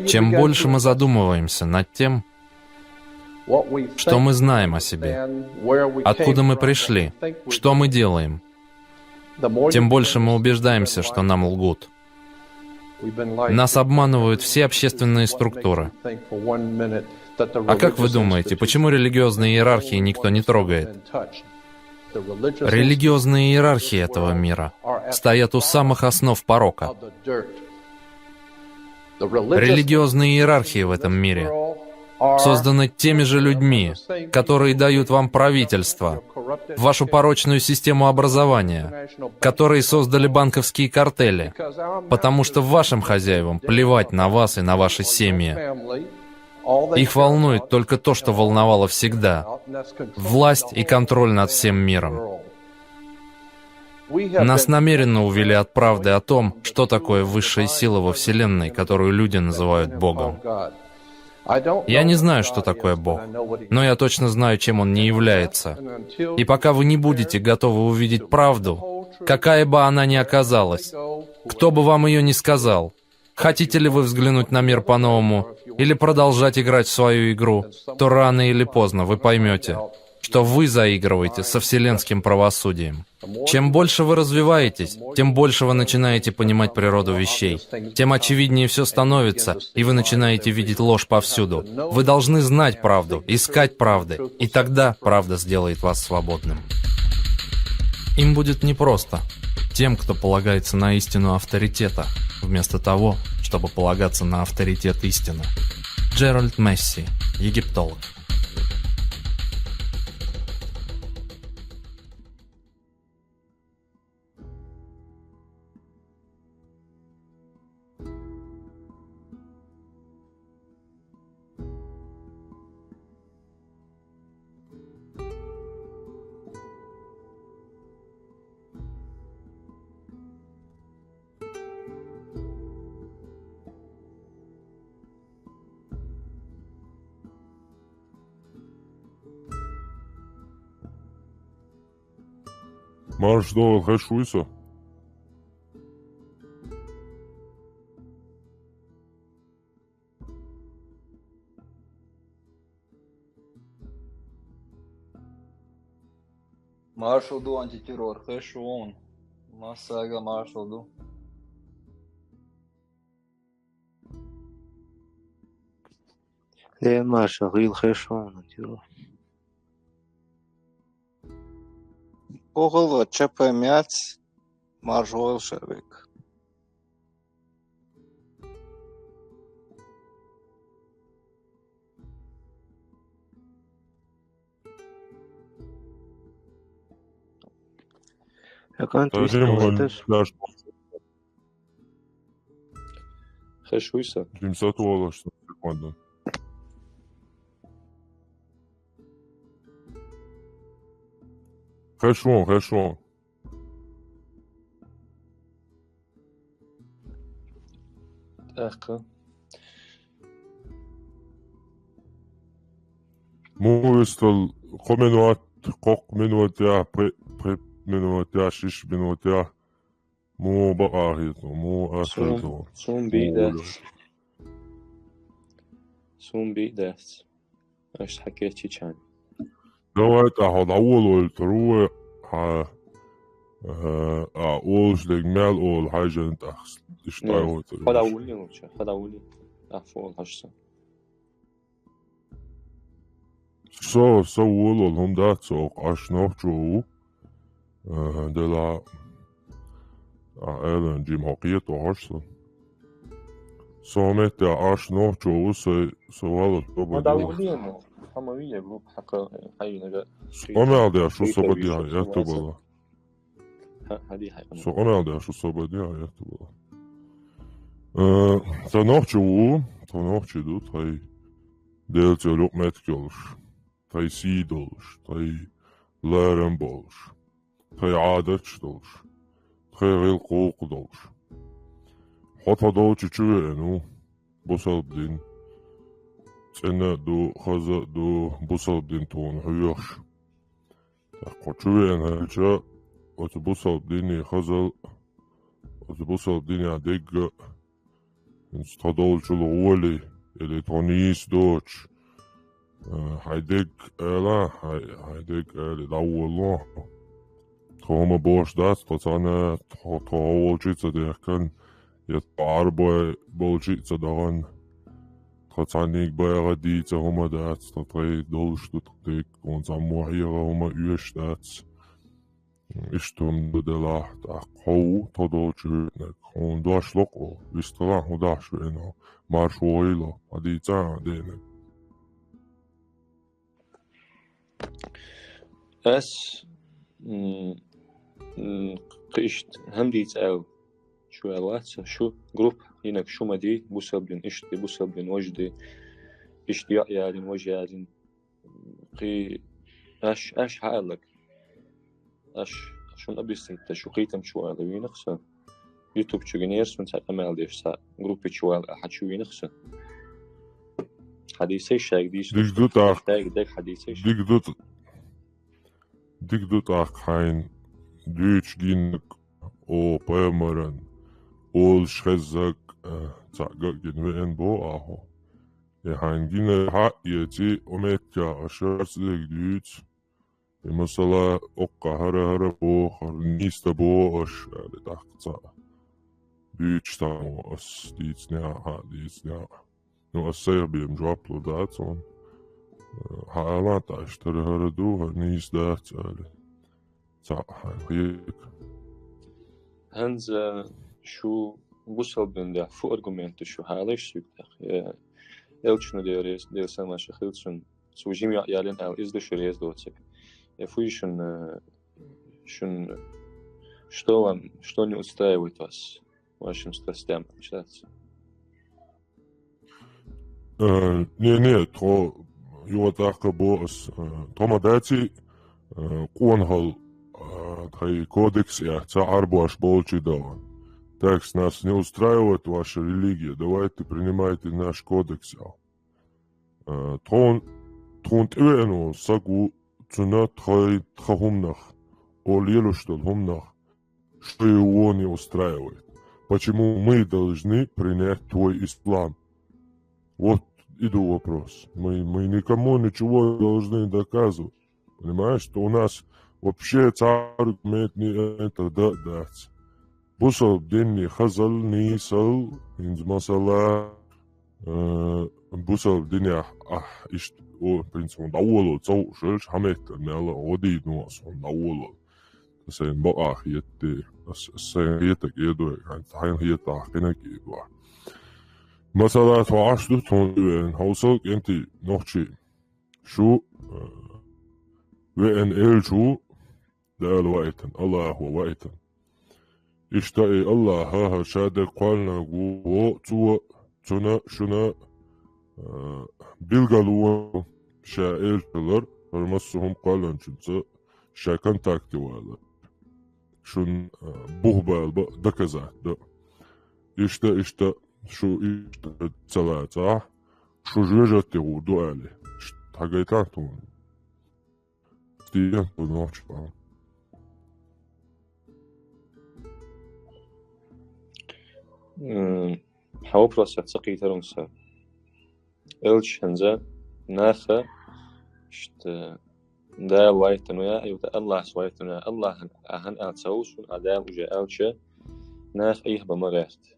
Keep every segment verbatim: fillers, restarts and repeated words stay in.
Чем больше мы задумываемся над тем, что мы знаем о себе, откуда мы пришли, что мы делаем, тем больше мы убеждаемся, что нам лгут. Нас обманывают все общественные структуры. А как вы думаете, почему религиозные иерархии никто не трогает? Религиозные иерархии этого мира стоят у самых основ порока. Религиозные иерархии в этом мире созданы теми же людьми, которые дают вам правительство, вашу порочную систему образования, которые создали банковские картели, потому что вашим хозяевам плевать на вас и на ваши семьи. Их волнует только то, что волновало всегда. Власть и контроль над всем миром. Нас намеренно увели от правды о том, что такое высшая сила во Вселенной, которую люди называют Богом. Я не знаю, что такое Бог, но я точно знаю, чем Он не является. И пока вы не будете готовы увидеть правду, какая бы она ни оказалась, кто бы вам ее ни сказал, хотите ли вы взглянуть на мир по-новому или продолжать играть в свою игру, то рано или поздно вы поймете, что вы заигрываете со вселенским правосудием. Чем больше вы развиваетесь, тем больше вы начинаете понимать природу вещей, тем очевиднее все становится, и вы начинаете видеть ложь повсюду. Вы должны знать правду, искать правды, и тогда правда сделает вас свободным. Им будет непросто, тем, кто полагается на истину авторитета, вместо того, чтобы полагаться на авторитет истины. Джеральд Месси, египтолог. Марш догӀал хеш вуй со? Маршал ду, антитеррор, хеш ву хьуна. Массага маршал ду. Ле, маршал, хила хеш ву хьуна, антитеррор. Охал ЧП мяц, марш вогӀал шервиг. Хеш вуй со? Димсат волаш, секунда. Хеш ву, хеш ву. ТӀаккха. Му вистал кхо минот, кхо минот я, пхи, пхи минот я, шиш минот я. Му бакъахьа хету, му ахир. Сун, сун бийдац. Сун бийдац. Аш хьакечи чан. Давай тӀа хьо дӀаволавелла тару вай, хьа, э, а, олуш дерг мел олу хьайжан тӀаккха. Иштта дӀаволавелла. Хьо дӀавулли луча, хьо дӀавулли. ТӀаккха фу олу хьаша сан. Со, со волавелла хӀума дац, со Ӏаш нохчо ву. Э, делахь, а, Эллен Джим хьо кхетахьаш со. Со метта Ӏаш нохчо ву, со, со валар тобар. Хьо дӀавулли, хьо ма вий группа хьакха, хьайнага. Со къамел деш ву, со бадиха, я тобала. Хьа-, хьадий хьайна. Со къамел деш ву, со бадиха, я тобала. Э, со нохчо ву, со нохчо ду, тхай Делан цӀе юкъ меттиг йолуш. Тхайн сий долуш, тхайн ларам болуш, тхайн Ӏадаташ долуш, тхайн гӀиллакх-гӀуллакх долуш. Хьо тхо долчу чу веана ву, бусалба дин. ЦӀена а ду, хаза а ду, бусалба дин тхуна хьоьхуш. ТӀаккха хьо чу веана хилча, оцу бусалба динан хазал, оцу бусалба динехь дегга а, хӀинца тхо долчул гӀоли, или тхо нийса доцуш, а, хьайн дегга ала, хьайн, хьайн дегга ала, дӀаволало. Тхо хӀума бохуш дац, тхо цхьана, тхо, тхо хьо волчу а ца дехкан, я тхо Ӏарбой болчу а ца дахана. Тхо цхьанниг багӀа дийца хӀума дац, тхо тхайн долуш ду тхо дегга, хьуна цхьаммо хьеха хӀума оьшуш дац. Иштта хӀума ду делахь, тӀаккха хьо ву тхо долчу веанарг. Хьуна дош ло-кх, вистхилахь хӀун дахьаш веана, марша вогӀийла, хьан дийца а денарг. Ас, м, м, кхин иштта хӀама дийца аьлла, шу аьлла вац, шу группа йинарг шу ма дий, бусалба дин иштта ди, бусалба дин важа ди, иштта йоӀ ялийна, важа ялийна. Кхин аш, аш хьааллаг. Аш, шуна объяснить дан, шу кхетам чу вала вийнах со. YouTube чу гинера суна цхьа къамел деш, цхьа группа чу вала, ахьа чу вийнах со. Хьадийсай шайга дийш. Диг ду тӀаккха. Шайга дег хьадийсай шайга. Диг ду т-, диг ду тӀаккха хьайна дуьйцуш гиннарг, о, пайхамаран, олуш хеззарг, э, цхьаъ ган гина веана боху ахьо. И хьайна гина хьаъ эций, о меттехь аша арца дерг дуьйцу. И масала, оккха хӀара-хӀара боху, хӀара нийса боху аша, аьлла, тӀаккха цхьаъ дуьйцуш тамо ас дийцинехь, хьан а дийцинехь. Ну, ас сайх бен жоп лур дац хьуна. Хьан алан тӀаш, хӀара-хӀара ду, хӀара нийса дац, аьлла. Цхьаъ хьайна хетарг. ХӀанз шу бусалба дин тӀехь фу аргумент ду шу хьалайша соьга тӀаккха? Я элчано, Дела рез-, Делан салам-маршо хуьлда цунна, цо жима йоӀ ялийна аьлла, иза ду шу реза доцург? Я фу ю шуна, шуна, что вам, что не устраивает вас в вашем страстям, общаться? Э, не, не, тхо юха тӀаккха боху ас, э, тхо ма даций, э, къонахалла, э, тхайн кодекс яц, ца Ӏарбош болчу дала. Так, нас не устраивает ваша религия, давайте принимайте наш кодекс, аьлла. Э, тхуна, тхуна тӀевеана волу саг ву, цунна тхай, тхан хӀуманах, олу лелош долу хӀуманах, что его не устраивает? Почему мы должны принять твой ислам? Вот и ду вопрос. Мы, мы никому ничего не должны доказывать. Понимаешь, что у нас вообще цхьа аргумент не это да дац. Бусалба динан хазалла, нийсалла, хӀинца масала, э, бусалба динехь ахь иштта, о, в принципе, хьуна дӀаволал ца хууш велча, хьан меттара мел а гӀо дийна ву ас хьуна дӀаволал. Ас хьайна бакъахь хетте, ас, ас сайна хетаг эдой, хьайна, хьайна хетахь кхинаг эдой. Масала, тхо Ӏаш ду тхуна веана, хьовсал, кӀентий, нохчий. Шу, э, веана элча ву, Дала ваийтина, Аллахо ваийтина. Иштта и Аллахьа хӀара ша дерг кхоьллинарг ву, цо, цунна, шуна, а, билгало ша элча хилар, хӀара массо а хӀума кхоьллинчуьнца ша контакте валар. Шуна, а, бух бала бан доказать дан. Иштта, иштта, шу иштта ца лацахь, шу жоьжахати гӀур ду аьлла. Иштта хьагайтахьа тхуна. Стиен, нохча. М, хьан вопросах ца кхийтар хӀума сан. Элча хӀинца наха иштта Дала ваийтина ву я, юха Аллахьа ваийтина ву я, Аллахьан ахьан аьлла ца хӀума суна, а Дала уже аьлча, наха Ӏехабан ма гӀерта.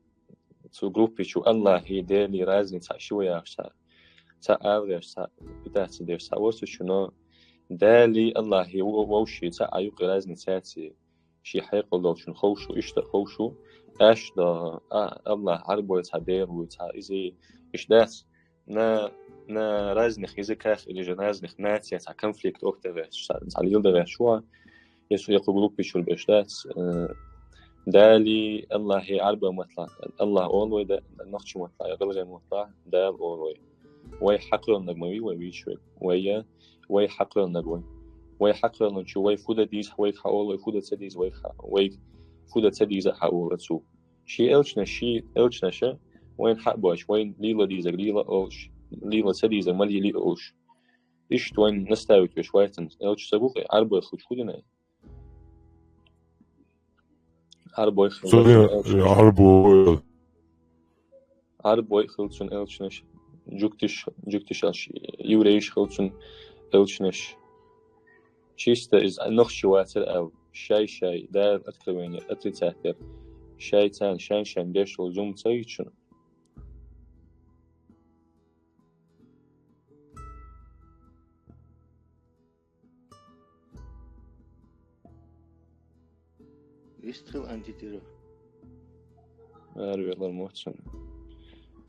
Цу группе чу Аллахьий, Делий разница хьан ши ву яхаш цхьа, цхьа ала гӀерш, цхьа питаться деш, цхьа вацучу, но Далий, Аллахьий ву-, вовший цхьа а юккъе разница яций, шен хьекъал долчун ховшу, иштта ховшу, аьшта до, а, Аллахь Ӏарбой цхьа Дела вуй, цхьа иза, иштта дац. На, на разных языках или же разных нациях цхьа конфликт охьадогӀеш, цхьа, цхьа леладогӀеш ву, я цу, я кху группе чуьра беш дац, э, Далий, Аллахьий Ӏарбой маттахь, Аллахь олу вай да, нохчи маттахь, я гӀалгӀай маттахь, Дала олу вай. Вай хьакхоьллинарг ма вий вай вийчу вай. Вай я, вай хьакхоьллинарг вай. Вай хьакхоьллинчу вай фу дан дийза, вайга хьаолу вай, фу дан ца дийза, вайга хьа-, вайга фу дан ца дийза хьаолу цо. Шен элчанаш, шен элчанаша вайна хьа а боцуш, вайна лела дийзарг лела олуш, лела ца дийзарг ма лелий олуш. Иштта вайна наставить веш вайтина элча ца гу-кх, Ӏарбой хилча хӀун дина? Ӏарбой хилча. Ца дина, элча Ӏарбой. Ӏарбой хилла цун элчанаш, жугтиш, жугтиш аьлча, еврейш хилла цун элчанаш. Чисто из нохчий вацар аьлла, шай-шай Дала откровение отрицать дар. Шай царна шайн-шайн беш волу зум ца йичун. Вистхил антитира. Ара велар моцун.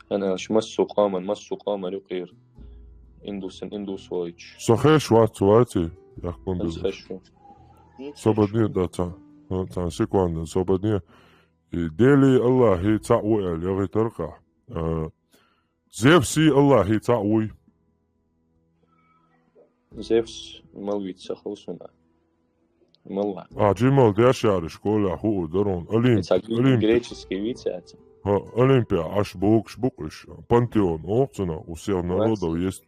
Ана аьлча, массо къоман, массо къоман юкъера. Индусан, индус войтуш. Со хеш вац, ваци, яхкун Ас безаш. Хеш ву. Со бадне, да, ца. Ца, секунда, со бадне. И Дели Аллахи цаӀ ву аьлла, ягӀи таркъа. А, Зевси Аллахи цаӀ вуй. Зевс мал виц ца хов суна. Малла. А, жимал деш яра школа хуу дарон. Олимп, Ца Олимп. Греческий виц яц. Ха, Олимпия, аш бокш букъиш. Пантеон, охцуна, у всех народов есть.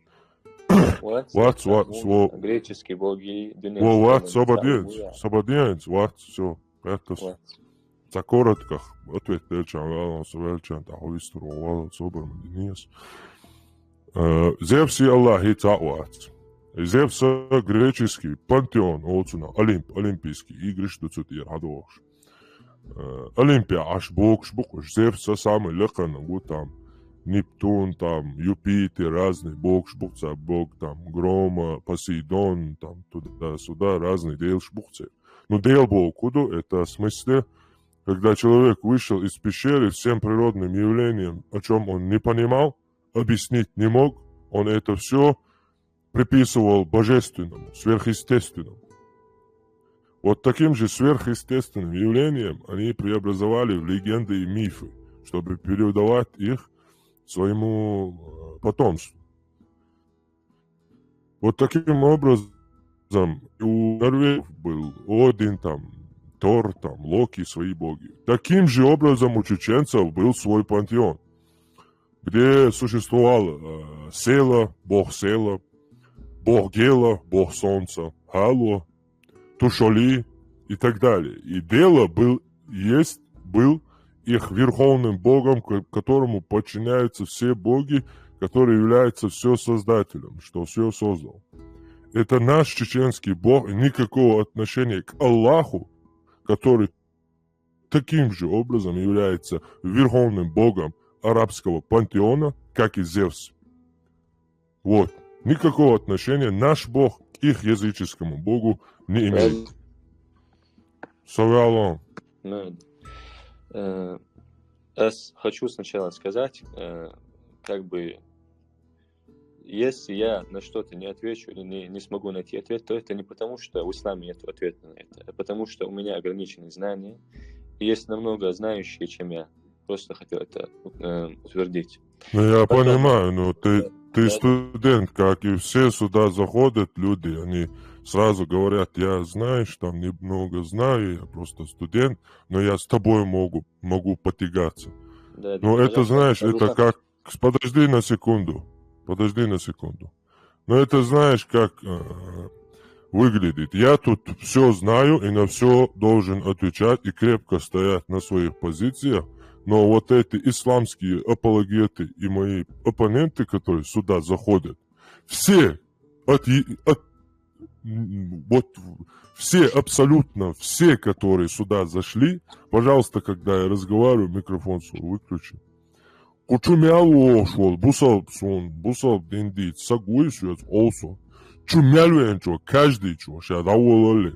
Вац, вац, вац, во. Греческий боги, Во, вац, сободиенц, сободиенц, вац, все. Это с- Вац. Ца коротках ответ делчан, валан со велчан, та ховистро, валан собор мадинес. Э, Зевси Аллахи цаӀ вац. И Зевса греческий пантеон, олцуна, Олимп, Олимпийские игры, что цу тир хадовш. Э, Олимпия аш бокш букъуш, Зевса самый лакхана гу там, Нептун, там, Юпитер, разный бокш букъца, бог там, Грома, Посейдон, там, туда-сюда, разный делш букъца. Ну, Дел бог куду, это в смысле, когда человек вышел из пещеры всем природным явлением, о чем он не понимал, объяснить не мог, он это все приписывал божественному, сверхъестественному. Вот таким же сверхъестественным явлением они преобразовали в легенды и мифы, чтобы передавать их своему э, потомству. Вот таким образом и у норвежцев был Один, там, Тор, там, Локи, свои боги. Таким же образом у чеченцев был свой пантеон, где существовал э, Села, бог Села, бог Гела, бог солнца, Хало, Тушоли и так далее. И Дела был, есть, был их верховным богом, к- которому подчиняются все боги, который является все создателем, что все создал. Это наш чеченский бог, и никакого отношения к Аллаху, который таким же образом является верховным богом арабского пантеона, как и Зевс. Вот. Никакого отношения наш бог к их языческому богу не имеет. Правильно. Со валан. Ну, э, эс хочу сначала сказать, э, как бы, если я на что-то не отвечу или не, не смогу найти ответ, то это не потому, что в исламе нет ответа на это, а потому что у меня ограниченные знания. И есть намного знающие, чем я. Просто хотел это э, утвердить. Ну, я Потом- понимаю, но ты, ты Да. студент, как и все сюда заходят люди, они сразу говорят: «Я, знаешь, там немного знаю, я просто студент, но я с тобой могу, могу потягаться». Да, Но да, это, пожалуйста, знаешь, это пожалуйста. Как... Подожди на секунду. Подожди на секунду. Но это, знаешь, как э, выглядит. Я тут все знаю и на все должен отвечать и крепко стоять на своих позициях. Но вот эти исламские апологеты и мои оппоненты, которые сюда заходят, все от, от вот все, абсолютно все, которые сюда зашли, пожалуйста, когда я разговариваю, микрофон свой выключи. Кучу мял ошвол, бусал сун, бусал диндит, сагуй сюэц олсу. Чу мял венчо, каждый чу, ша даволали.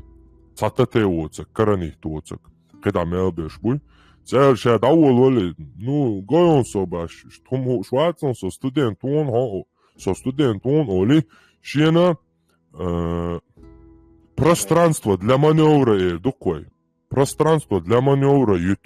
Цатате воцак, каранит воцак. Когда мял беш буй. Цер ша даволали, ну, гойон со баш, штум швацон со студент, он хо, со студент, он оли, шена э, пространство для маневра э, дукой. Пространство для маневра ют.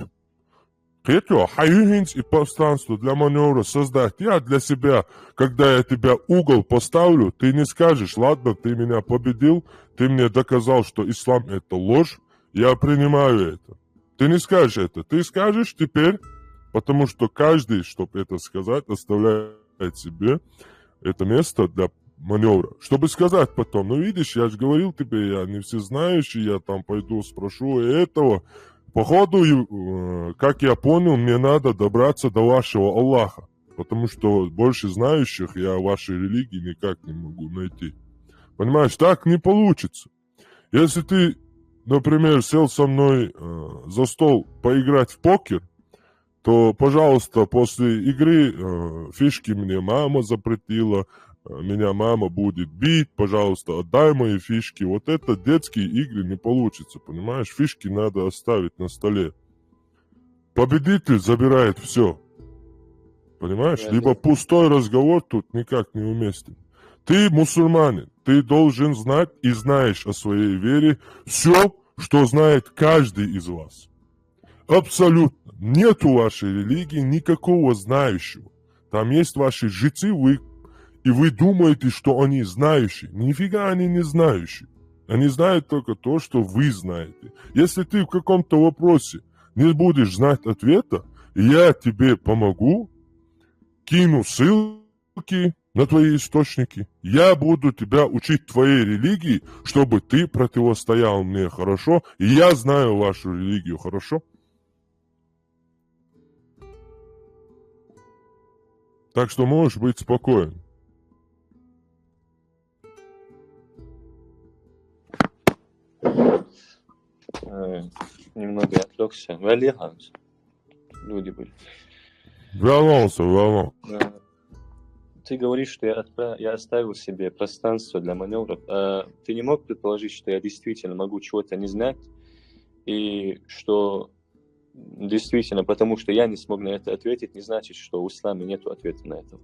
Кхетё, хаюхинц и пространство для маневра создать я для себя, когда я тебя угол поставлю, ты не скажешь: «Ладно, ты меня победил, ты мне доказал, что ислам это ложь, я принимаю это». Ты не скажешь это. Ты скажешь теперь, потому что каждый, чтобы это сказать, оставляет себе это место для маневра. Чтобы сказать потом: «Ну, видишь, я же говорил тебе, я не всезнающий, я там пойду спрошу этого». Походу, э, как я понял, мне надо добраться до вашего Аллаха. потому что больше знающих я вашей религии никак не могу найти. Понимаешь, так не получится. Если ты, например, сел со мной э, за стол поиграть в покер, то, пожалуйста, после игры э, фишки мне мама запретила, э, меня мама будет бить, пожалуйста, отдай мои фишки. Вот это детские игры не получится, понимаешь? Фишки надо оставить на столе. Победитель забирает все. Понимаешь? Либо пустой разговор тут никак не уместен. Ты мусульманин, ты должен знать и знаешь о своей вере все, что знает каждый из вас. Абсолютно. Нету вашей религии никакого знающего. Там есть ваши жрецы, вы, и вы думаете, что они знающие. Нифига они не знающие. Они знают только то, что вы знаете. Если ты в каком-то вопросе не будешь знать ответа, я тебе помогу, кину ссылки на твои источники. Я буду тебя учить твоей религии, чтобы ты противостоял мне, хорошо? И я знаю вашу религию, хорошо? Так что можешь быть спокоен. Э, Немного я отвлекся. Валерьевич, люди были. Вернулся, вернулся. Э, Ты говоришь, что я, отправ... я оставил себе пространство для маневров. А ты не мог предположить, что я действительно могу чего-то не знать, и что действительно, потому что я не смог на это ответить, не значит, что у ислама нет ответа на это.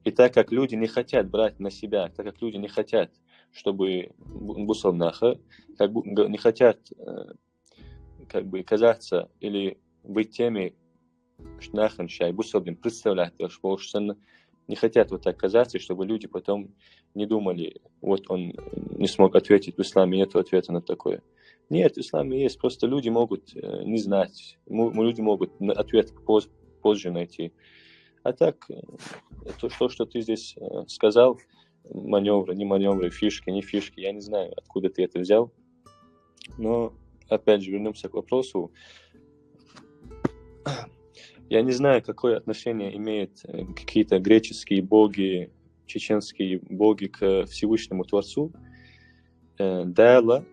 И так как люди не хотят брать на себя, так как люди не хотят, чтобы бусалнаха, как бы не хотят э, как бы казаться или быть теми, что нахрен чай, бусалдин представлять, потому что не хотят вот так казаться, чтобы люди потом не думали, вот он не смог ответить, в исламе нет ответа на такое. Нет, в исламе есть, просто люди могут э, не знать, люди могут ответ поз, позже найти. А так, э, то, то, что ты здесь э, сказал, маневры, не маневры, фишки, не фишки, я не знаю, откуда ты это взял. Но, опять же, вернемся к вопросу. Я не знаю, какое отношение имеют э, какие-то греческие боги, чеченские боги к Всевышнему Творцу. Э, Дала,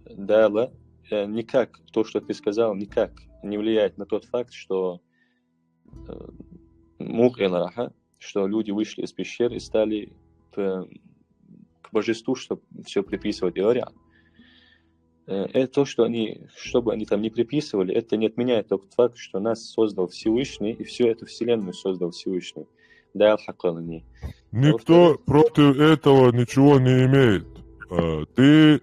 Дала, э, никак, то, что ты сказал, никак не влияет на тот факт, что э, мук элараха, что люди вышли из пещер и стали к, к божеству, чтобы все приписывать Иоря. Э, это то, что они, что бы они там не приписывали, это не отменяет тот факт, что нас создал Всевышний, и всю эту вселенную создал Всевышний. Да, аль-хакалани. Никто против этого ничего не имеет. А, ты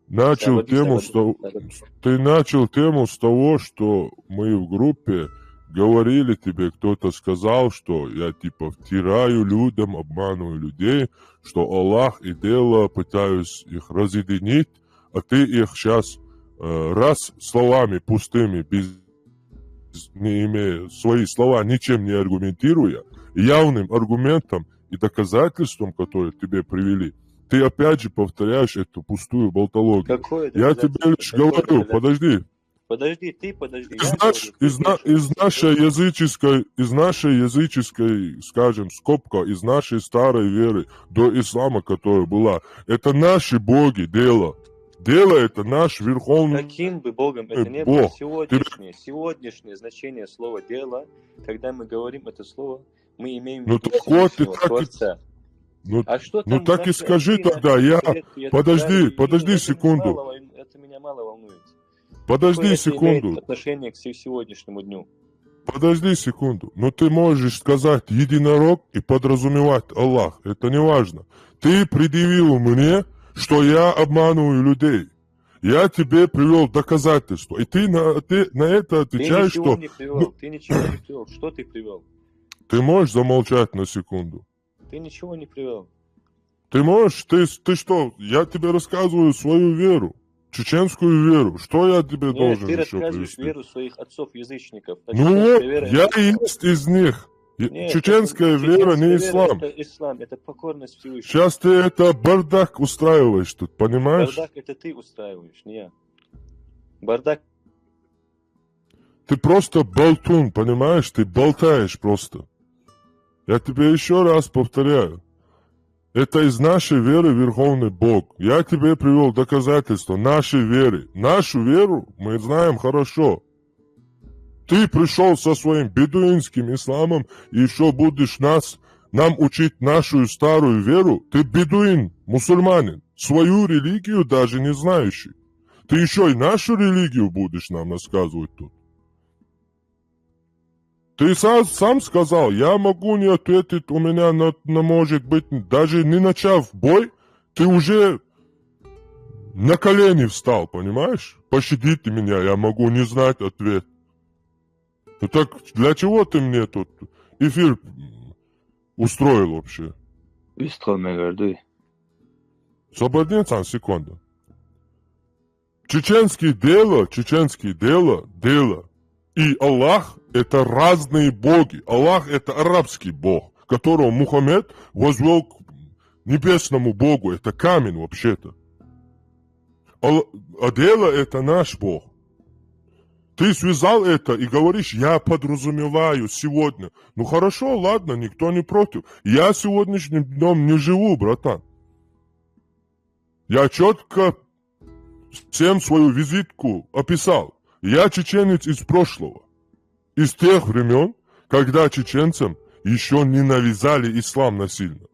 начал тему, с того, ты начал тему с того, что мы в группе говорили тебе, кто-то сказал, что я типа втираю людям, обманываю людей, что Аллах и Дела пытаюсь их разъединить, а ты их сейчас э, раз словами пустыми, без, не имея свои слова, ничем не аргументируя, явным аргументом и доказательством, которые тебе привели, ты опять же повторяешь эту пустую болтологию. Какое Я тебе лишь говорю, подожди. Подожди, ты подожди. Из, наш, из, на, из нашей языческой, из нашей языческой, скажем, скобка, из нашей старой веры до ислама, которая была, это наши боги, Дела. Дела это наш верховный Каким бы богом это ни было, сегодняшнее, сегодняшнее значение слова Дела, когда мы говорим это слово, мы имеем ну, так вот, ты так, Творца. Ну, а что ну так и скажи тогда, я... Подожди, подожди секунду. Это меня мало волнует. Подожди секунду. Отношение к сегодняшнему дню. Подожди секунду. Но ты можешь сказать единорог и подразумевать Аллах. Это не важно. Ты предъявил мне, что я обманываю людей. Я тебе привел доказательства. И ты на, ты на это отвечаешь, ты ничего что... Не привел. Ты ничего не привел. Что ты привел? Ты можешь замолчать на секунду? Ты ничего не привел. Ты можешь? Ты, ты что? Я тебе рассказываю свою веру. Чеченскую веру. Что я тебе Нет, должен ты еще привести? Веру своих отцов язычников. Ну вот, я и есть из них. Нет, Чеченская это, вера не ислам. Это ислам, это покорность Всевышнему. Сейчас ты это бардак устраиваешь тут, понимаешь? Бардак это ты устраиваешь, не я. Бардак. Ты просто болтун, понимаешь? Ты болтаешь просто. Я тебе еще раз повторяю. Это из нашей веры Верховный Бог. Я тебе привел доказательства нашей веры. Нашу веру мы знаем хорошо. Ты пришел со своим бедуинским исламом и еще будешь нас, нам учить нашу старую веру? Ты бедуин, мусульманин, свою религию даже не знающий. Ты еще и нашу религию будешь нам рассказывать тут. Ты сам, сам сказал, я могу не ответить, у меня на, на, может быть, даже не начав бой, ты уже на колени встал, понимаешь? Пощадите меня, я могу не знать ответ. Ну так для чего ты мне тут эфир устроил вообще? Выстроил, говорю. Свободнее там секунду. Чеченские дело, чеченские дело, дело. И Аллах — это разные боги. Аллах — это арабский бог, которого Мухаммед возвел к небесному богу. Это камень вообще-то. А, а дело — это наш бог. Ты связал это и говоришь, я подразумеваю сегодня. Ну хорошо, ладно, никто не против. Я сегодняшним днем не живу, братан. Я четко всем свою визитку описал. Я чеченец из прошлого. Из тех времен, когда чеченцам еще не навязали ислам насильно.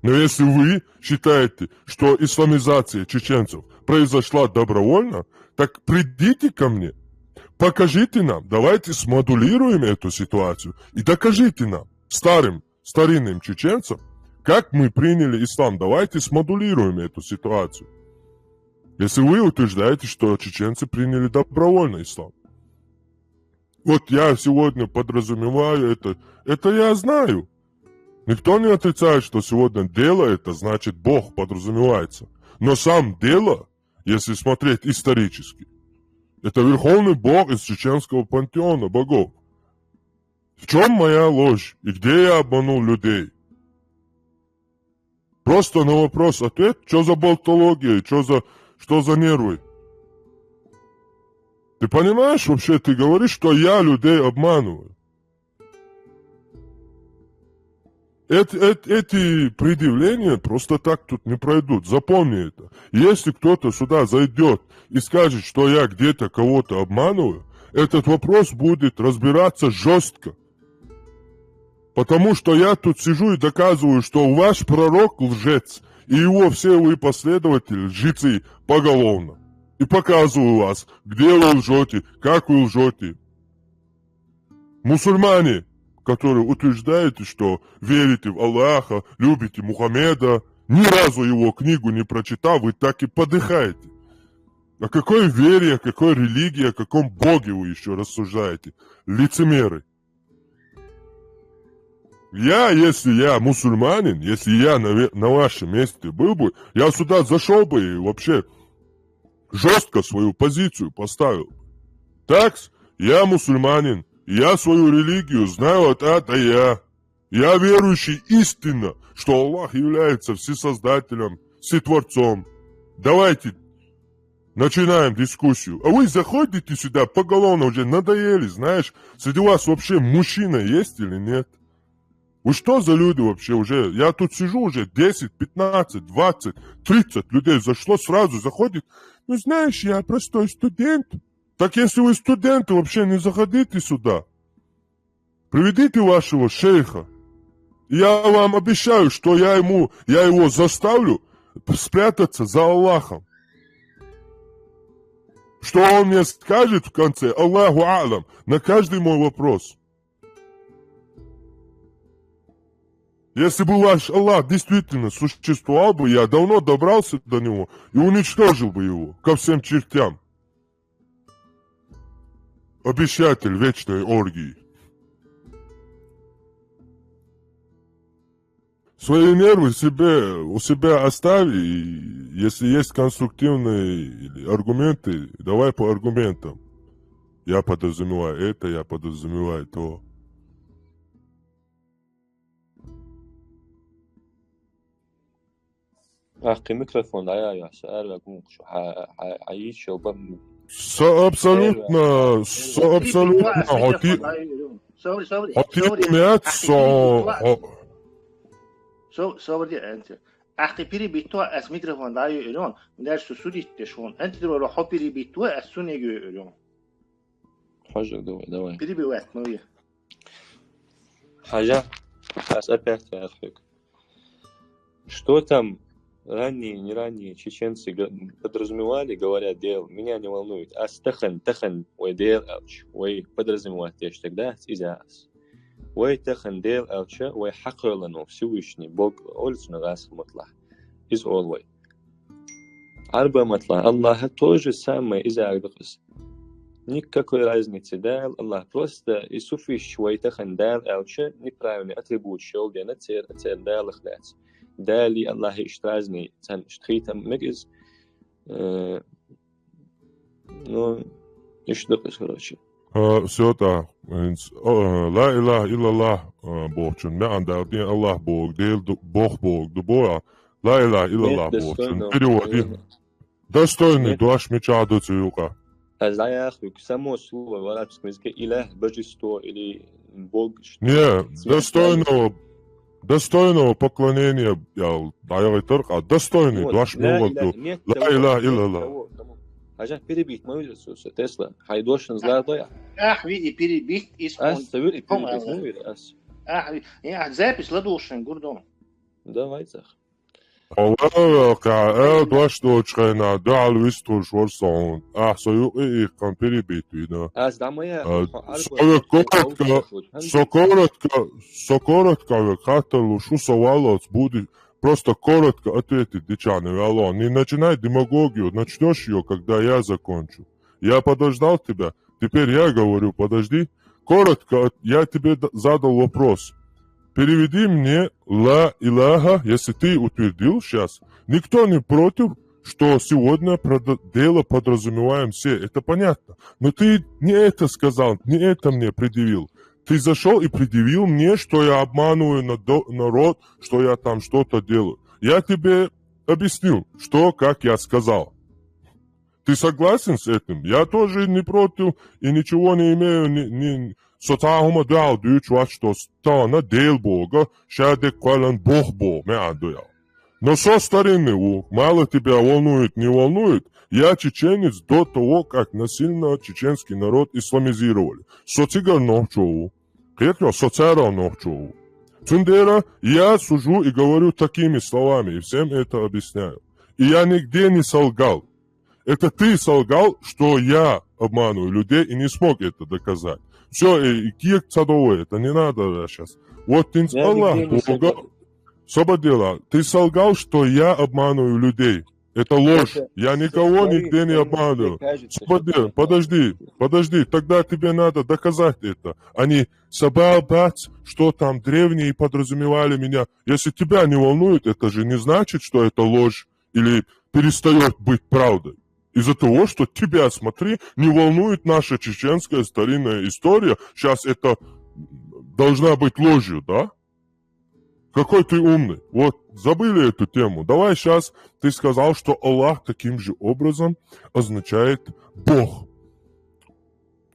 Но если вы считаете, что исламизация чеченцев произошла добровольно, так придите ко мне, покажите нам, давайте смодулируем эту ситуацию и докажите нам, старым, старинным чеченцам, как мы приняли ислам. Давайте смодулируем эту ситуацию. Если вы утверждаете, что чеченцы приняли добровольно ислам. Вот я сегодня подразумеваю это. Это я знаю. Никто не отрицает, что сегодня дело — это значит Бог подразумевается. Но сам дело, если смотреть исторически, это верховный Бог из чеченского пантеона богов. В чем моя ложь и где я обманул людей? Просто на вопрос ответ, что за болтология, что за, что за нервы? Ты понимаешь, вообще ты говоришь, что я людей обманываю. Эти, эти, эти предъявления просто так тут не пройдут. Запомни это. Если кто-то сюда зайдет и скажет, что я где-то кого-то обманываю, этот вопрос будет разбираться жестко. Потому что я тут сижу и доказываю, что ваш пророк лжец, и его все вы последователи лжецы поголовно. И показываю вас, где вы лжете, как вы лжете. Мусульмане, которые утверждаете, что верите в Аллаха, любите Мухаммеда, ни разу его книгу не прочитав, вы так и подыхаете. О какой вере, о какой религии, о каком Боге вы еще рассуждаете? Лицемеры. Я, если я мусульманин, если я на, ве- на вашем месте был бы, я сюда зашел бы и вообще жестко свою позицию поставил. Так, я мусульманин, я свою религию знаю от А до Я. Я верующий истинно, что Аллах является всесоздателем, всетворцом. Давайте начинаем дискуссию. А вы заходите сюда, поголовно уже надоели, знаешь. Среди вас вообще мужчина есть или нет? Вы что за люди вообще уже? Я тут сижу уже десять, пятнадцать, двадцать, тридцать людей зашло, сразу заходит. Ну, знаешь, я простой студент. Так если вы студенты, вообще не заходите сюда. Приведите вашего шейха. Я вам обещаю, что я ему, я его заставлю спрятаться за Аллахом. Что он мне скажет в конце, Аллаху алям, на каждый мой вопрос. Если бы ваш Аллах действительно существовал бы, я давно добрался до него и уничтожил бы его ко всем чертям. Обещатель вечной оргии. Свои нервы себе, у себя оставь, и если есть конструктивные или аргументы, давай по аргументам. Я подразумеваю это, я подразумеваю то. Ахи микрофон, ая, ая, саалакум, ха, ха, ха, иш ёба. Со абсолютно, со абсолютно хьо ти-, хьо тема яц, со, хьо- Сов-, сов ди анца. Ахти перебить тхо, ас микрофон даю ирон, дальше су судить деш вон. Анти дро хо перебить тхо, ас су не гю ирон. Хожа, давай, давай. Перебивать, ну и. Хожа, ас опять я отвлек. Что там ранние, не ранние чеченцы г-, подразумевали, говоря, дел, меня не волнует. Ас тахан, тахан, вай дел алч, вай подразумевать деш тогда, из ас. Вай тахан дел алча, вай хьакъойлано Всевышний Бог, олицна гас матла. Из ол вай. Арба матла, Аллаха то же самое из агдакъис. Никакой разницы, да, Аллах просто и суфиш вай тахан дел алча, неправильный атрибут шел, дена цер, цер далах дац. Дали Аллах ишт разный, цан ишт хитам мегиз, э, ну, ишт дакъис, короче. А, всё так. Инс-, а, ла илаха иллаллах, а, бохчун. Ме анда дин Аллах Бог, дел ду-, Бог Бог, ду Бога. Ла илаха иллаллах бохчун. Переводи. Достойный, дош мича дуцу юкъа. Аз даяху, само слово в арабском языке илях, божество или Бог. Не, достойного, достойного поклонения, я, даяху тарка, достойный, дош мюгъа ду. Ла илаха иллаллах. Хожа, перебить мою Иисуса Тесла. Хай дошен зла доя. Ах, види, перебить, исполнить. Ас, савир и перебить мою, ас. Ах, ви-, я, запись ладушен, гурдон. Давай, зах. Аллах, э, дош дочхайна, да алвис туш ворсон. Ах, со юкъа иккан перебить вина. Аз дамая, а, со коротко, со коротко, со коротко, как-то лучше со валоц будет. Просто коротко ответить, дичане вяло. Не начинай демагогию, начнёшь её, когда я закончу. Я подождал тебя, теперь я говорю, подожди. Коротко, от-, я тебе д-, задал вопрос. Переведи мне ла илаха, если ты утвердил сейчас. Никто не против, что сегодня продо-, дело подразумеваем все, это понятно. Но ты не это сказал, не это мне предъявил. Ты зашёл и предъявил мне, что я обманываю надо-, народ, что я там что-то делаю. Я тебе объяснил, что, как я сказал. Ты согласен с этим? Я тоже не против и ничего не имею, ни, ни, со цхьа хӀума дуьхьал дуьйцуш вац, что стана Дел Бога, ша деккхойлан Бог Бог, ме а дуьхьал. Но со старинный ву, мало тебя волнует, не волнует, я чеченец до того, как насильно чеченский народ исламизировали. Со цигара нохчо ву. Кхеташ, со царал нохчо ву. Цундела я сужу и говорю такими словами, и всем это объясняю. И я нигде не солгал. Это ты солгал, что я обманываю людей и не смог это доказать. Всё, и, и кек цадовой, это не надо, да, щас. Вот ты... Я нигде не солгал. Сободела, ты солгал, что я обманываю людей. Это ложь. Я никого нигде не обманываю. Сободела, подожди, подожди, тогда тебе надо доказать это, а не сабал бац, что там древние подразумевали меня. Если тебя не волнует, это же не значит, что это ложь или перестаёт быть правдой. Из-за того, что тебя, смотри, не волнует наша чеченская старинная история, щас это должна быть ложью, да? Какой ты умный. Вот, забыли эту тему. Давай щас, ты сказал, что Аллах таким же образом означает Бог.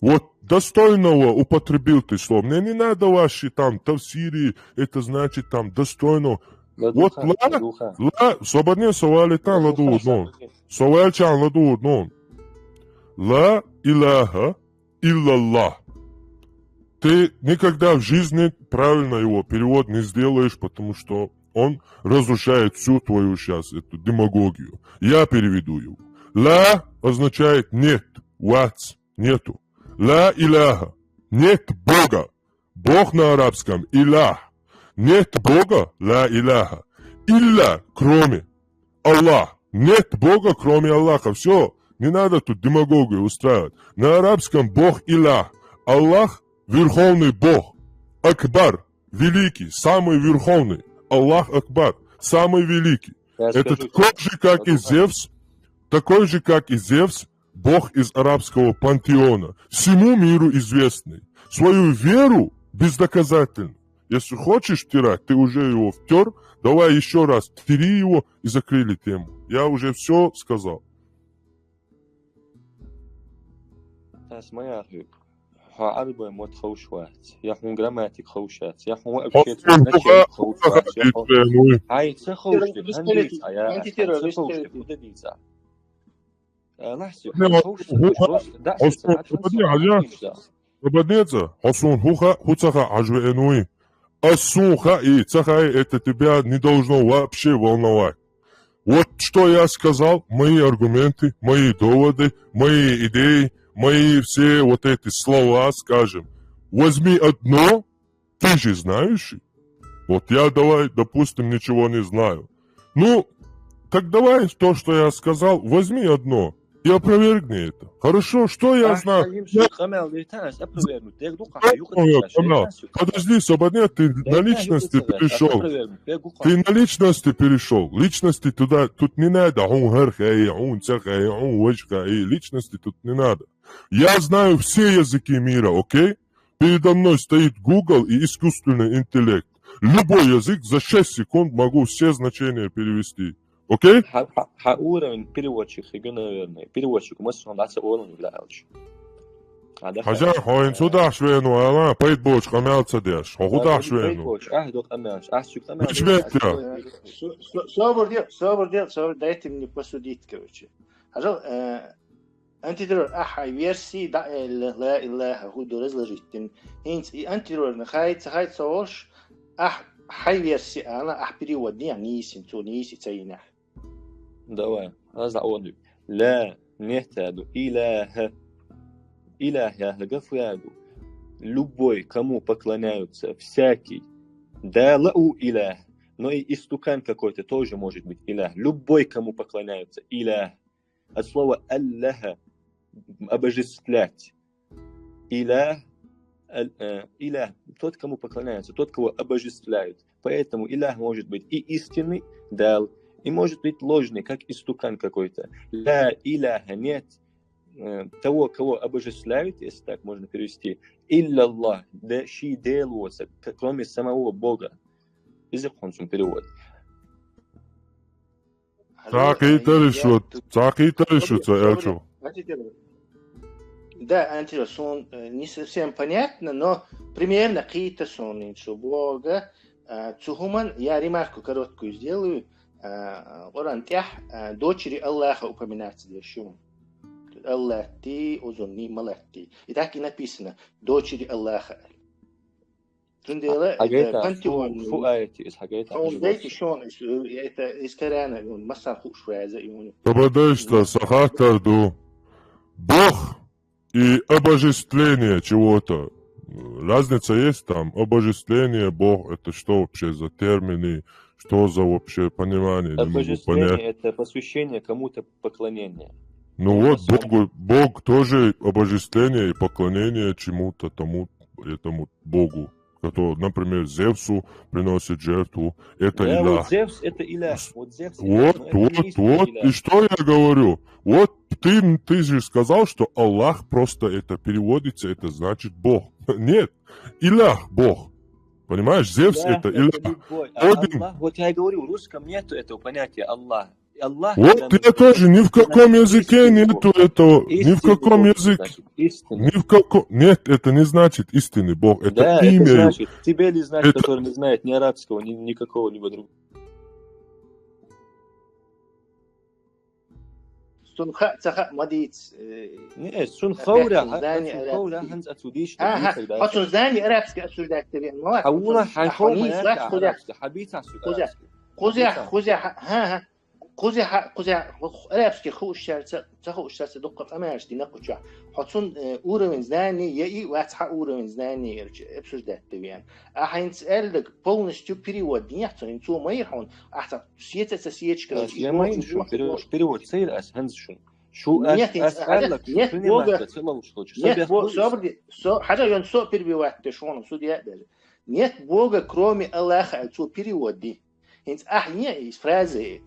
Вот достойного употребил ты слово. Мне не надо ваши там тафсири, это значит там достойного. Вот ла, ла, сободела со валитан ладувр нон. Со валчан ладувр нон. Ла илаха иллаллах. Ты никогда в жизни правильно его перевод не сделаешь, потому что он разрушает всю твою щас эту демагогию. Я переведу его. Ла означает нет, вац, нету. Ла илаха, нет Бога. Бог на арабском, илах. Нет Бога, ла илаха. Илла, кроме. Аллах. Нет Бога, кроме Аллаха. Всё. Не надо тут демагогию устраивать. На арабском Бог илах. Аллах — верховный Бог. Акбар — великий, самый верховный. Аллах Акбар — самый великий. Это такой же, как и Зевс, такой же, как и Зевс, бог из арабского пантеона, всему миру известный. Свою веру бездоказательно. Если хочешь втирать, ты уже его втёр, давай ещё раз втири его и закрыли тему. Я уже всё сказал. Ас ма яхар хьоьга. Хьо Ӏарбойн мотт ховш вац, я хьуна грамматика ховш вац, я хьуна вообще цун значение ховш вац, я хьуна... Хьай ца ховш дерг хӀана дийца, я, ай ца ховш дерг хӀун дан дийца? Аллахь се, хьай ховш ца ховш, просто дӀа а ца ховш, хьай ца ховш. Хьо суна хӀу ха-, хьо суна хӀу ха-, хӀу ца хаьа хьажа веана вуй? Ас суна хаьий, ца хаьий, это тебя не должно вообще волновать. Вот что я сказал, мои аргументы, мои доводы, мои идеи, мои все вот эти слова, скажем. Возьми одно, ты же знаешь. Вот я давай, допустим, ничего не знаю. Ну, так давай то, что я сказал, возьми одно и опровергни это. Хорошо, что я знаю? Подожди, Собанет, ты на личности перешел. Ты на личности перешел. Личности туда, тут не надо. Хьуна хӀара хаьий, хьуна ца хаьий, хьуна важа хаьий. Личности тут не надо. Я знаю все языки мира, окей? Передо мной стоит Google и искусственный интеллект. Любой язык за шесть секунд могу все значения перевести. Окей? Хьа, хьа, хьа уровень переводчик хьегна, наверное. Переводчик массо а дац уровень вдаалч. Хьажа, хьо хӀинца хӀу дахьаш веана ву, ала, пайда боцу къамел ца деш. Хьо хӀу дахьаш веана ву? Пайда боцу, ахь до къамелаш, ахь цуьк къамел. Мича беттера? Собар де, собар де, собар, дайте мне посудить, короче. Хьажал, э, Антидерор, ахьа версии дӀа аьлла, ла илаха хӀу ду разложить дина. ХӀинца и антидерорна хай ца хай ца волуш, ахь хьай версии ала, ахь перевод дехьа нийсина, цо нийса ца йинехь. Давай, аз дӀа олу. Ла, нет аьлла, илаха. Илаха яхьа гафу яду. Любой, кому поклоняются, всякий. Да, ла у илах. Но и истукан какой-то тоже может быть илах. Любой, кому поклоняются, илах. От слова «аллаха» — обожествлять. Илях, аль-, э, илях — тот, кому поклоняются, тот, кого обожествляют. Поэтому илях может быть и истинный Дал, и может быть ложный, как истукан какой-то. Ла иляха — нет, э, того, кого обожествляют, если так можно перевести, илля Аллах, да, ший Дел воца, к-, кроме самого Бога. Иза хӀунцун перевод. Цхьа кхийтарш ву, цхьа кхийтарш ву ца аьлча. Да, Антира, суна, э, не совсем понятно, но примерно кхийта суна, шу бога, э, цу хӀуман я ремарку короткую сделаю, э, Къуръан тӀехь, э, дочери Аллаха упоминаться деш ю. Аллатти, узунни, малатти. И так и написано, дочери Аллаха. Цундела это пантеон. Фу, фу аят иза хьагайта? Он дайте шон, это из Корана, он массан хуш вяза и он. Тобадешта сахатар ду. Бог и обожествление чего-то. Разница есть там? Обожествление, Бог, это что вообще за термины? Что за вообще понимание? Не могу понять. Обожествление — это посвящение кому-то, поклонение. Ну вот, Богу, Бог тоже обожествление и поклонение чему-то тому, этому Богу. Кто, например, Зевсу приносит жертву, это илях. Да, вот Зевс — это илях. Вот Зевс — вот, вот, вот. И что я говорю? Вот ты, ты же сказал, что Аллах просто это переводится, это значит Бог. Нет, илях — Бог. Понимаешь, Зевс — это илях. Один. Аллах, вот я и говорю, в русском нету этого понятия Аллах. Аллах — вот это я тоже, ни в каком языке нету этого, ни в каком языке. Истинный Бог, значит, истинный. Ни в каком, нет, это не значит истинный Бог, это имя. Да, это значит, тебе ли знать, который не знает ни арабского, ни, ни какого-либо другого. Сун ха-, ца ха-, ма дийца, э, не, сун ховра, хьан ца ховра, хьан ца цу диш, ха, ха, диш, хьо цун знание арабский обсуждать вен, ма. Хьан ула, хьан ховра, хьан бийца су арабский. Кхуза, кхуза, ха, ха. Кхуза, ха, кхуза, арабский хуушшаьрца, ца хуушшаьрца дуккха къамаьлаш дина кхуча. Хьо цун, э, уровень знания, я и вац хьа уровень знания, короче, обсуждать вен. А хьайнца аьллаг полностью перевод дехьа, цо, цо ма йира хьуна, ахьа ца сеца, ца сечка, короче, я ма йина шун, перевод, перевод ца йира ас хӀанз шун. Шу ас, ас аьллаг, шу принимать ца ловш хилча. Нет Бога, собри, со, хьажа йон со перебивать де шуна, судья даже. Нет Бога, кроме Аллаха, цо перевод ди. ХӀинца ахьа е из фраза это.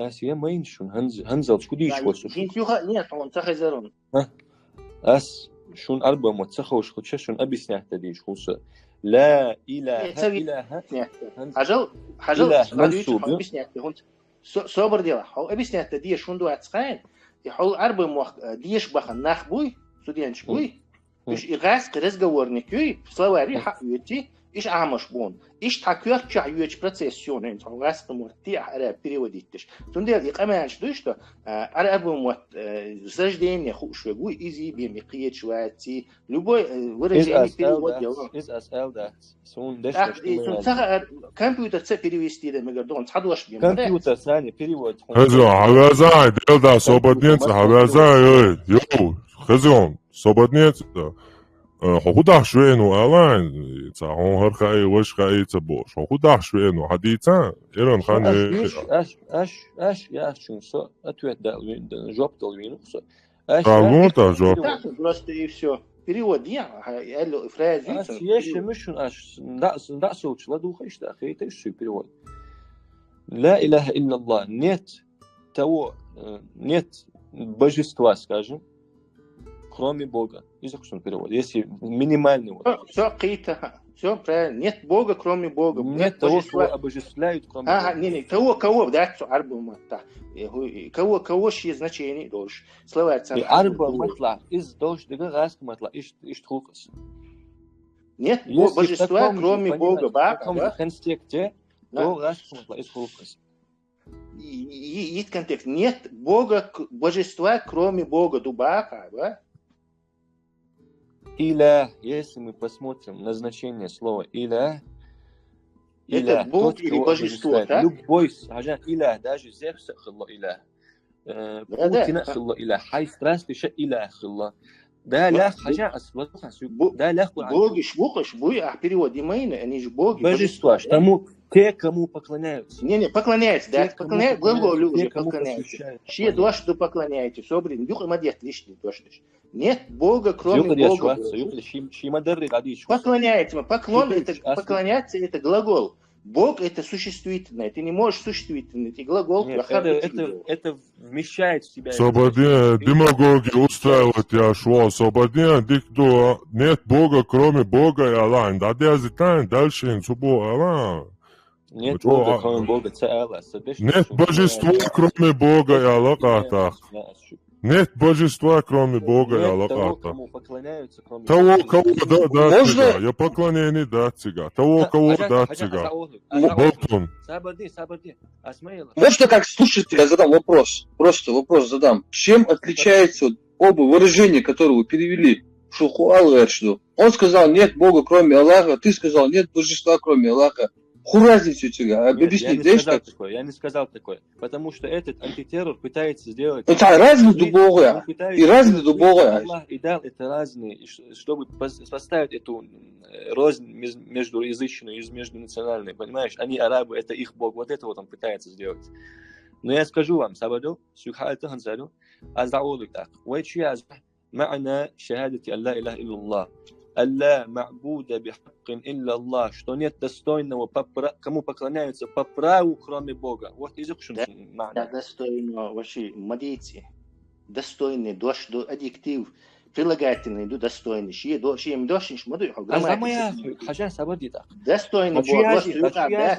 Ас я ма йина шун, хӀанз-, хӀанзалчу ку дийш васу. ХӀинца юха, нет, он ца хезарун. Ха? Ас шун арба ма ца ховш хилча, шун объяснять дан дийш хул со. Ла иляха, иляха. Хьажал, хьажал, илях мансуб ю. Объяснять дан хӀунца. Со-, собар дела, хьо объяснять дан дийш хӀун ду ац хайн? И хьол Ӏарбой мохк, э, деша бахана нах буй, студенташ буй. Уж и гӀаскхи разговорник юй, словарь юй, хьаъ йоьти, иш Ӏамаш бу. Иш тха коьртачохь йоьчу процесс шуна, хӀинца хьо гӀаскхи мотт те ахь араб переводить деш. Цундела и къамаьлаш дуй, что, а, араб мотт, э, с рождения хууш верг вуй, изий бен и кхеташ ваций, любой, э, выражение перевод дело. Из ас аьлла дац. Суна деш ТӀаккха и суна ца хаар, компьютер ца перевести де мегар догӀун, цхьа дош бен. Компьютер санна перевод. Хазо, хьавяза, делда, сободнец, хьавяза, йой, йо, хазо, сободнец. Э, хьо хӀун дахьаш веана ву, алан, ца хьон хӀара хаьий, ваша хаьий ца бохуш. Хьо хӀун дахьаш веана ву, хьадийца? Иран хан Аш, аш, аш, аш, яхчун со, ответ дал вин, жоп дал вин, со. Аш, Та аш, лун та жоп. Просто и всё. Перевод я, а, я фразу Аш, ца, еш, перевод. Мишун, аш, да, да, соуч, ладу, хаш, да, хейта, иш перевод. Ла иляха илляллах, нет того, э, нет божества, скажем, кроме Бога. Из хушун перевод. Если минимальный вот. Всё, всё, кхийтта, всё правильно. Нет Бога, кроме Бога. Нет Нет того, кого божества. Обожествляют, кроме Ага, Бога. Не, не, того, кого, да, всё, арбу матта. Э, ху-, э, кого, кого ши значение должен. Словарь И цан арбу арбу матла, из должен дага гӀаскхи матла, иш, иш тхулкас. Нет Бо-, Если в божества, таком же кроме понимании, Бога, в Баха, таком же да? Контексте, Да. То гӀаскхи матла, иш тхулкас. И, и, и контекст. Нет Бога, к-, божества, кроме Бога, ду Баха, да? Илях, если мы посмотрим на значение слова илях, Это илях, Бог тот, или кого божество, обожествляет. Так? Любой с-, хьажа илях, даже Зевса хилла илях. Э, Да, да. Путина хилла илях, хьай страсти ша илях хилла. Да, Бо-, лях, Бо-, хьажа ас-, вот, Бо-, да, лях, Бог иш букаш, буй, а в переводе майна, они же боги, Божество, божества, да? Тому, те, кому поклоняются. Не, не, поклоняются, да, Те, кому поклоняются, поклоняются, глагол уже те, кому поклоняются. Посвящают Ши поклонение. Дош ду поклоняйтесь, собрин, юха ма дет лишний дош деш. Нет Бога, кроме Юха деш Бога. Ваца, юха деш, ши, ши ма дарри гадиш ваца. Поклоняется, поклон Юха это, деш, ас- поклоняться это глагол. Бог это существительное. Ты не можешь существительное, ты глагол, Нет, это, это, это вмещает в себя. Сободин, демагоги устраивать я шо, сободин, дик ду, нет Бога, кроме Бога и Аллаха. Да, дязитан, дальше ин субу Аллах. Нет Бога, кроме Бога, ца Аллах. Нет божества, кроме Бога и Аллаха. Нет божества, кроме Бога и Аллаха. Того, кому поклоняются, кроме Того, кого, да, да, Можно? Цига. Я поклонение, да, цига. Того, кого, да, цига. Болтун. Сабарди, сабарди. Можно, как слушатель, я задам вопрос? Просто вопрос задам. Чем отличается вот оба выражения, которые вы перевели? Шуху Аллах, что он сказал: «Нет Бога, кроме Аллаха», ты сказал: «Нет божества, кроме Аллаха». Ху разницу цига? Нет, я не сказал такое, я не сказал такое. Потому что этот антитеррор пытается сделать... Ну, так, разные дубовые. И разные дубовые. Аллах и дал это разные, и ш-, чтобы пос-, поставить эту, э, рознь мез-, междуязычную и междунациональную, понимаешь? Они арабы, это их Бог. Вот это вот он пытается сделать. Но я скажу вам, сабадил, сюхалта хансарил, аздаулик так. Вай чи аз معنى شهادة أن لا إله إلا الله. أن لا معبود بحق إلا الله. Что нет достойного, по пра-, кому поклоняются по праву, кроме Бога. Вот из их Да, мана. Да, достойного вообще, мадици. Достойный, дош, до, адъектив, прилагательный, ду, достойный. Ши, до, ши, им дош, иш, маду, А грамматика. Самая, хажа сабадита. Достойный Бог, дош, юка, да.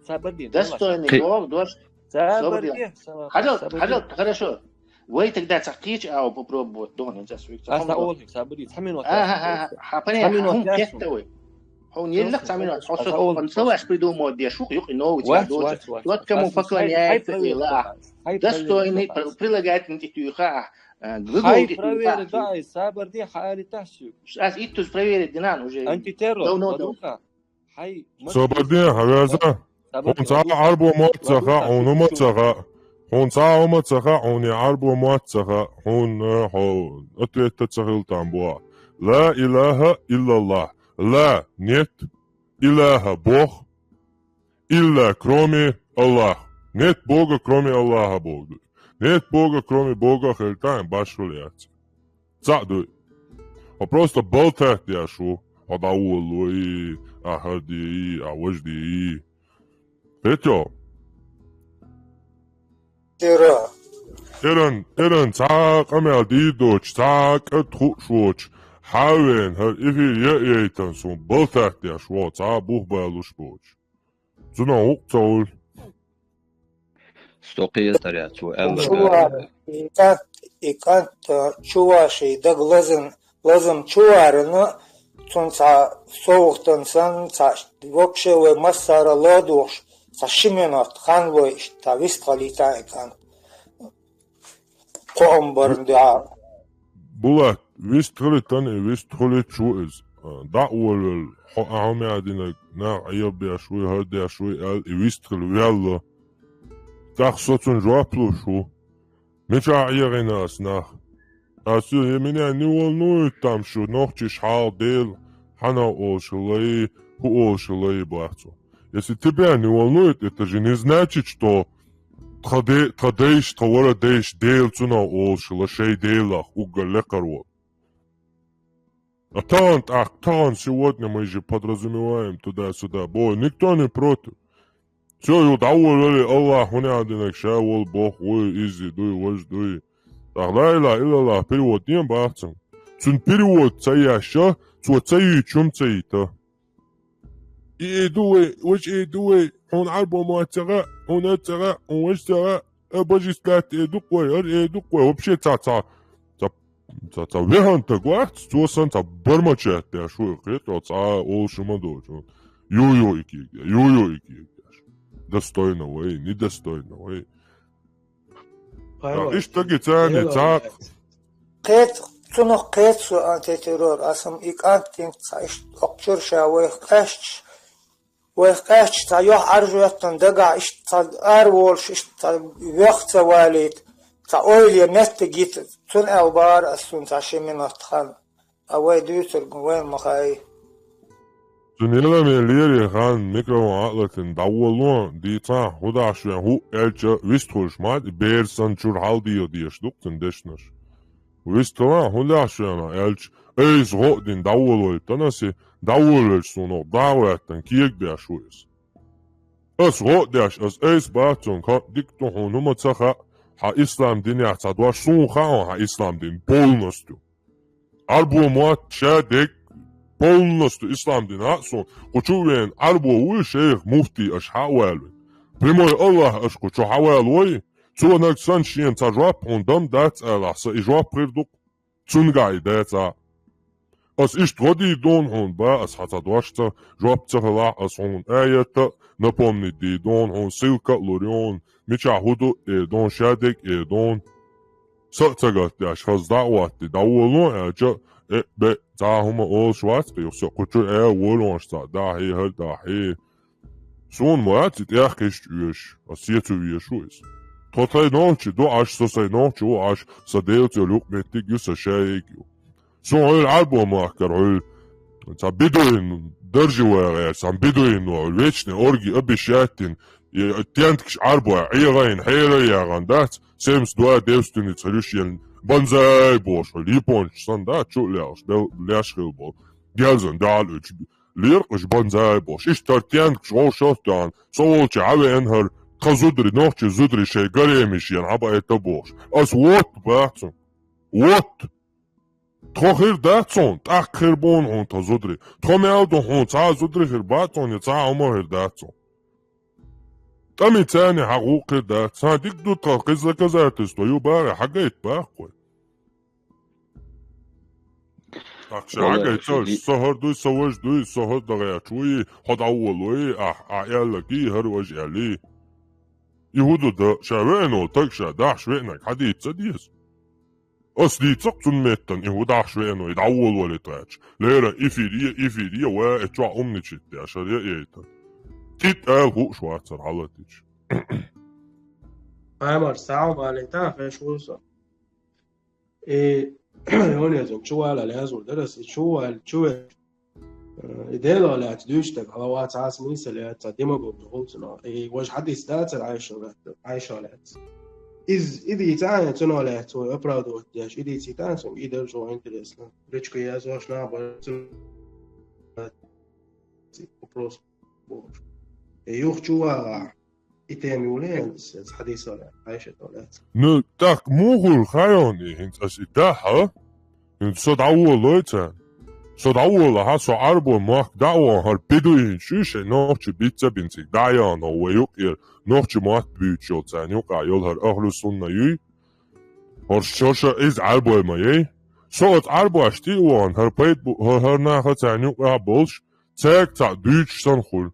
Сабадин, Достойный Бог, дош. Сабарди, сабарди. Хажал, хажал, хорошо. Вай тогда цхьа кхеча ау попробовать дохнуть за свой. Аса олхик, сабарди, цхьа минут. Ага, ага, ага, понятно. Хьун кеттавый. Хьун еллах цхьа минут. Хьо со, он словаш придумал, где шух, юк, и новый. Тот, кому поклоняется, и ла. Достойный, прилагательный титуха. Глагол титуха. Сабарди, хали тасю. Ас иттус проверить динан уже. Антитеррор. Давно, давно. Хьай, Собарди, хьавяза. Хьун цхьа Ӏарбо мотт ца хаьа, хьуна ма ца хаьа. Хьун цхьа хӀума ца хаьа, хьуна Ӏарбо мотт ца хаьа. Хьуна, э, хьо ответта ца хилла там бу. لا إله إلا الله. لا, нет, إله, Бог, إلا, кроме, Аллах. Нет Бога, кроме Аллаха, Бога. Нет Бога, кроме Бога, хилла там башхул яц. Цхьаъ ду. Хьо просто болтать деш ву. Хьо дӀаволалой, ахьар дий, а вож дий. Хетё? Эра. Эран, эран, цхьа къамел дийр доцуш, цхьа кӀант хууш воцуш, хьавен, хӀара эфир яа яйтан сун болтать деш ву, цхьа бух балуш боцуш. Цунах гӀуллакх ца хуьлу. Стокхетаря цо аьлла. Чувар, и кӀант, и кӀант, э, чуваший даг лазан, лазам чуварана, цунца совгӀатан сан, ца вообще вай массара ладугӀуш, ца ши минот хан лой иштта вистхалита и кӀант. Кхоам барна дуьхьа. Булат, вистхалитан и вистхаличу иза. ДӀа а волавелла, хьо ахьа хӀума динарг, нах Ӏехабеш вуй, хӀара деш вуй аьлла, и вистхила ваьлла. ТӀаккха со цунна жоп луш ву. Мичахь Ӏехийна ас нах? Ас ю, я меня не волнует там, что нохчий шхьал дел, хьанав олуш хилай, хӀу олуш хилай, бац цо. Если тебя не волнует, это же не значит, что тха де-, тха дайш, тха вара дайш дел цунав олуш хила шай делах уггар лекхар волу. А тахана тӀаккха, тахана сегодня мы же подразумеваем туда-сюда. Бо, никто не против. Всё, ю дӀаволавелли, Аллах хӀуна динарг ша волу боху, вуй, иззи дуй, важа дуй. ТӀаккха ла илаха иллаллах перевод ден бац цунна. Цуьнан перевод ца еш, цо ца йийчу хӀума ца йита. И, и ду вай, вач и ду вай, хьуна Ӏарбо ма ца гӀа, хьуна ца гӀа, хьуна вач ца гӀа, а бажис лаьтта и дукъ вай, ар и дукъ вай, вообще ца, ца, ца, ца, ца веханта гуахц, цо сан ца бармачаьтташ ву, кхетал цӀа олуш ма доцу. Ю-ю и кига, ю-ю и кига. Достойно вай, недостойно вай. Ай, иштта даги царни, цхьа. Кхет, цунах кхет со антитеррор, ас ам и кӀант динца ца иштта оккхучуьра ша вайх къаьсташ, вайх къаьсташ цхьа юьхь Ӏаржоьттан дагахь иштта цхьа ара волуш, иштта цхьа вех ца валийта, цхьа ойла я меттиг йита, цунна аьлла бахара ас цунна цхьа ши минот хан. А вай дуьйцург вайна ма хаий. Цуьнан яламе лерина хан микрофон Ӏалатина дӀаволло, дийцахь, хӀу дахьаш вен хӀу аьлча, вистхуьлуш ма, бер санна чуьра хьалдийгӀа дезаш ду-кх цуьнан дешнаш. Вистхилахь, хӀу дахьаш вен аьлча, айса гӀо а дина дӀаволавелла Танаси, дӀаволавелча суна дӀа а гӀоьттина, кегабеш ву иза. Ас гӀо а деш, ас айса бац цунна, кхин дика ду хьуна, хӀума ца хаьа, хьан ислам динехь цхьа дош, суна хаьа хьан ислам дин полностью. Ӏарбо мотт ша дерг полностью ислам дин а суна. Кху чу вен Ӏарбо вуй шайх муфтий аша хьа а валавина. Прямой Аллах аша кху чу хьавалавой, цо наг санна шена цхьа жоп хьуна дам дац алахь, сан и жоп хир ду-кх. Цуьнгахь и дацахь. Ас иштта гӀо дийр дуна хьуна, ба, ас хьан цхьа дош ца, жоп ца хилахь, ас хьуна аят а напомнить дийр дуна хьуна, ссылка а лур ю хьуна, мичахь хӀу ду эр дуна, ша дерг эр дуна. Са а ца гатдеш, хаза дӀа а гӀоттий, дӀаволло аьлча, э, бе, цхьа хӀума олуш вац-кх юха со, кху чу а волонаш цхьаъ дахьий, хӀара дахьий. Суна ма вац и тӀех кхишчу оьшуш, ас сецо везаш ву иза. Тхо сайн нохчий ду Ӏаш, со сайн нохчи ву Ӏаш, сан Делаца йолу юкъаметтиг а ю, сан шайиг а ю. Суна хьуьлла Ӏарбо махкара хьуьлла цхьа бедуин даржи вагӀа аьлла, цхьа бедуин ву хьуьлла, вечный оргий обещать дина, и тенткаш Ӏарбой, ӀегӀайна, хьера а ягӀана дац, семьдесят два девственница хир ю шена, банзай бохуш хьуьлла, япончаш санна дац, чу а лелаш, бел-, леш хилла болу. Гелзан дуьхьал оьцуш, леркъаш банзай бохуш. Иштта хӀара тенткаш вовшах а тоьхна, со волчу хьан веана хӀара, тхан зударий, нохчий зударий шайн гаремаш йина хьан баийта бохуш. Ас вот бац хьуна. Вот! Тхо хир дац хьуна, тӀаккха хир бу хьуна тхан зударий. Тхо мел ду хьуна, цхьа а зударий хир бац хьуна, я цхьа а хӀума хир дац хьуна. ТӀамица царна хьан гӀуллакх хир дац. Цхьа дика ду тхан кхин доказательство ю бахара, хьан гайта баккхой. ТӀаккха ша хьан гайта, со хӀара дуй, со важа дуй, со хӀара дагӀаьча вуй, хьо дӀаволлой, ахь, ахь аьлларгий, хӀара важа аьллий. И хӀу ду дан, ша веана волу таг ша дахьаш веанарг хьан дийца ца деза? Ас дийцакх цунна меттана, и хӀу дахьаш веано, и дӀаволавалийта гӀерташ. Лера, эфир е, эфир е, ва, э, чохь умничать деш, хӀара е, яйтан. ТӀитӀ ала хууш вацара хьалатича. Амар, сагӀа валийта, хеш ву со. И, ёнезун, чу вала лаьзур дара ас, и чу вала, чу ве-, э, и Дело лаьца дуьйцу стаг, хьала вац хьас мийса лаьца, демагог ду хӀума цунах. И важа хьадис дацара Ӏайшо лаьца, Ӏайшо лаьца. Из, и дийца а, цунах лаьца вай оправдывать деш, и дийцийта а, цунга и дара чӀогӀа интересно. Ручка язош нах бара, цунах вопрос бохуш. И юха чу вагӀахь, и тема юле, хьадисо лаьцна, Ӏайшето лаьцна. Ну, так, муха хуьлу хайон и хӀинца ас и дахьа? ХӀинца со дӀаволалой царна. Со дӀаволахьа, со Ӏарбой мохк дӀа а ваха, хӀара бедуинаш ю шоай нохчий бицца бинциг дӀаяхана вай юкъера, нохчий мотт буьйцуш йолчарна юкъа йола хӀара ахӀлу сунна юй. ХӀорш шоша из Ӏарбой ма яй. Со оцу Ӏарбошна тӀе а вахана, хӀара пайда бу-, хӀара, хӀара нахацарна юкъа болуш, цаьрга цхьаъ дуьйцуш санна хуьлу.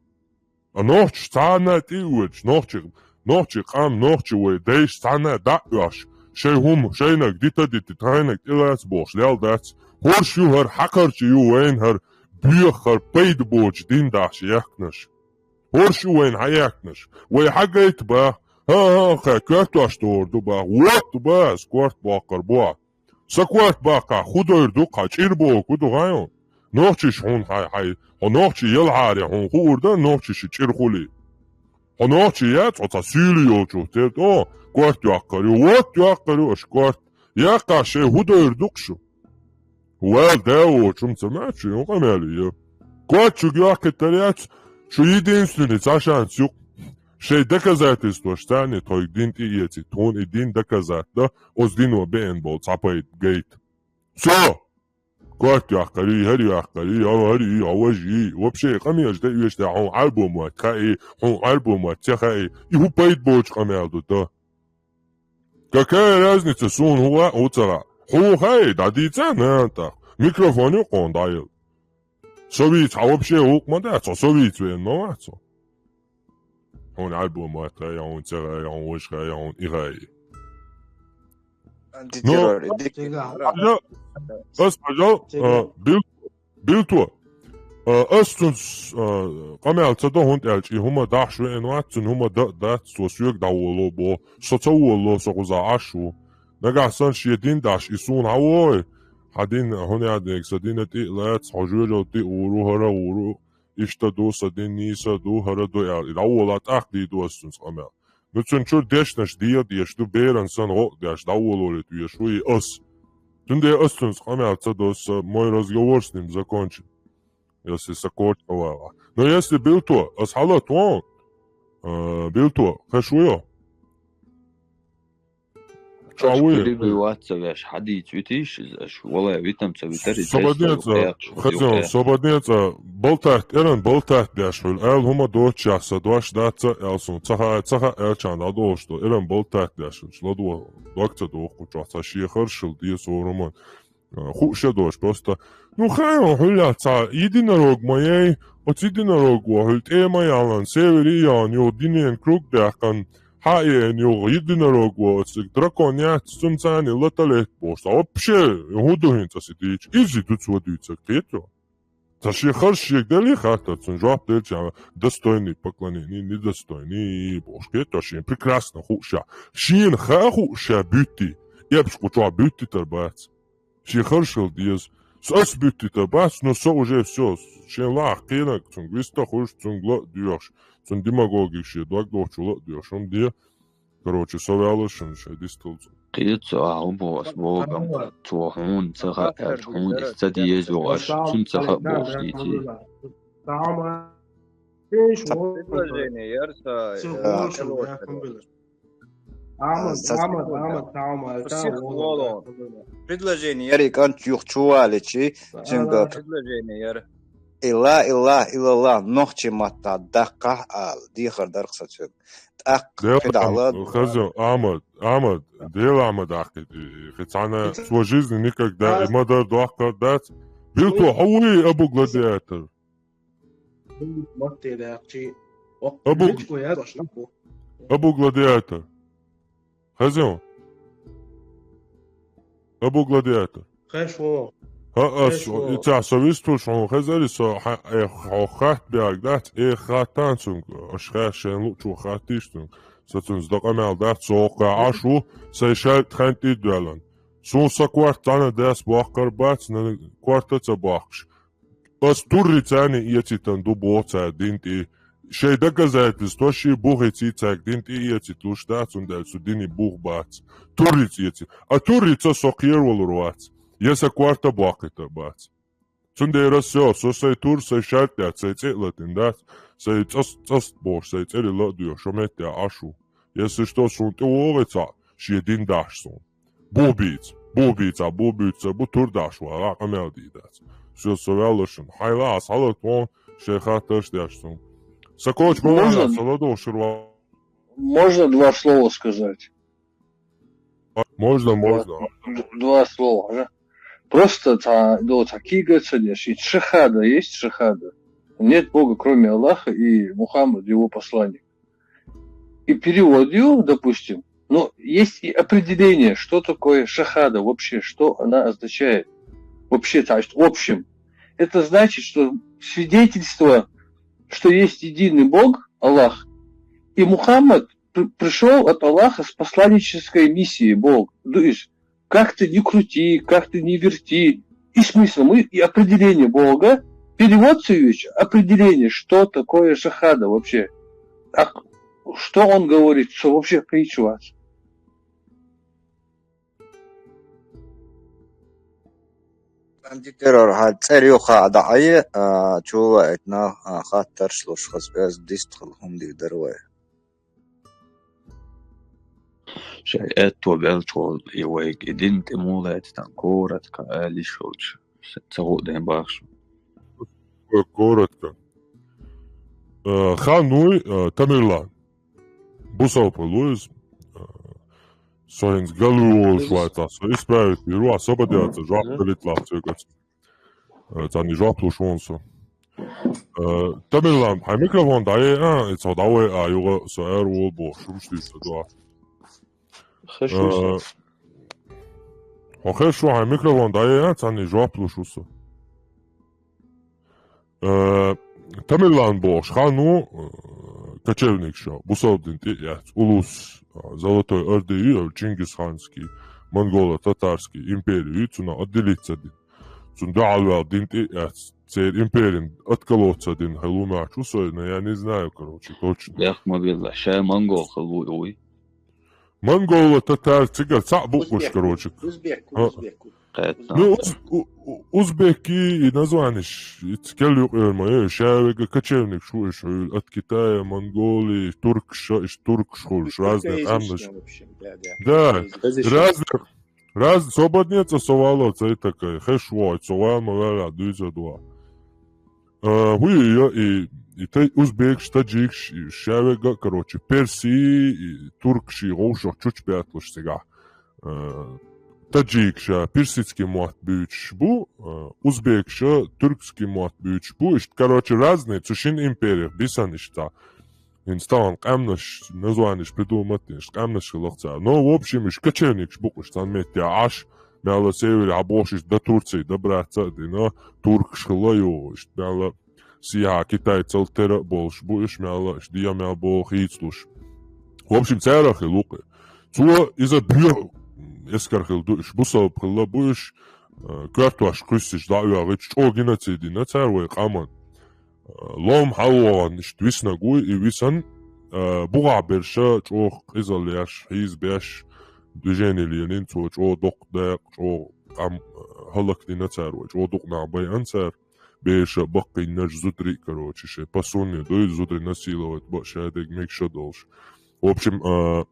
А нохчаш цхьанна а тӀе а воьдуш, нохчий, нохчий къам, нохчий вай дайша цхьанна а дӀа а оьхуш, шайн хӀума, шайниг дита а дитий, тхайниг тӀелаца бохуш, лел дац. ХӀорш ю хӀара хьакхарчий ю вайна хӀара боьха, хӀара пайда боцу дин дахьаш яьккхинарш. ХӀорш ю вайна хьаяьккхинарш. Вай хьагайта баха, хӀан-хӀан, кхаь коьртош тохар ду баха, вот баха, аса корта боккхур бу. Сан корта баккхахь, хӀун дойр ду кхаь, чӀир боху ду хьайо? Нохчаш хьуна хьай, хьай, хьо нохчий ялахьара хьуна хуур дан, нохчаш чӀир хуьлий. Хьо нохчий яц, хьо цхьа суьйлий йолчух тера, о, корта йоккхур ю, вот йоккхур ю аша корта. Яккхахь шайн хӀун дойр ду-кх шу? Вала да волчу хӀума ца маьччу, юкъа мел ю. Корта шуьга йоккхуьйтур яц, шу единственный цхьа шанс ю-кх. Шайн доказательстваш царна тхоьга дин тӀе эций, тхуна и дин доказать дан, оцу дино беана болу цхьа пайда гайта. Всё! Корта йоккхур ю, хӀара йоккхур ю, хӀара ю, хьо важа ю. Вообще, къамелаш дан оьшуш дац, хьуна Ӏарбой мотт хаьий, хьуна Ӏарбой мотт ца хаьий. И хӀун пайда боцу къамел ду дан? Какая разница, суна хӀун лаьа, хӀун ца лаьа? Хьуна хаьий, дӀадийца нана тӀаккха. Микрофон ю кхунна дӀаяла. Со вийца хьан вообще гӀуллакх ма дац, хьо со вийца веана ма вац хьо. Хьуна Ӏарбой мотт хаьий, хьуна ца хаьий, хьуна важа хаьий, хьуна и хаьий. Ну, хьажал, ас хьажал, а, бил-, билто. А, ас цунца, а, къамел ца до, хӀунда аьлча и хӀума дахьаш веана вац, цуьнан хӀума дан а дац, цо соьга дӀаволало боху, со ца волало, со кхузахь Ӏаш ву. Нагахь санна шен дин дахьаш и суна хьан вогӀий? Хьан дин, хӀун яа дерг, сан дина тӀе а лаьцна, хьо жоьжалла тӀе а вур ву, хӀара а вур ву, иштта ду, сан дин нийса ду, хӀара ду аьлла, и дӀаволахь тӀаккха дийр ду ас цунца къамел. Ну, цуьнан чуьра дешнаш дийр а деш ду, беран санна гӀо а деш, дӀаволалуьйтуш ву и ас. Цундела ас цунца къамел ца до, сан мой разговор с ним закончен. Если сан корта ца вагӀахь. Но если билто, ас хьалат вон, а, билто, хеш вуйо? Ча вуй? Куьриг вуй вац ца веш, хьадийца витийша иза аша. Валай, витам ца витар, и Со тесто баднеца, юкъехь, хезон, юкъехь. Со баднеца, балтат, эран балтат деш хуьлу. Аьлла хӀума доцучех сан дош дац ца аьлла суна. Ца хаьа, ца хаьа аьлча, дӀадолуш ду. Эран балтат деш хуьлу. Ладо, дог ца доху чохь, ца шен харшал деза хӀора хӀуман. А, хууш а дош просто. Ну, хьайн хьуьллехь цхьа единорог ма яй, оцу единорого хьуьлла тӀе ма яллан, севери а ян, юха динен круг даьккхина, хьа а еана, юха единорого оцу дракон яц, цунна царна латалет бохуш. Вообще, хӀун ду хӀинца аса дийча? Иза ду цо дуьйцург, кхетий? Ца шен харш шега делий хаттар, цунна жоп делча, достойный поклонения, недостойный бохуш, кхетий, шен прекрасно хууш а. Шена ха а хууш а буьтти, эпаш кху чохь буьттитар бац. Шен харшал деза. Со ас буьттита бац, но со уже всё. Шен лахь кхенаг цунга виста хуьлуш, цунга ла а доьхуш, цунна демагогик шен дог дохучу ла а доьхуш. ХӀума де, короче, со ваьлла шуна шайн дисталца. Кхета со, а, хӀун боху ас богам, цо хьуна ца хаьа аьлча, хьуна иза ца деза вогӀу аш, цунна ца хаьа бохуш дийций. Ца предложение яра са, э, Амад, Амад, Амад, таӀо ма аллара, таӀо ма аллара. Предложение яра и кӀант юха чу валичи, цуьнга предложение яра. Илла, илла, илалла, нохчи матта даккхахь ала, дехар дарх сан цуьнга. ТӀаккха кхидӀа ла. Хаза, Амад, Амад, дела Амад ахкхи, хи цхьана цо жизни никогда и ма дар доккхар дац. Билто, хьо вуй, Абу Гладиатор? Абу, Абу Гладиатор. Хаза ву? Абу Гладиатор. Хеш ву. ХӀа, ас, и ца со вистуш хьуна хезари, со хьо хатта бег дац, э, хаттан цунга, аш хеш шен лучу хаттиш цунга. Со цунца дакъа мел дац, со хӀокха Ӏаш ву, сайн шаьртӀа хьаьнтӀий доьллан. Суна сан корта цхьана дас боккхар бац, нан корта ца боккхуш. Ас турри царна эцийтан ду боху цара дин тӀе. Шайн доказательстваш ши бухица цаьрга дин тӀе эцийта луш дац, цундела цу дини бух бац. Туррица эци. А туррица со кхеравалур вац. Я сан корта боккхийтар бац. Цундела со, со сайн тур, сайн шаьртӀа, сайн цӀе а латина дац, сайн цӀаст, цӀаст бохуш, сайн цӀери ла а доьху, шо метте Ӏаш ву. Если что, суна тӀе вогӀи цхьаъ, шен дин дахьаш суна. Бу бийца, бу бийца, бу буьйцур бу, тур дахьаш вала, къамел дийр дац. Всё, со вяллашан. Хьайла, аз хьалат вон, шей хаттарш деш сун. Са коч бала, Можно? Со ладо шурва. Можно два слова сказать? Можно, можно. Д- Два слова, да? Просто та, да, вот такие говорятся, дескать, шахада есть, шахада. Нет Бога, кроме Аллаха, и Мухаммад его посланник. И перевод его, допустим, но есть и определение, что такое шахада вообще, что она означает. Вообще, то есть в общем. Это значит, что свидетельство, что есть единый Бог, Аллах, и Мухаммад при- пришел от Аллаха с посланнической миссией Бог. То есть, как ты не крути, как ты не верти, и смысл, мы, и определение Бога, перевод всё ещё, определение, что такое шахада вообще. А что он говорит, что вообще причу вас? Антитеррор, хьа цӀер юха а дӀаӀе, а, чула этна, а, хаттарш луш хазбез дистхал хӀумдиг дарвай. Шай этто белчхол и вайг и дин тӀе мулайт тан коротко али шолч. Ца гуъ ден бахш. Коротко. Э, Хануй, э, Тамерлан. Бусалпа Луиз. Э, Соинс галуол швайца. Со исправить беру, особо делаться. Жуап далит лапцегац. Э, Цани жуап лушонсо. Э, Тамерлан, хай микрофон дае, а, и цо давай, а, юга со эр вол бо, шуруш ты со дуа. Хешуса. Хо хешо, хай микрофон дае, а, Цани жуап лушусо. Э, Тамерлан бохш, Хану, э, кочевник шо, бусалб дин тӀе яц, улус, а, Золотой Орды ю, Чингисханский, монголо-татарский империю, цуна отделиться дин. Цун дугӀалвел дин тӀе яц, цер империн отколоться дин, хелу мачу сой, но я не знаю, короче, точно. Бяхма билла, шай монгол халу уй. Монголо-татар цигар цаӀ букваш, короче. Узбек, А. узбек. Къетна. Ну, уз-, у-, у-, узбеки и названиш, и цкел юкъер ма, э, шавега кочевник шу, иш, от Китая, Монголии, турк ша, иш турк шхул, иш разные Тюркоязычная, амнаш. В общем, да, да. Да, Тюркоязычная. Разных, раз, свободнее цо совало, цей такой, хешво, цо вама вела, дуйза дуа. Э, хуй, я, и, и тей узбекш, таджикш, и шавега, короче, перси, и туркши, гоушах, чуч пятлуш сега. Э, таджикша, персидский мот бючш бу, э, узбекша, тюркский мот бючш бу, иш, короче, разные, цу шин империях, бисан ишта. Инстаграм къамнаш, названиш придумать, иш къамнаш лохца. Но, в общем, иш кочевникш букваш, сан метте аш, мяла север, а бошиш до Турции, добраться, дина, туркш хилаю, иш, мяла, сиха китайцал тера болш бу, иш, мяла, иш, дия мяла бол хийцлуш. В общем, царахи лукы. Цо иза бюр эскар хил ду, иш, бусалб хилла бу, иш, э, картваш куссиш, да, уя, гич, о, геноцидина, цар вай къаман. Лом хьалвогӀан ишт виснаг вуй, и висан, э, бугӀа берша чӀох къизал яш, хьийз беш, движение лелин цо чӀо докъ дакъ, чӀо къам, э, хӀаллакдина цар вай, чӀо дукъ нах байан цар, берша баккхиннаш зудри, короче, шей пасунни дуй, зудри насиловать ба, шадег мегша долш. В общем, э,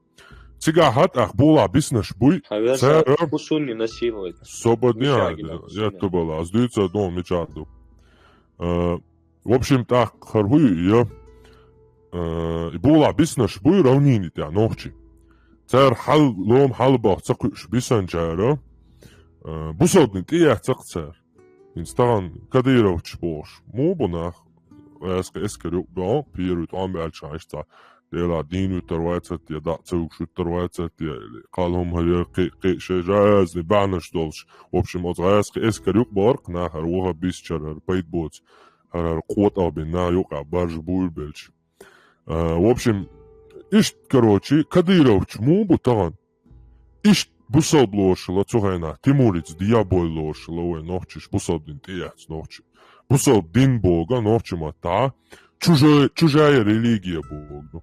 цига хьат ах була биснаш буй, Хавер цар, за пусунни насиловать. Сободня, Мичагина, я сина. Тубала, аз дуйца дом мичарду. Э, в общем, так, харгуй, я, э, и була биснаш буй равнини тя нохчи. Цар хьал, лом хьал бах цакуш бисан чара. Э, бусалбни тия цак цар. Инстаграм Кадыровч бош. Му бунах. Эска эскер юк бо, первый там бялча ишта. Дела дин ютар вайцат, я да цук шутар вайцат, я или калум хавер кы, кы, ше жазни банаш долш. В общем, от эска эскер юк бо, нахар вахабис чарар, пайт боц. Харар къот абин на юк а барж буй белч. Э, в общем, ишт, короче, Кадыровч му бу таган. Ишт бусалб лошла цугайна, Тимуриц дьявол лошла вай нохчиш, бусалб дин тияц нохчи. Бусалб дин бога нохчи мата, чужая, чужая религия бога.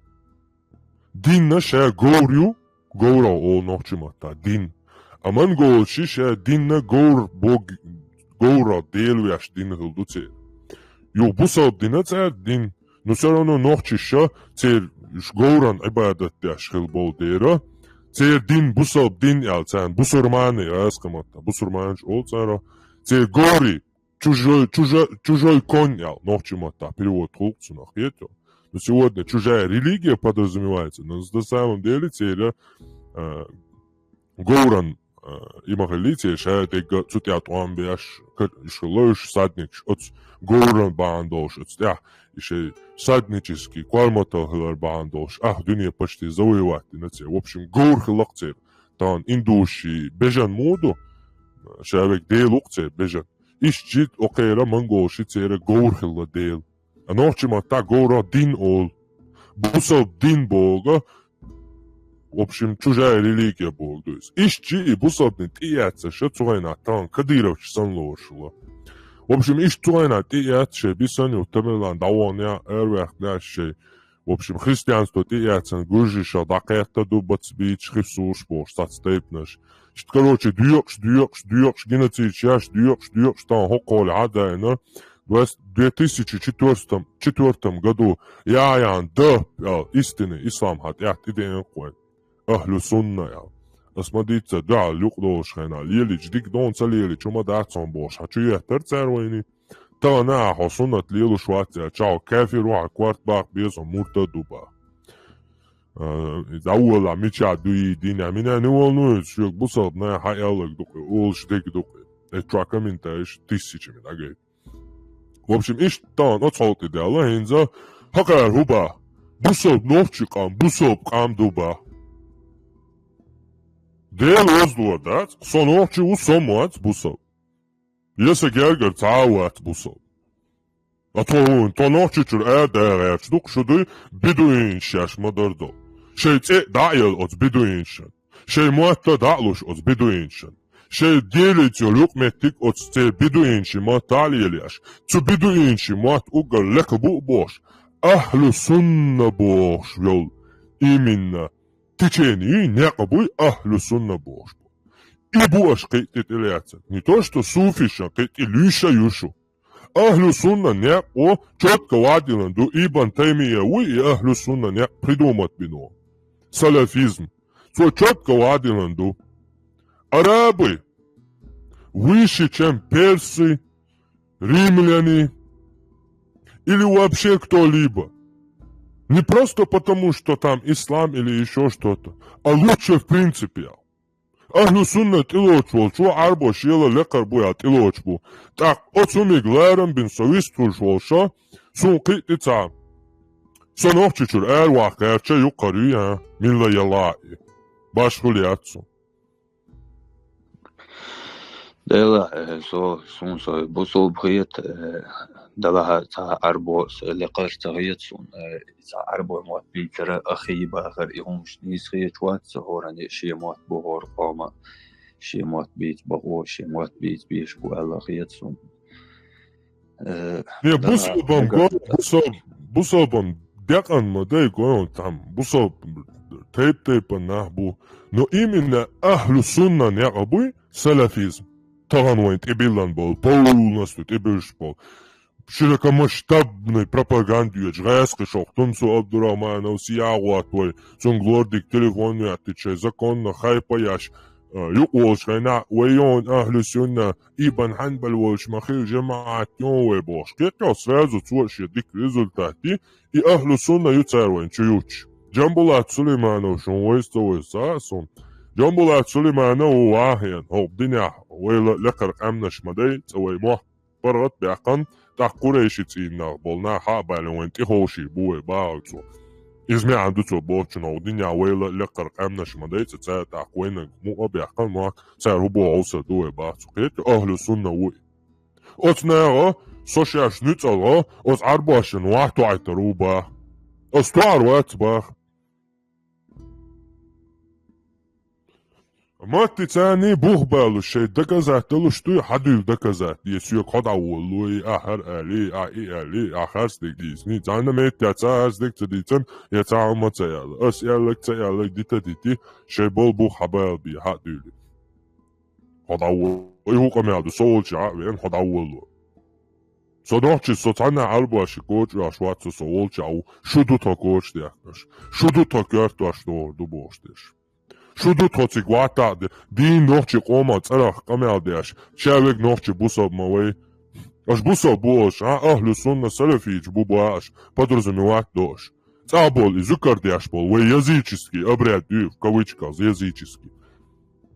Динна ша говрю, говра о нохчи мата, дин. А монголчи ша динна говр бог, говра делвяш дин хилдуце. Ю бусалб дина цар дин, но всё равно нохчи ша цер ш говран ибадат дяш хил бол дера. Цер дин бусалб дин ял цан, бусурманы, аз камата, бусурманч ол цара. Цер говри, чужой, чужой, чужой конь, ял, нохчи матта перевод хулк цунах, хету. Но сегодня чужая религия подразумевается, но на самом деле церя, э, говран, э, има хилли церя, шая дегга цутя тӀом беш, иши лош садник, оц говран бандолш, оц тя, иши саднический, кварматал хилар бандолш, ах, дуния почти завоевать дина церя. В общем, говр хилак церя. Тан индуши бежан муду, шавек делук церя бежан. Иш чит окхера монголши церя говр хилла дел. А нохчи матта говра дин ол. Бусалб дин болга, в общем, чужая религия болга. То есть, иш чи и бусалбни тӀияца ша цугайна тан Кадыровч сан лошула. В общем, иш цугайна тӀияц шей бисан ю Тамерлан давоня, эрвехня шей. В общем, христианство тӀияцан гуржиша дакъетта ду бац бич хифсуш бош, сац тайпнаш. Шт, короче, дуёкш, дуёкш, дуёкш, геноцид шаш, дуёкш, дуёкш, тан хокол адайна. В две тысячи четвёртом, четвёртом году я ян да, э, истины, ислам хат, я, идеен кой. Ахлю сунна, я. Асмадица, да, люк долш хайна, лелич, дик дон ца лелич, ума дацон бош, хачу я тар царвайни. Та на, хо суннат лелуш вац, я, чао, кафир ва, кварт бак, безо, мурта дуба. Э, из аула, мича дуи, диня, меня не волнует, шук бусалб, на, ха, ялак дукы, олш дек дукы. Э, чуа комментариеш тысячами, да, говорит. В общем, иш тан, оцолт идеала, хинза, хакар хуба. Бусалб нохчи къам, бусалб къам дуба. Дел оздула дац, со нохчи у со мац бусалб. Еса гергар цаавац бусалб. А то, то нохчи чур а дагъач дук шуды бедуин шаш мадардо. Шей цӀе даъял оц бедуин шан. Шей муатта даълуш оц бедуин шан. Шей делицо люкъ меттик оц цӀе бедуин ши муатта лелияш. Цу бедуин ши муат угар лекха бу бош. Ахлю сунна бош вел. Именно. Течение некъа буй ахлю сунна бош бу. И бу аш къитӀи тӀилияца. Не то, что суфиша къитӀи люша юшу. Ахлю сунна некъо чётко вадилан ду Ибн Таймия уй и ахлю сунна некъ придумать бино. Салафизм. Цо чётко вадилан ду. Арабы выше, чем персы, римляне или вообще кто-либо. Не просто потому, что там ислам или ещё что-то, а лучше в принципе. Ахлю сунна тӀилоч волчу арбо шела лекар буя тӀилоч бу. Так, оцумиг ларам бин совист хуш волша, сун къитӀица. Со нохчи чур эр вахъ эрча юкъар юя, милла яла. Баш хулияцу. Дела, э, со, сун со, бусалб хет, э, далаха ца арбо с-, лекар ца хет сун, э, ца арбо мот битера ахи бахар и хумш нис хет ват, со хорани ши мот бу хор къома, ши мот бит бахо, ши мот бит биш бу Аллах хет сун. Э, Не, да, бусалбам да, го, да. Бусалб-, бусалбам декъан ма дай го, там, бусалб тайп-тайпан нах бу. Но именно ахлю сунна некъа буй салафизм. Тагъан вайн тӀибиллан бол, полностью тӀибилш бол. Широкомасштабный пропагандуяч, гъайс къишох, тунсу Абдурахманов сиягъуат вай, цун глордик телефон яттичай, законно хайпа яш, э, юкъ волш гъайна, вай ён ахлю сунна, Ибн Ханбал волш махил жамаат ён вай бош. Кеткал сразу цо ши дик результати, и ахлю сунна ю цар вайн чу юч. Джамбулат Сулейманов шун вайста вайса сун. Джамбулат Сулейманов у вахен, хоб диня, вайла лекар къамнаш мадай, ца вай мох. Паргъат бяхъан, тӀаккха къурайши цӀийнах болна, хьа балин вайн тӀиховши бу вай багъал цо. Изме анду цо бохчунов, диня вайла лекар къамнаш мадай, ца ца тӀаккха вайнаг муъа бяхъан, муъа цар хӀу боховса ду вай бахцу. Кхету, ахлю сунна вуй. Оц нагъа, со шаш нуьцӀалгъа, оц Ӏарбашин вахту айтар у ба. Оц туар вац бах. Матти цани бух балу шей доказать далуш дуй, хьадуьйла доказать, е соьга хьо дӀаволлу, и ахьар али, а и али, а харц диг дийсни. Царна метта ца харц диг ца дийцан, я ца хӀума ца яла. Ас яллаг ца яллаг дита дити, шей бол бух хьабал би, хьадуьйли. Хьо дӀаволлу, и хӀу къамел ду, со волча а вен, хьо дӀаволлу. Со нохчи, со цхьанна Ӏарбаши кочу яш вац, со волча а ву, шу ду тхо кочу дехкаш. Шу ду тхо коьртош догӀур ду бохуш деш. Шу ду тхо цига ватта а де, дийна нохчи къома цӀарах къамел деш, чавег нохчи бусалба ма вай. Аша бусалба бу олуш, а, ахлу сунна салафиташ бу бохуш, подразумевать до аша. Цхьа болу и зуькар деш болу вай языческий обряд ю, в кавычках языческий.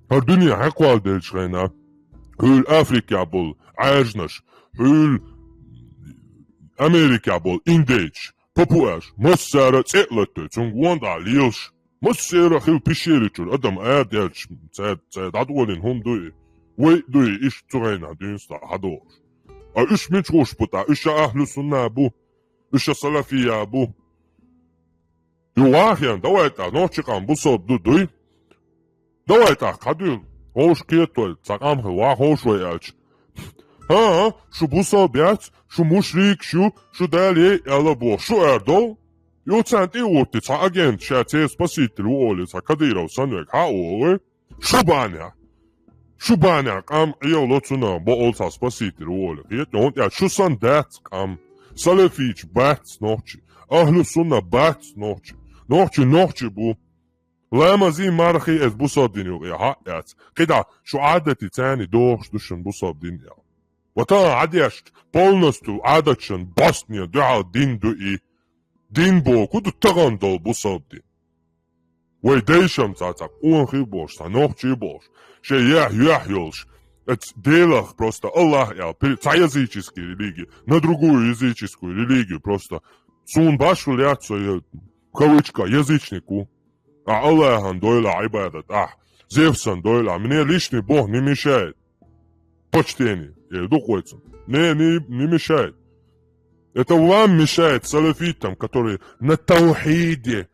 ХӀара дуьне хьекхолладелчу хенахь, хьуьлла Африкехь болу Ӏаьржанаш, хьуьлла Америкехь болу индейцаш, папуаш, массара а цӀе а латтой, цуьнга вон дӀа лелаш. Массара а хилла пещери чуьра адам арадаьлча, цара, цара дӀадолийна хӀума ду и. Вай а ду и, иштта цу хенахь дуьйна стаг хьадолуш. А уьш мича гӀуш бу тӀаккха? Уьш а ахлу сунна бу, уьш а салафия бу. Ю вахьян, давай тӀаккха, нохчи къам бусалба ду, дуй? Давай тӀаккха, хьадуьйла. Ховш кхеталой, цхьа къам хила ваха ховш вай аьлча. ХӀан, шу бусалба яц, шу мушрикаш ю, шу Дала яй аьлла боху, шу аьрдол? Ю царна тӀе а вутти, цхьа агент ша церан спаситель ву олий, цхьа Кадыров санна верг хьа а вогӀий? Шу бахьанехь. Шу бахьанехь къам Ӏелало цунах бакъал цхьа спаситель ву олий. Хетта, хӀунда аьлча шу санна дац къам. Салафиташ бац нохчий. Ахлу сунна бац нохчий. Нохчий нохчий бу. Ламазий, мархий эца бусалба дин юкъе хьа а эц. КхидӀа шу Ӏадатий царний дохуш ду шуна бусалба дин аьлла. Ва тахана Ӏадешча, полностью Ӏадаташна босне дуьхьал дин ду и. Дин боху ду тахана долу бусалба дин. Вай дайшам цхьа, цхьа къонахий болуш, цхьа нохчий болуш, шайн яхь-юьхь йолуш, оцу Делах просто Аллах аьлла, пир-, цхьа языческий религия, на другую языческую религию просто. Суна башхалла яц со, я, в кавычках, язычник ву. Ахь Аллахьан дойла Ӏибадат, ахь Зевсан дойла, мне лично Бог не мешает. Почтение. Я иду к этому. Не, не, не мешает. Это вам мешает, салафитам, которые на таухиде,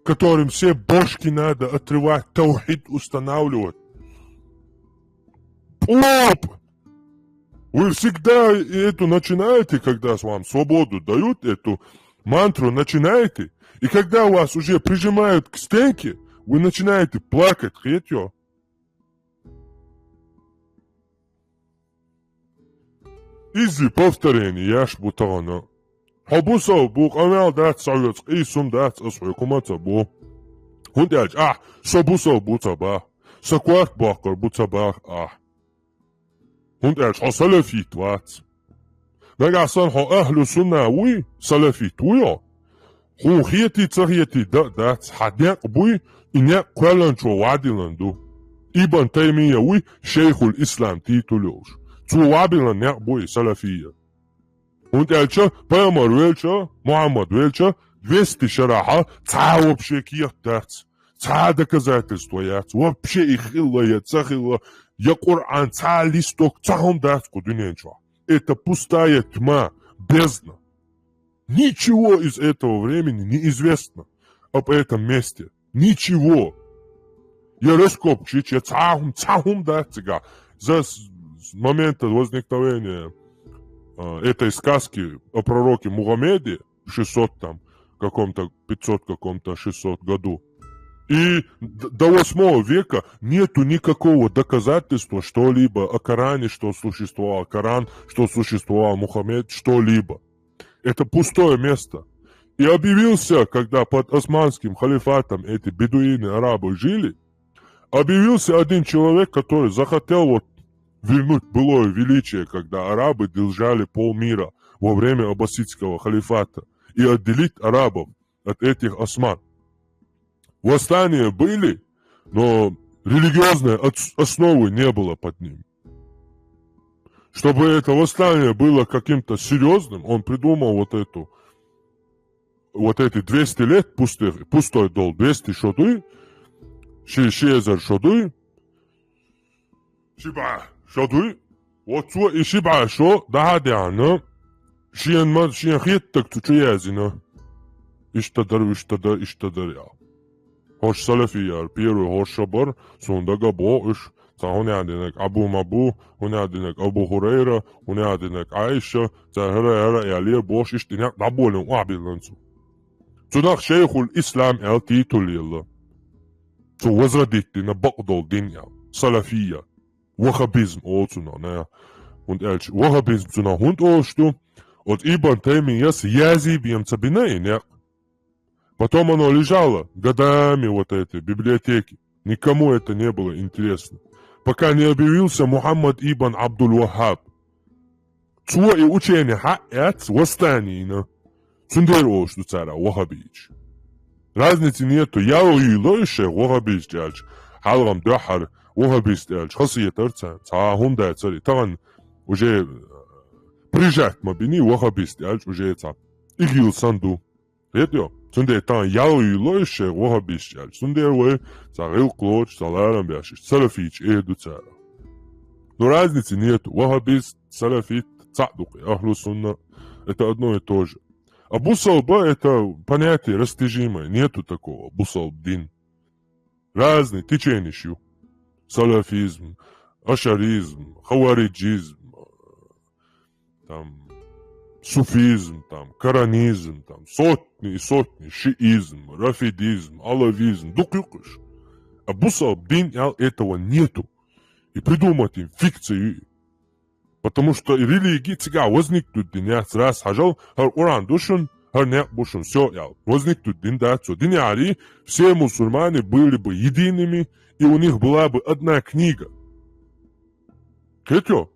которым все бошки надо отрывать, таухид устанавливать. Поп! Вы всегда эту начинаете, когда с- вам свободу дают, эту мантру начинаете, и когда вас уже прижимают к стенке, вы начинаете плакать, хетё. Изза повторение еш бу тахана. Хьо бусалба бу, къамел дац со хьоьца, къийсам дац аса хьоьга, хӀума ца бу. ХӀунда аьлча ахь со бусалба бу ца бах, сан корта боккхур бу ца бах ахь. ХӀунда аьлча хьо салафит вац. Нагахь санна хьо ахлу сунна вуй, салафит вуй хьо? Хьуна хетий, ца хетий дан а дац, хьан некъ буй, и некъ кхоьллинчо вадиллина ду. Ибн Таймия вуй, шайхул ислам титул йолуш. Цо вабиллина некъ бу и салафия. ХӀунда аьлча пайхамар велча, Мухьаммад велча, двести шарахьа цхьа а вообще кехат дац. Цхьа а доказательство яц. Вообще и хилла я ца хилла, я Къуръан, цхьа а листок, цхьа хӀума дац кху дуьнен чохь. Это пустая тьма, бездна. Ничего из этого времени не известно об этом месте. Ничего. Я раскопчич, я цхьа хӀума, цхьа хӀума дац цигахь. За с- с момента возникновения а, этой сказки о пророке Мухаммеде в шестьсот там каком-то, пятьсот каком-то, шестьсот году. И д- до восьмого века нету никакого доказательства что-либо о Коране, что существовал Коран, что существовал Мухаммед, что-либо. Это пустое место. И объявился, когда под османским халифатом эти бедуины, арабы жили, объявился один человек, который захотел вот вернуть былое величие, когда арабы держали полмира во время аббасидского халифата, и отделить арабов от этих осман. Восстания были, но религиозной ос- основы не было под ним. Чтобы это восстание было каким-то серьезным, он придумал вот эту, вот эти двести лет пустых, пустой дол, двести шо дуй, ши- ши эзар шо дуй, ши бӀе шо дуй. Вот цо и ши бӀе шо дӀа а даьхьна, шена ма- шена хеттарг цу чу яздина. Иштта дар, иштта дар, иштта дар, аьлла. ХӀорш салафияра первый хӀорш а бара, суна дага боху уьш, цхьа хӀун аьлла динарг Абу Мабу, хӀун аьлла динарг Абу Хурайра, хӀун аьлла динарг Ӏайша, цхьа хӀара, хӀара аьлла бохуш, иштта некъ дӀаболийна охьабиллина цо. Цунах шайхул ислам аьлла титул елла. Цо возродить дина бакъдолу дин аьлла. Салафия. Ваххабизм олу цунах, на. ХӀунда аьлча ваххабизм цунах хӀунда олуш ду? Оцу Ибн Таймияс язйийбина ца бина и некъ. Потом оно лежало годами вот эти библиотеки. Никому это не было интересно. Пока не объявился Мухаммад ибн Абдул-Ваххаб. Цо и учени хьаэц вастанийна. Цундела олуш ду цара ваххабийча. Разницы нету, ял йийла уьш шайх ваххабийча аьлча, хьалхам дуьххьара ваххабист аьлча, хасетар царна, цхьа хӀума дацара, и тахана уже прижать ма бини ваххабист аьлча, уже цхьа игил сан ду. Хетайо? Цундела тахана ял йийла уьш шайх ваххабийча аьлча. Цундела вай цхьа гӀиллакх лоцуш, цхьа ларам беш, салафийча эр ду цара. Ну, разницы нету. Ваххабист, салафит, цхьаъ ду-кх и, ахлу сунна, это одно и то же. А бусалба — это понятие растяжимое, нету такого, бусалба дин. Разный течениш ю. Салафизм, ашаризм, хавариджизм, там, суфизм, там, каранизм, там, сотни и сотни, шиизм, рафидизм, алавизм, дукха ю-кх уьш. А бусалба дин аьлла этого нету. И придумать им фикция ю. Потому что религии цигахь возникнуть дина яц, раз хьажал, хӀара Къуръан ду шуна, хӀара некъ бу шуна, всё, аьлла. Возникнуть дина дац цо. Дина яра, все мусульмане были бы едиными, и у них была бы одна книга. Хетайо?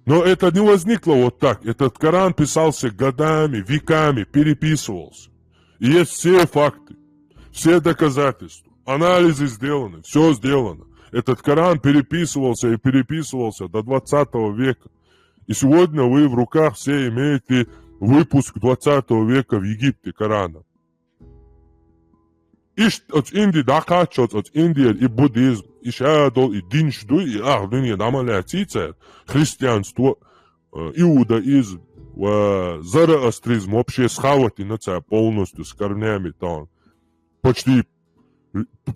Но это не возникло вот так. Этот Коран писался годами, веками, переписывался. И есть все факты, все доказательства. Анализы сделаны, всё сделано. Этот Коран переписывался и переписывался до двадцатого века. И сегодня вы в руках все имеете выпуск двадцатого века в Египте Корана. Иштта оцу Инди дӀакхаччалц, оцу Индера и буддизм, и шадолу и динаш дуй, и ахлу дуьне дӀа ма лаьций цара, христианство, э, иудаизм ва зороастризм вообще схаватийна цара полностью с корнями там. Почти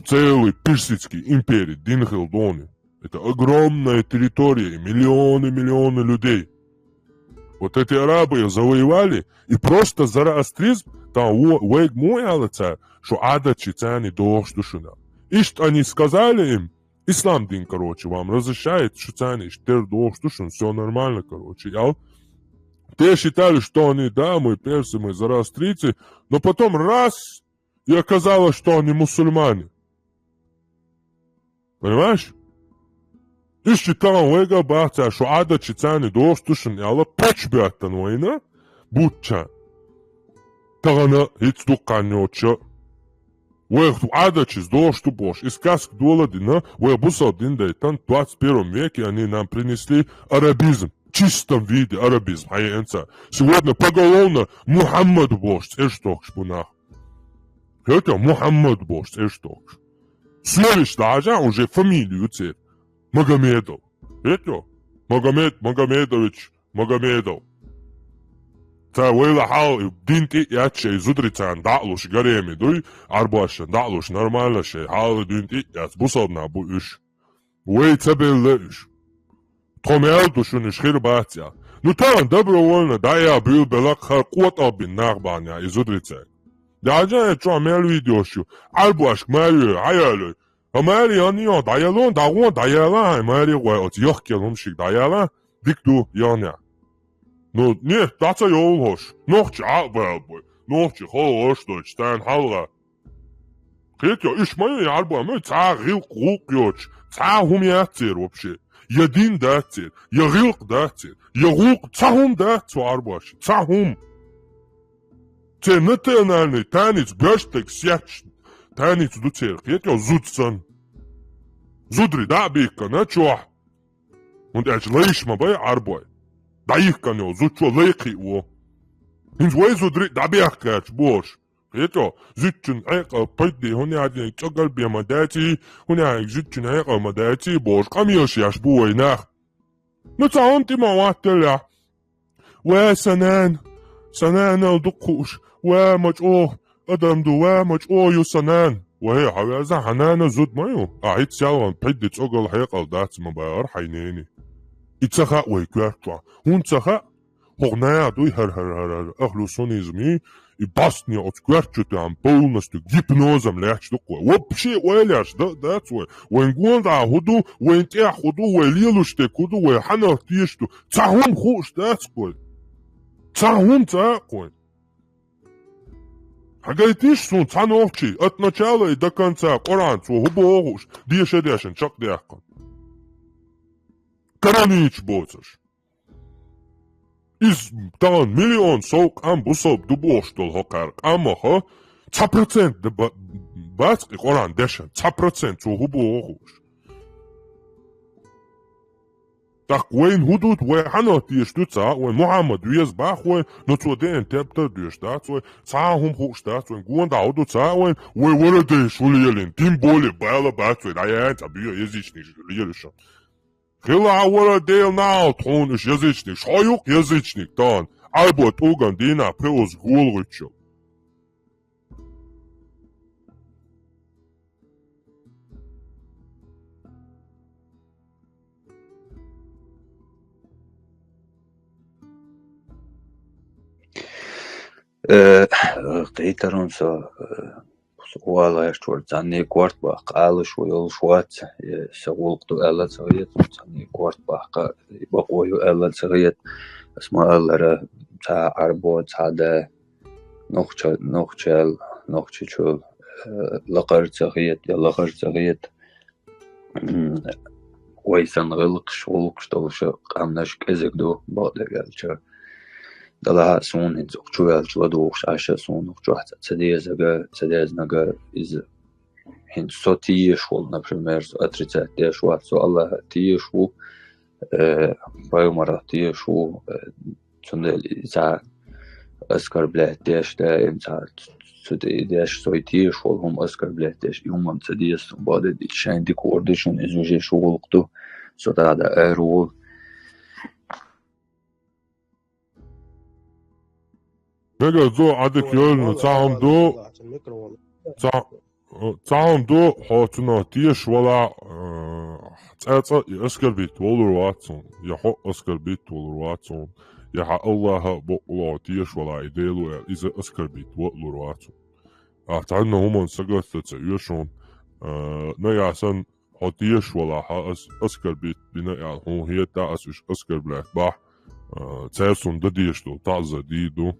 целый персидский импери дин хилла дуьйна. Это огромная территория, и миллионы, миллионы людей. Вот эти арабы её завоевали, и просто зороастризм, там во-, вайга муха аьлла цара, шу Ӏадатчий царний догӀуш ду шуна. Иштта они сказали им, ислам дин, короче, вам разрешает, шу царний иштта тера догӀуш ду шуна, всё нормально, короче, аьлла. Те считали, что они, да, мы персы, мы зороастрийцы, но потом раз, и оказалось, что они мусульмане. Понимаешь? Иштта тахана вайга а боху цара, шу Ӏадатчий царний догӀуш ду шуна аьлла, пач боьттина вайна, бутт чу. Тахана хӀинца дукха хан йоцуш, вайх Ӏадатчица догӀуш ду бохуш, и сказка дола а дина, вай бусалба дин дайтина, в двадцать первом веке они нам принесли арабизм, в чистом виде арабизм, хьаеана цара. Сегодня поголовно Мухаммад бохуш цӀераш тохкуш бу нах. Хетайо, Мухаммад бохуш цӀераш тохкуш. Соьлуш дӀахьажахь, уже фамилия ю церан. Магомедов. Хетайо? Магомед Магомедович Магомедов. Цара вайла хьал дин тӀе а эцна шайн зударий царна дӀа а луш, гареми дуй, Ӏарбошна дӀа а луш, нормально шайн хьал дин тӀе а эцна, бусалба нах бу уьш. Вай ца белла уьш. Тхо мел ду шуна уьш хир бац аьлла. Ну, тахана добровольно дӀаяха буьйлабелла-кх хӀара къотӀалбина нах бахьана и зударий цаьрга. Дяжа чохь мел видеош ю. Ӏарбошка маре, хьаяьллой. Ха, маре ян йо, дӀаяло, дӀагӀо, дӀаяла, хьайн маре гӀой оцу яхкелла хӀумашка дӀаяла, дика ду, яхнехь. Ну, нет, дӀа ца йовлу хӀорш. Нохчий Ӏа а баьлла бой. Нохчий хала хӀорш дойтуш, царна хьалха. Кхетайо, уьш ма ю, Ӏарбой ма ю, цхьа гӀиллакх, гӀуллакх йоцуш, цхьа а хӀума яц церан вообще. Я дин дац церан, я гӀиллакх дац церан, я гӀуллакх, цхьа хӀума дац цу Ӏарбошна, цхьа хӀума. Церан национальный танец, гӀоьртиг сетташ танец ду церан, кхетайо, зуда санна. Зударий дӀа а бихкина чохь. ХӀунда аьлча лайш ма бай Ӏарбой. ДӀайихкина йолу зудчо лай кхиаво. ХӀинца вай зударий а дӀабехкаьрча бохуш. Кхетайо, зудчун Ӏекъал пайде хӀунда яьлла, цӀогал бен ма даций, хӀунда яьлла зудчун Ӏекъал ма даций бохуш, къамелаш еш бу вай нах. Ну, цхьа хӀума тӀе ма хӀотталлехь. Ва сан нана, сан нанал дукха хууш, ва ма чӀогӀа адам ду, ва ма чӀогӀа ю сан нана. Ва хьо хьан веза, хьан нана зуда ма ю. Ахьа хӀинца селхана пайде цӀогал хьекъал дац ма бахара хьайн нене. И ца хаьа вай коьртачохь. ХӀунда ца хаьа? ХӀокху наха дуй хӀара, хӀара, хӀара, хӀара ахлу суннизм, и бӀостанехь оцу коьрта чу тӀехь полностью гипнозом лаьтташ ду-кх вай. Вообще ойла еш дан а дац вай. Вайн гонаха хӀун ду, вайн тӀехь хӀун ду, вай лелош дерг хӀун ду, вай хьанах теша ду. Цхьа хӀума хууш дац-кх вай. Цхьа хӀума ца хаьа-кх вайн. Хьан гайтийша суна цхьа нохчий, от начала и до конца, Къуръан цо хӀун боху хууш, деша а дешна, чекхдехкина. Каранийчу боцурш. Из тахана миллион сов къам бусалба ду бохуш долу хӀокхара къамаха цхьа процент да ба-, бац и Къуръан дешан, цхьа процент цо хӀун боху хууш. ТӀаккха вайна хӀун ду, вай хьанах теша ду ца, вай Мухьаммад веза бах вай, но цо деана тептар доьш дац вай, цхьа а хӀума хууш дац вай, гонда хӀун ду ца вайна, вай вара дайша хӀу лелийна, тем более бала бац вай, дӀаяьлла цхьа боьха язычник лелийна. Хила хьан вара Дела нахьалт хьуна уьш язычник, хьо юкъ язычник тахана, Ӏарбо тӀулган дийнахь пхи оза гола гӀуьттучул. Э, кхийтарун со, э, со валаеш чуьра цхьанне корта баккха алаш ву йолуш вац, э, сан гӀуллакх ду аьлла ца хета, цхьанне корта баккха бакъо ю аьлла ца хета. Ас ма-аллара, цхьа Ӏарбо, цхьа да, нохча-, нохчал, нохчичул, э, лакхара ца хета, я лахара ца хета. М, вай санна гӀиллакхаш, гӀуллакхаш долуш къаьмнаш кӀезиг ду, бакъдерг аьлча. Далахьа а суна хӀинца укх чу ваьлча ладугӀуш Ӏаш а суна укх чохь ца, ца дезага, ца дезнага иза. ХӀинца со тешаш волу, например, со отрицать деш вац, со Аллахьах тешаш ву, э, пайхамарах тешаш ву, э, цундела и цхьа оскорблять деш, даим цхьа цу тӀе и деш, со и тешаш волу хӀума оскорблять деш, и хӀуманна ца деза суна, бакъдерг аьлча, шайна дика хӀора ду шуна, иза уже шу гӀуллакх ду, со тӀаккха ара волу. Мегар ду, Ӏадика йойла, цхьа хӀума ду, цхьа, цхьа хӀума ду, хьо цунах тешаш валахь, э, цкъа-цкъа и оскорбить волур вац хьуна, я хьо оскорбить волур вац хьуна, я хьан Аллахьа а бакъволу хьо тешаш валахь, и Дела ву аьлла, иза оскорбить валур вац хьуна. Ахь цхьанна хӀуманна сагатта ца оьшу хьуна, э, нагахь санна хьо тешаш валахь, ас оскорбить бина аьлла, хьуна хетахь, ас уьш оскорблять бахь, а, цаьрца хӀунда дезаш долу таӀзар дийр ду.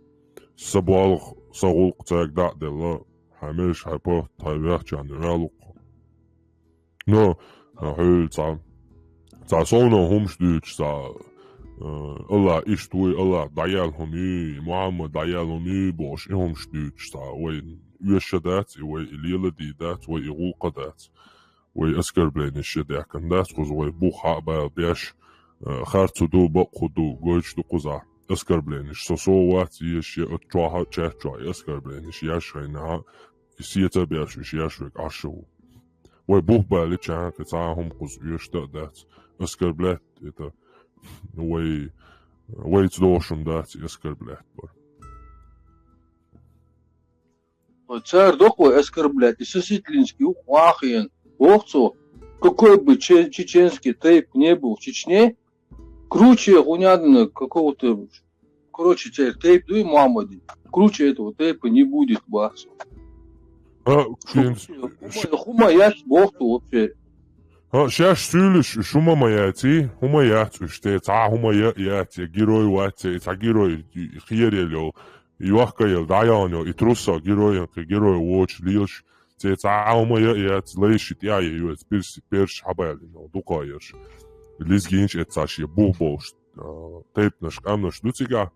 Сан болх, сан гӀуллакх цаьрга дӀа а делла, хьайн меш, хьайн похӀма, хьайн вехчарна ваьлла-кх. Но, а, хьуьлла цхьа, цхьа совнаха хӀумаш дуьйцуш, цхьа, а, Аллахь иштта вуй, Аллахь дӀаяьлла хӀума юй, Мухьаммад дӀаяьлла хӀума юй бохуш, и хӀумаш дуьйцуш, цхьа вайна оьшуш дац, и вай и леладийр дац, вай и гӀуллакх дац. Вай оскорблениш ян даьккхина дац кхуза, вай бух хьа а бала беш, э, харцо ду, бакъ хӀу ду, гойтуш ду кхузахь. Оскорблениш со со вац еш, я оцу чохь а, чат чохь а и оскорблениш еш хьайна, и сеца а беш, уьш еш верг Ӏаш а ву. Вай бух балича, кхин цхьа а хӀума кхуза оьшуш а дац. Оскорблять, это вай, вайца догӀуш хӀума дац и оскорблять бар. Цара доккхой оскорблять, и сосительницкий юкъа вахийна. Боху цо, какой бы че-, чеченский тейп не был в Чечне, круче у Нядана какого-то, короче, церан тейп дуй Мухаммадин, круче этого тейпа не будет, бах цо. А, Шу хин- хӀума, хӀума яц боху цо вообще. А, шаьш суьйлуш, уьш хӀума ма яций, хӀума яц уьш, те, цхьа хӀума я, яц, я герой вац, я, и цхьа герой, и, и херел йолу. И вахкаяла дӀаяхана йолу, и труссах героин кхин герой воцуш лелаш, цӀе цхьа а хӀума я а яц, лайши тӀаьхье йоьц, пирс-, перш хьабаьллина йолу дукха ерш. Лизгинчу эццахь шен бух болуш, а, тайпанаш, къаьмнаш ду цигахь.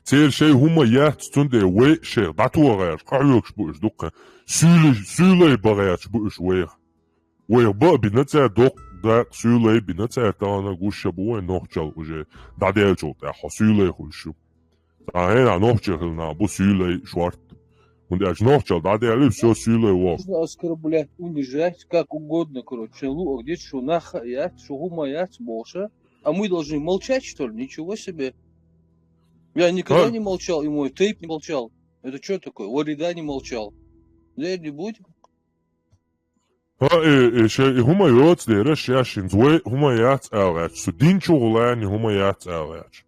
Церан шайн хӀума яц, цундела вай шайх дӀатохараш, къахьоьгуш бу уьш дуккха. Суьйлай, суьйлай бахараш бу уьш вайх. Вайх бан а бина цара, доккха дакъа суьйлай бина цара, тахана гуш а бу вайн нохчалла уже дӀадаьллачул тӀаьхьа хьо суьйлай хуьлуш ю. Цхьа хӀенахь нохчий хилла нах бу суьйлай шорта. ХӀунда аьлча нохчалла дӀадаьлла, всё, суьйлай воху. Можно оскорблять, унижать, как угодно, короче, лу, а где-то что нах яц, что хӀума яц бохуш, а мы должны молчать, что ли? Ничего себе. Я никогда А? не молчал, и мой тейп не молчал. Это что такое? Варида не молчал. Да не будем. ХӀа, э, э, шай, э, хӀума йоцу дера, шаьш хӀинца вай хӀума яц аьлла гӀерташ, со динчу гӀулани хӀума яц аьлла гӀерташ.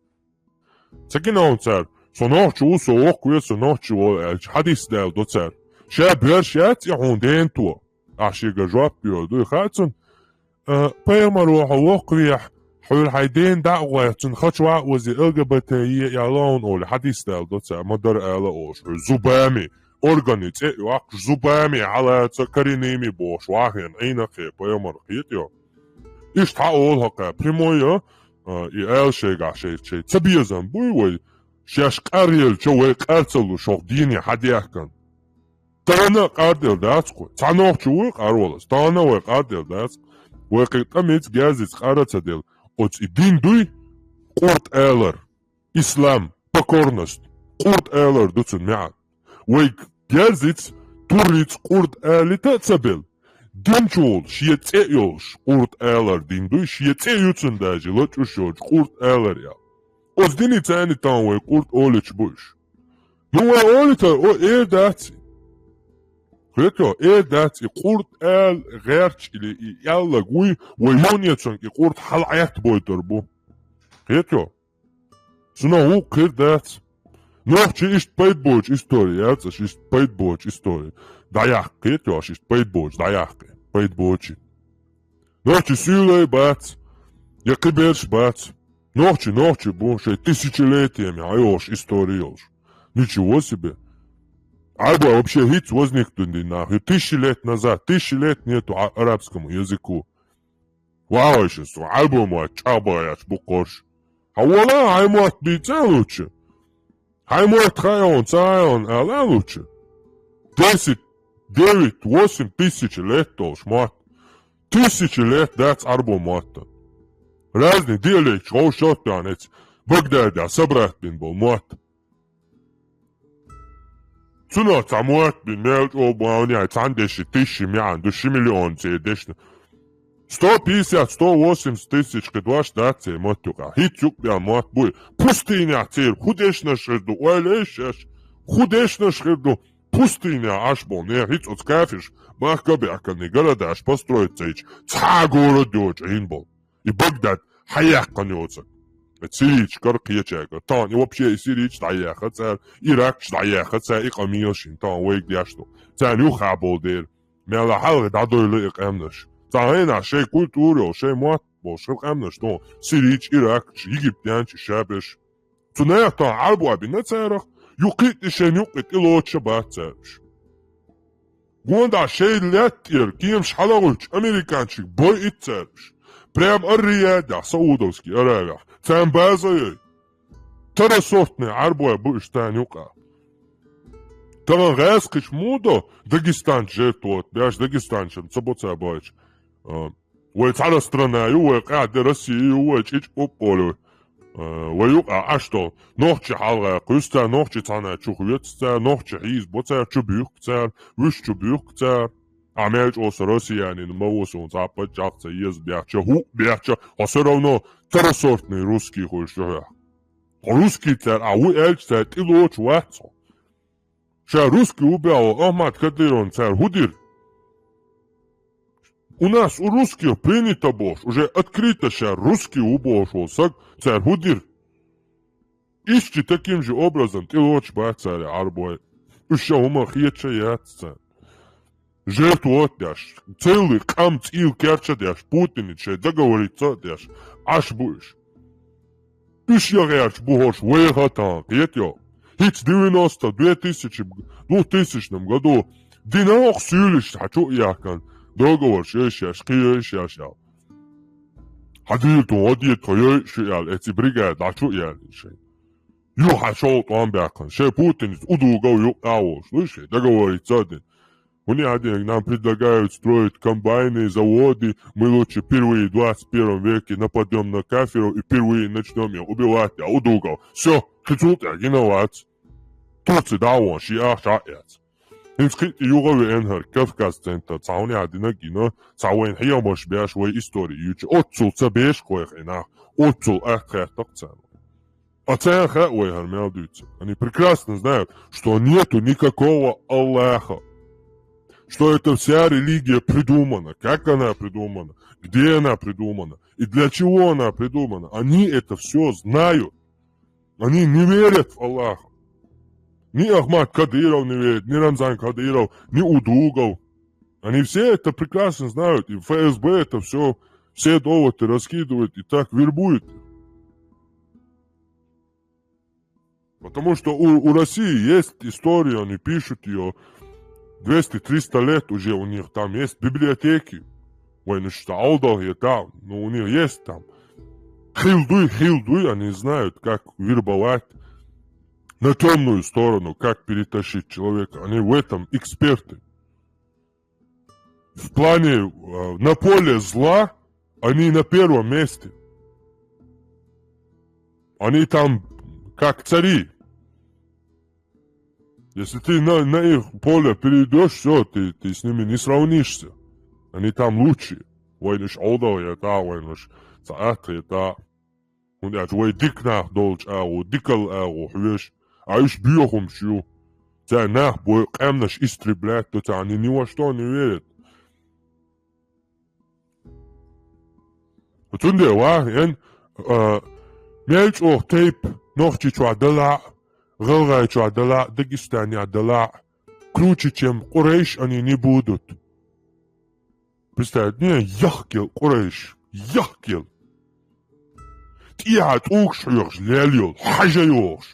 Ца гина хьуна цара, со нохча ву, со воккха ве, со нохча ву аьлча, хьадис даьлла до цара. Ша боьрша яц и хьуна ден то. Ахь шега жоп йолу дуй хаьа цунна? А, пайхамаро хьо воккха вехь, хьуьлла хьайн ден дӀа а гӀоьттина, хача ваха озе Л Г Б Т Е яла хьуна олу, хьадис даьлла до цара, ма дара ала олуш, хьуьлла зубами. Органы цӀе а йоккхуш, зубами, хьалаца, коренными бохуш, вахийна, Ӏийна кхе, пайхамар кхетайо. Иштта хьан олу хӀокхаьа, прямой а, а, и аьлла шайгахь шай, шай ца безам буй вай, шаьш къаръелча вай къар ца луш, хӀокху дийне хьадаьхкина. Тахана а къарделла дац кху. Цхьа нохчи вуй къарваллалц. Тахана а вай къарделла дац. Вай кхин тӀамица, герзица къар а ца делла. Оцу и дин дуй, къурт алар. Ислам, покорность. Къурт алар ду цуьнан маьӀна. Вай герзица, туррица къурт алита а ца белла. Дин чу волу шен цӀе а йолуш, къурт алар дин дуй, шен цӀе а ю цуьнан даже, лачкъуш йолчу къурт алар ял. Оцу диница царна тахана вай къурт олуьйтуш бу уьш. Ну, вай олуьйтар, о, эр дац и. Хето, эр дац и къурт ала гӀерташ или и аьлларг вуй, вай юханехьа цунга и къурт хьала Ӏеттабойтур бу. Хето? Цунах вукху хир дац. Нохчи иштта пайда боцу истори яц, аша иштта пайда боцу истори. ДӀаяккхийта аша иштта пайда боцу, дӀаяккхий. Пайда боцу. Нохчи суьйлай бац, я кхиберш бац. Нохчи, нохчи бу, шайн тысячелетиями хьайолуш истори йолуш. Ничего себе. Ӏарбой вообще хӀинца возникнув дина нах. Тысячи лет назад, тысячи лет нету а-, арабскому языку. Вагьаш со, Ӏарбой мотт чӀагӀбахьаш бу кхош. Хьан вала хьайн мотт бийца а лучу? Хьайн мотт хайон, ца хайон ала а лучу? Десять, девять, восемь тысяч лет долуш мотт. Тысячи лет дац Ӏарбой мотта. Разный диалект, гӀовшот ян эца Багдадехь собрать бина болу мотт. Цунах цхьа мотт бина мел чӀогӀа бу, цхьана деши тысячи меӀан ду, ши миллион церан дешна. Сто пятьдесят, сто восемьдесят тысяч кхин дош дац церан мотт юкъахь. ХӀинца юкъа бен мотт буй. Пустынехь церан хӀун дешнаш хир ду, ойла еш шаьш? ХӀун дешнаш хир ду? Пустынехь Ӏаш болу нехан, хӀинца оцу кафирш махка а баьхкина, городаш построить ца йича, цхьа а город йоцуш Ӏийна болу. И Багдад хьаяьккхина йоцург. Сирийчкара кхечаьргара. Тахана и вообще и сирийчу дӀаяьхна цара, иракчу дӀаяьхна цара, и къамелаш шина тахана вайга деш ду. Царна юххе болу дера. Мелла хьалха дӀадойла и къаьмнаш. Цхьана хенахь шайн культура йолу, шайн мотт болуш хила къаьмнаш тахана. Сирийчу, иракчу, египтянчу шабеш. Цу нехан тахана Ӏарбой бина царах, юккъе а тӀе шайна юккъе тӀелоцуш а бац цара уьш. Гондахь шайн лаьтта тӀера кемаш хьалагӀуьттуш американчиг бой итт цара уьш. Прямо Ар-Рияд яхь, Саудовский Аравехь. Царна база йой. Второсортный Ӏарбой бу уьш царна юкъахь. Тахана гӀаьскхича муха до Дагестанчу жертвовать беш, дагестанчан ца бо ца бойтуш. А, вай цхьана страна ю, вай къаьхьа де Россия ю, вай чӀичӀ пӀупӀ олу. А, вай юкъахь Ӏаш долу нохчи хьалха кхуьйсу цара, нохчи цхьана чу хоьцу цара, нохчи хьийзабо цара, чу буьйхку цара, уьш чу буьйхку цара. Ахьа мел чӀогӀа со россиянин ма ву суна цхьа паччахь ца еза бехча, хӀуъа бехча, хьо всё равно второсортный русский хуьйш ю хьох. Хьо русский цара ахьа ву аьлча, цара тӀелоцуш вац хьо. Ша русский ву боху Ахмат Кадыровна цара хӀун дира? У нас, у русских, принято бохуш, уже открыто ша русский ву бохуш волу саг цара хӀун дира? Иштта таким же образом тӀелоцуш бац цара Ӏарбой. Уьш ша хӀума хеташ а яц царна. Жертвовать деш, целый къам цӀийла керча деш, Путиница шайн договориться а деш, Ӏаш бу уьш. Уьш яхарчу бу хӀорш вайха а тахана, кхетайо. ХӀинца девяносто, две тысячи, двухтысячном году дина хӀокху суьйлаш хьан чу а яхкана, договор шеш еш, кхин йойш еш аьлла. Хьан дийла тхо, хьо дийла тхо, йойш ю аьлла, эци бригада дӀа чу а яьлла шайн. Ю хьан шовкъ тӀом баьккхина, шайн Путиница удугов юкъа а волуш, ну, шайн договориться а дина. ХӀунда аьлла, нам предлагают строить комбайны, заводы, мы лучше впервые в двадцать первом веке нападём на кафиров и впервые начнём их убивать, я удугов. Всё, кхин цул тӀаьхьа гина вац. Турци дӀа а вон, шен ахча а эц. ХӀинца кхин а юха а веана хӀара Кавказ центр, цхьа хӀума яа динарг гина, цхьа вайн хьехамаш беш, вай истори юьйцу. Оццул ца беш кхойх и нах, оццул атта хеттакх царна. А царна хаьа вай хӀара мел дуьйцург. Они прекрасно знают, что нету никакого Аллаха. Что это вся религия придумана. Как она придумана? Где она придумана? И для чего она придумана? Они это всё знают. Они не верят в Аллаха. Ни Ахмат Кадыров не верит, ни Рамзан Кадыров, ни Удугов. Они все это прекрасно знают. И ФСБ это всё, все доводы раскидывает и так вербует. Потому что у, у России есть история, они пишут её. Двести-триста лет уже у них там есть библиотеки. Вайн уьш ца Ӏовдал хета, но у них есть там. хил дуй, хил дуй, они знают, как вербовать на темную сторону, как перетащить человека. Они в этом эксперты. В плане, э, на поле зла они на первом месте. Они там как цари. Если ты на, на их поле перейдешь, все, ты, ты с ними не сравнишься. Они там лучше. Вайнаш олдал я та, вайнаш цаат я та. Хунда вай дикнах долч агу, дикал агу, хвеш. А иш биохум шу. Ця нах бой къамнаш истреблять, то ця они ни во что не верят. Цунде ва, эн, а, мелчох тейп, нохчи чуа дала, галгай чуа дала, Дагестания дала, круче, чем Курейш, они не будут. Представь, не, яхкел Курейш, яхкел. ТӀехьа тӀугуш хьоьхуш лел йолу, хьажа йохуш.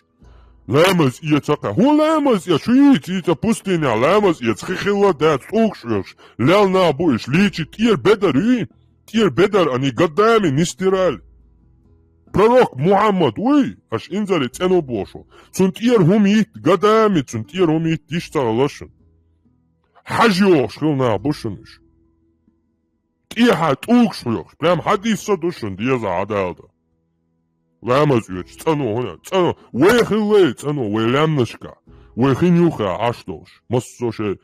Ламаз эца кхаьа. ХӀун ламаз эца? Шу йийца, йийца пустыня ламаз эца. Хи хилла дац тӀугуш хьоьхуш. Лел нах бу иш. Лийчи тӀера бедар юй? ТӀера бедар они годами не стирали. Пророк Мухьаммад вуй, аш инзаре цӀено боху. Цунна тӀера хӀума йитта, годами цунна тӀера хӀума йитта йиш ца хилла шуна. Хьажа йохуш хилла нах бу шуна уьш. ТӀехьа тӀугуш хьоьхуш. Прям хьадисса ду шуна деза хьадалда. Ламаз оьцуш, цӀано хӀуна, цӀано. Вай хилла цӀано, вай лаьмнашка. Вай хин юха Ӏаш долуш. Массо шайн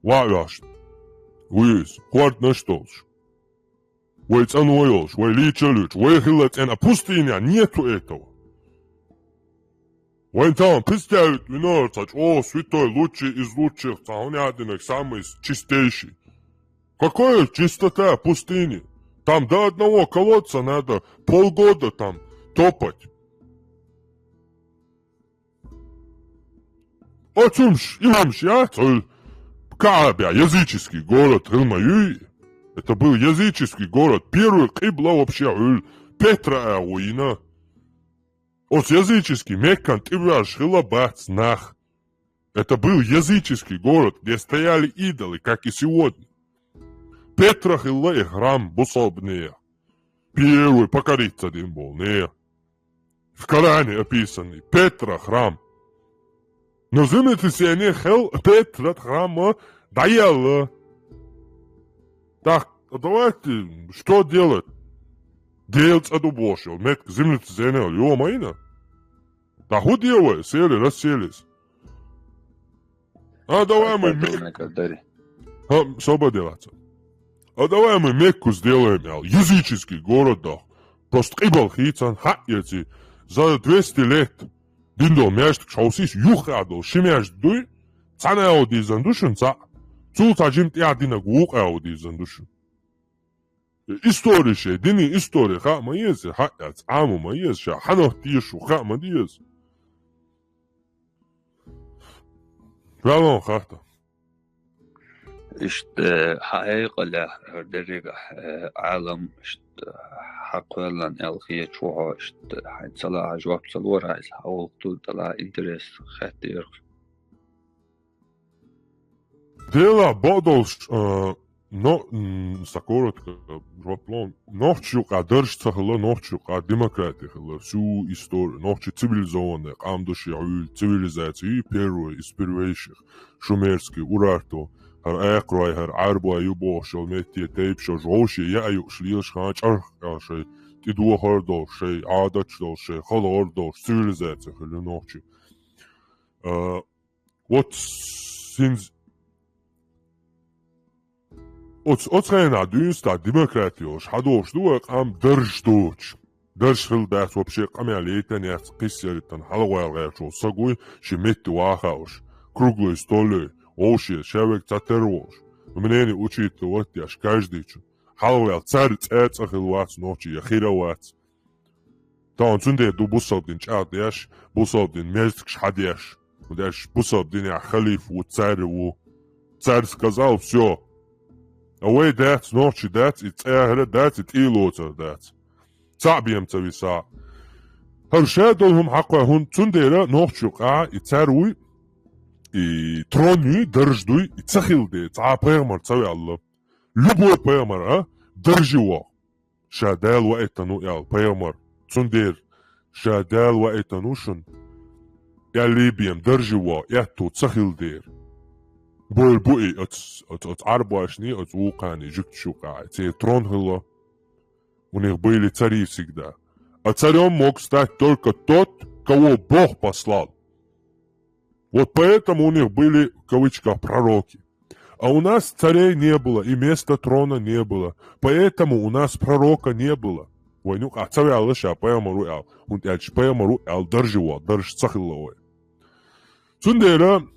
ваъ ваьхьаш. Вуьйса, хӀорднаш долуш. Вай цӀано йолуш, вай лийча а луьйчу, вай хилла цӀена, а пустыня нету этого. Вайн тахана представить винор ца чӀогӀа святой, лучший из лучших, ца хӀун яа динарг, самый чистейший. Какая чистота пустыни? Там до одного колодца надо полгода там топать. Оцумш, и хӀумаш яц, хӀуьл Каабя, языческий город хилма юй. Это был языческий город. Первый къибла вообще хӀуьл Петра агӀо йина. Оцу языческий Меккан тӀебоьрзуш хилла бац нах. Это был языческий город, где стояли идолы, как и сегодня. Петра хилла и храм бусалбанех. Первый покориться дин болу нех. В Коране описанный Петра храм. Но землетрясение хел Петра храма даялла. Так, а давайте, что делать? Дел цӀа ду бохуш йолу меттиг землетрясение йо ма йина. Да хӀун де вай, сели расселись. А давай мы Мек- Ха, собаделаца. А давай мы Мекку сделаем, ял, языческий город, да. Просто къибал хийцан, хьаъ, эций. За двести лет дин долу маьждиг шовсийс юххе а долу ши маьждиг дуй, цхьана а дийзан ду шуна цхьаъ. Цул цхьа жим тӀехь динаг вукху а дийзан ду шуна. Истори шайн, дини истори хаа ма еза, хьаъ яц, Ӏамо ма еза, ша хьанах теша ву хаа ма деза. Валон хатта. Иштта, хьан айкъалехь, хӀара дерригахь, э, Ӏалам, иштта, хьан кхоьллан аьлла хеташ ву хьо, иштта, хьайн ца лаахь жоп ца лора, иза хьан гӀуллакх ду, тӀала интерес хеттера. Дела бакъдолуш, а, но, м, са коротко, жоп лон. Нохча юкъа дарж ца хилла, нохча юкъа демократи хилла, всю историю. Нохча цивилизованная къам ду шен гӀуьйлу цивилизацию, первая из первейших, шумерский, Урарту, хӀара Акхарой, хӀара Ӏарбой ю бохуш йолу метте тайпа шо вовше яа юуш лелаш хан чӀарх аьлла шайн тӀедохар долуш, шайн Ӏадаташ долуш, шайн халар долуш цивилизация хилла нохча. А, Вот синз-, оц-, оцу хенахь дуьйна ста демократи йолуш, хьадохуш ду вай къам дарж доцуш. Дарж хилла дац вообще, къамел яйтан яц, кхиссеритан хьалагӀаьлла гӀерташ волу саг вуй, ши метте ваха уьш, круглый столе, вовше, шаверг ца тера волуш. Мнение учитывать деш каждый чу. ХьалагӀаьлла цара цӀа а цӀа хилла вац нохчий, я хир а вац. Тахана цундела ду бусалба дин чӀагӀдеш, бусалба дин мертигаш хьадеш. ХӀунда аьлча бусалба динехь халифа ву, цаьрра ву. Цаьрра сказал, всё. А вай дац, нохчий дац, и цӀе ахьара дац, и тӀе лоцар дац. Цхьаъ бен ца виса. ХӀара ша долу хӀума хьакхой хӀунда цундела нохча юкъа и цаьрра вуй, и трон юй, дарж дуй, и ца хилла де, цхьа а пайхамар ца ваьлла. Любой пайхамар, а, даржи воху. Ша Дала ваийтина ву аьлла, пайхамар. Цундела ша Дала ваийтина ву шуна, аьлий бен даржа вагӀа аьттув ца хилла дера. Болх бу и оцу, оцу, оцу Ӏарбошний, оцу вукхарний жуьгташа юкъахь, церан трон хилла. У них были цари всегда. А царём мог стать только тот, кого Бог послал. Вот поэтому у них были, в кавычках, пророки. А у нас царей не было, и места трона не было. Поэтому у нас пророка не было. Вайна юкъахь ца ваьлла ша пайхамар ву аьлла. ХӀунда аьлча пайхамар ву аьлла даржа вагӀа, даржа ца хилла вай. Цундела,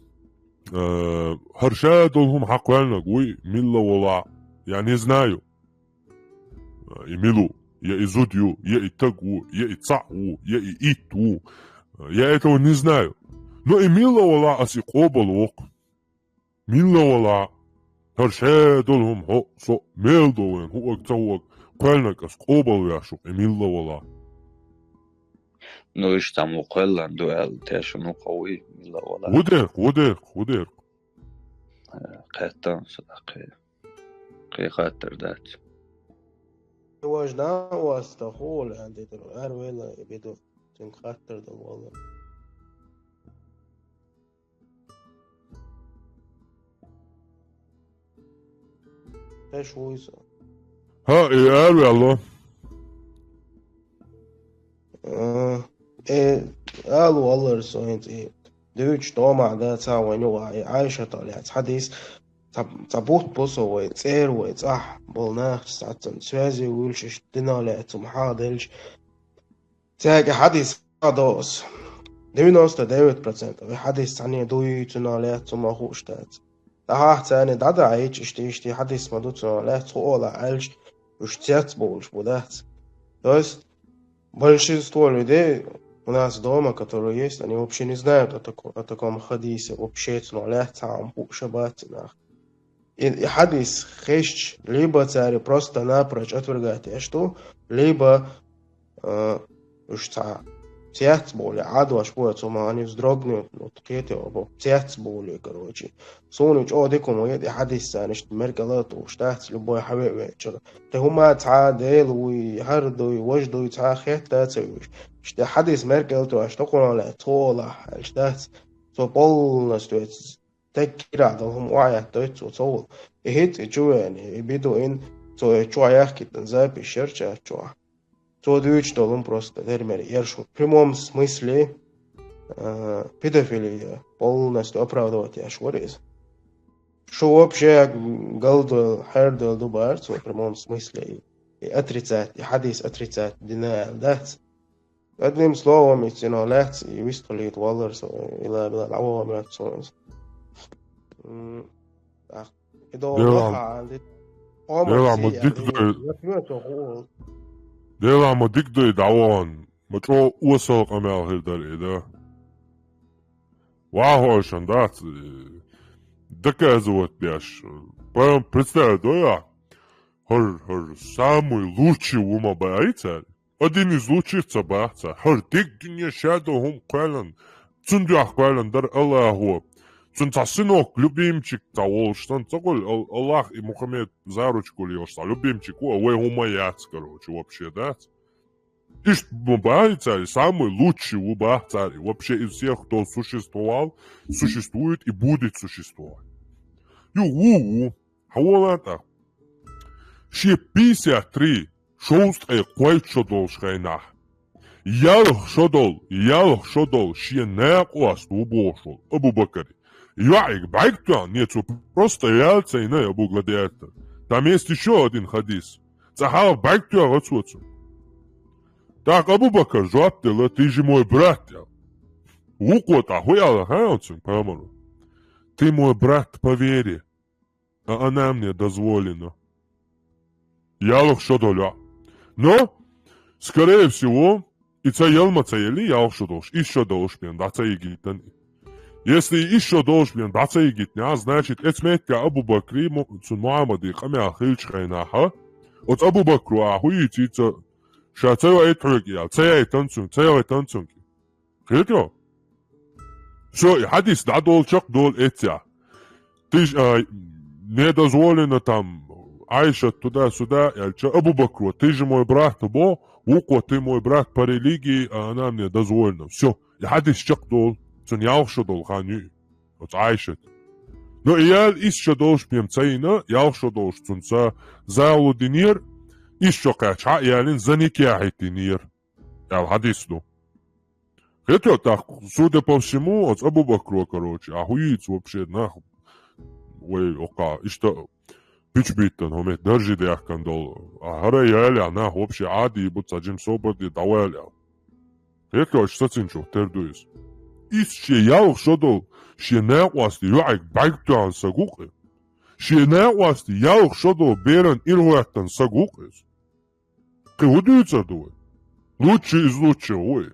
э, хӀара ша долу хӀума хьакхоьллинарг вуй, милла валахь, я не знаю. Э, и мила ву, я и зуда ю, я и стаг ву, я и цхьаъ ву, я и итт ву. Э, я этого не знаю. Но и милла валахь ас и къобал вокху. Милла валахь, хӀара ша долу хӀума хьо, со мел до вайн, хӀуъаг, ца хӀуъаг, кхоьллинарг ас къобал веш ву, и милла валахь. Ну, иштта мо кхоьллина ду аьлла, тешна ву кхо вуй, милла валахь. Ву дерг, ву дерг, ву дерг. Э, кхеттан со даккхий. Кхин хаттар дац. Важна васта хула, ан дитар, ар вела, и биду, цуьнга хаттар дала валла. Теш вуй со. ХӀа, и ар ваьлла. Э, э, алу аллар со хӀинца и дуьйцуш тӀомахь дан ца вайн юкъахь и Ӏайшатал яц хьадис, ца, ца бутт бу со вай, цӀера вай, цӀахь болу нахаца цхьаццанна связи вуьлуш, иштта динал яц хӀума хьаделча. Цаьрга хьадис а до ас. Девяносто девять процентов и хьадис цхьаьна дуй, цунах лаьцна хӀума хууш дац. Ахьа царна дӀадахьийча, иштта, иштта хьадис ма ду цунах лаьцна хӀу олахь аьлча, уьш цец бовлуш бу дац. То есть, большинство людей у нас дома, которые есть, они вообще не знают о тако-, о таком хадисе, вообще цунах лаьцна хӀума хууш а бац и нах. И, и хьадис хезча, либо цара просто напрочь отвергать еш ду, либо, э, уьш цхьа цец бовлий, Ӏадош бу оцу хӀуманна, вздрогнут, ну, кхетий боху, цец бовлий, короче. Суна чӀогӀа дика хӀума хета и хьадис царна иштта меркӀал а тухуш дац, любой хьан веа вечуьра. Кхин хӀума цхьа Дела вуй, хӀара дуй, важа дуй, цхьа хетта а ца вуьйш. Иштта хьадис меркӀал тоьхча, тӀаккха лаьцна хӀу олахь аьлча дац. Цо полностью эцу теггира долу хӀума охьаэттойту цо цо волу. И хӀинца и чу веана, и биду ин, цо и чохь яхкийтина запись яра чат чохь. Цо дуьйцуш долу хӀума просто термер ерш в прямом смысле, а, педофилия полностью оправдывать еш вара иза. Шу вообще галдойла, хьердойла ду бара цо в прямом смысле и, и отрицать, и хьадис отрицать дина аьлла дац. Одним словом, и цуьнан лаьцна и вистхилийта валлара со, ила, ила, дӀаваха моьтту суна иза. М, тӀаккха и долу Делан. Лаха, ди-, омар Делан, ма сий, дика ди-, дой. Я пьё, цо хуула. Делан, ма дика дой дӀавахан, ма чӀогӀа осал къамел хир дара и, да. Вахошан дац, э, доказывать беш. Прям представь, да, я? ХӀара, хӀара самый лучший ву ма баьй цара. Один из лучших ца бац цара. ХӀара дерг дуьне ша до хӀума кхоьллина. Цунна дуьхьа кхоьллина дара Аллахо. Цунна цхьа сынок, любимчик цхьа волуш санна ца гӀолла, Ал-, Аллах и Мухаммед за ручку лелаш цхьа любимчик ву, а вай хӀума яц, короче, вообще, дац. Иштта ма баьй цара, самый лучший ву бац цара. И вообще из всех, кто существовал, существует и будет существовать. Ю, ву, ву. Хьан вала тӀаккха? Шен пятьдесят три, шовзткъе кхойтта шо долуш хенахь, ялх шо долу, ялх шо долу шен накъост ву бохуш волу Абу Бакар. ЙоӀ бӀаьрг тоьхна, не, цо просто ваьлла ца йина Абу Гладиатор. Там есть ещё один хадис. Цкъа хьалха бӀаьрг тоьхна цо цунна. ТӀаккха Абу Бакар жоп делла: «Ты же мой брат», — аьлла. Вукхо тӀаккха хӀу аьлла хаьий цуьнга, пайхамаро? «Ты мой брат по вере, а она мне дозволена». Ялх шо долу йоӀ. Но, скорее всего, и ца ял ма ца яли ялх шо долуш, исс шо долуш бен дӀа ца йигийтина. Если и исс шо долуш бен дӀа ца йигийтинехь, значит, эцу меттехь Абу Бакри, Му-, цу Мухьаммади къамел хилча хенахь, оцу Абу Бакро а хӀу йийций ца, ша ца йоуьйту хьоьга аьлла, ца яйтина цуьнга, ца яйтина цуьнга. Кхетий? Всё, и хьадис дӀадолу, чекхдолу эццехь. Ты ж, а, не дозволено там, Айшат туда-сюда, аьлча, Абу Бакро, ты же мой брат, бо, вукхо, ты мой брат по религии, а она мне дозволена. Всё, и хьадис чекхдолу, цунна ялх шо долу хан ю. Оцу Айшат. Но и яьлла исс шо долуш бен ца йина, ялх шо долуш цунца зала динера, исс шо кхаьчча хьа а ялина, за никяхь хӀиттийнера, аьлла хьадис ду. Хето тӀаккха, судя по всему, оцу Абу Бакро, короче, а хӀун йийца вообще нах вай окха, иштта бичбиттан хӀума даржи дехкан долу. А хӀара яьлла нах вообще Ӏади бу, цхьа жим собар де дӀаваьлла. Хето аша сацинчух тера ду иза. Исс шен ялх шо долу, шен накъости йоӀиг бӀаьрг тоьхна са гукъ иза. Шен накъости ялх шо долу беран иргӀоьттан са гукъ иза. Кхин хӀун дуьйцур ду вай? Луччи из луччи вуй.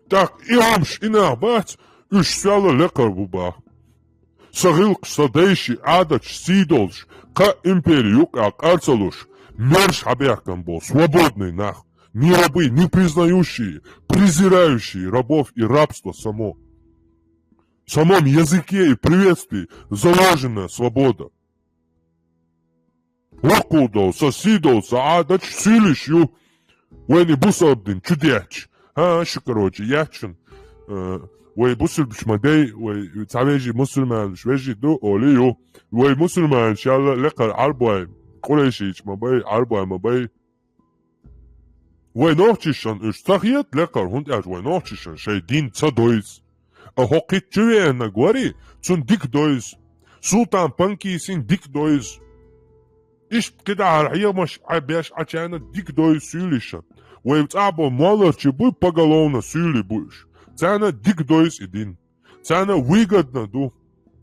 ТӀаккха и хӀумаш и нах бац, уьш соьлла лекхар бу баха. Сан гӀиллакхаш, сан дайши, Ӏадаташ сий долуш, кхаа импери юккъехь къар ца луш, мерш хьабехкан болу свободный нах, не рабы, не признающие, презирающие рабов и рабство само. В самом языке и приветствии заложена свобода. Воккхул долу, сан сий долу, сан Ӏадаташ суьйлиш ю. Вайна и бусалба дин чу детташ. ХӀа, шу, короче, яц шуна. Э, вай бусалбаш ма дай, вай цхьа вежарий мусульманаш вежарий ду, олий ю. Вай мусульманаш яьлла лекхара Ӏарбой, къурайшийча ма бай, Ӏарбой ма бай. Вай нохчашна уьш ца хета лекхара, хӀунда аьлча вай нохчашна шайн дин ца дойзу. А хӀокху кхин чу веанарг варий, цунна дика дойзу. Султан Панкисин дика дойзу. Иштта кхидӀа хьехамаш Ӏа беш Ӏачарна дика дойзу суьйлишна. Вай цӀахь болу молларчий буй, поголовно суьйлий бу уьш. Царна дика дойзу и дин. Царна выгодно ду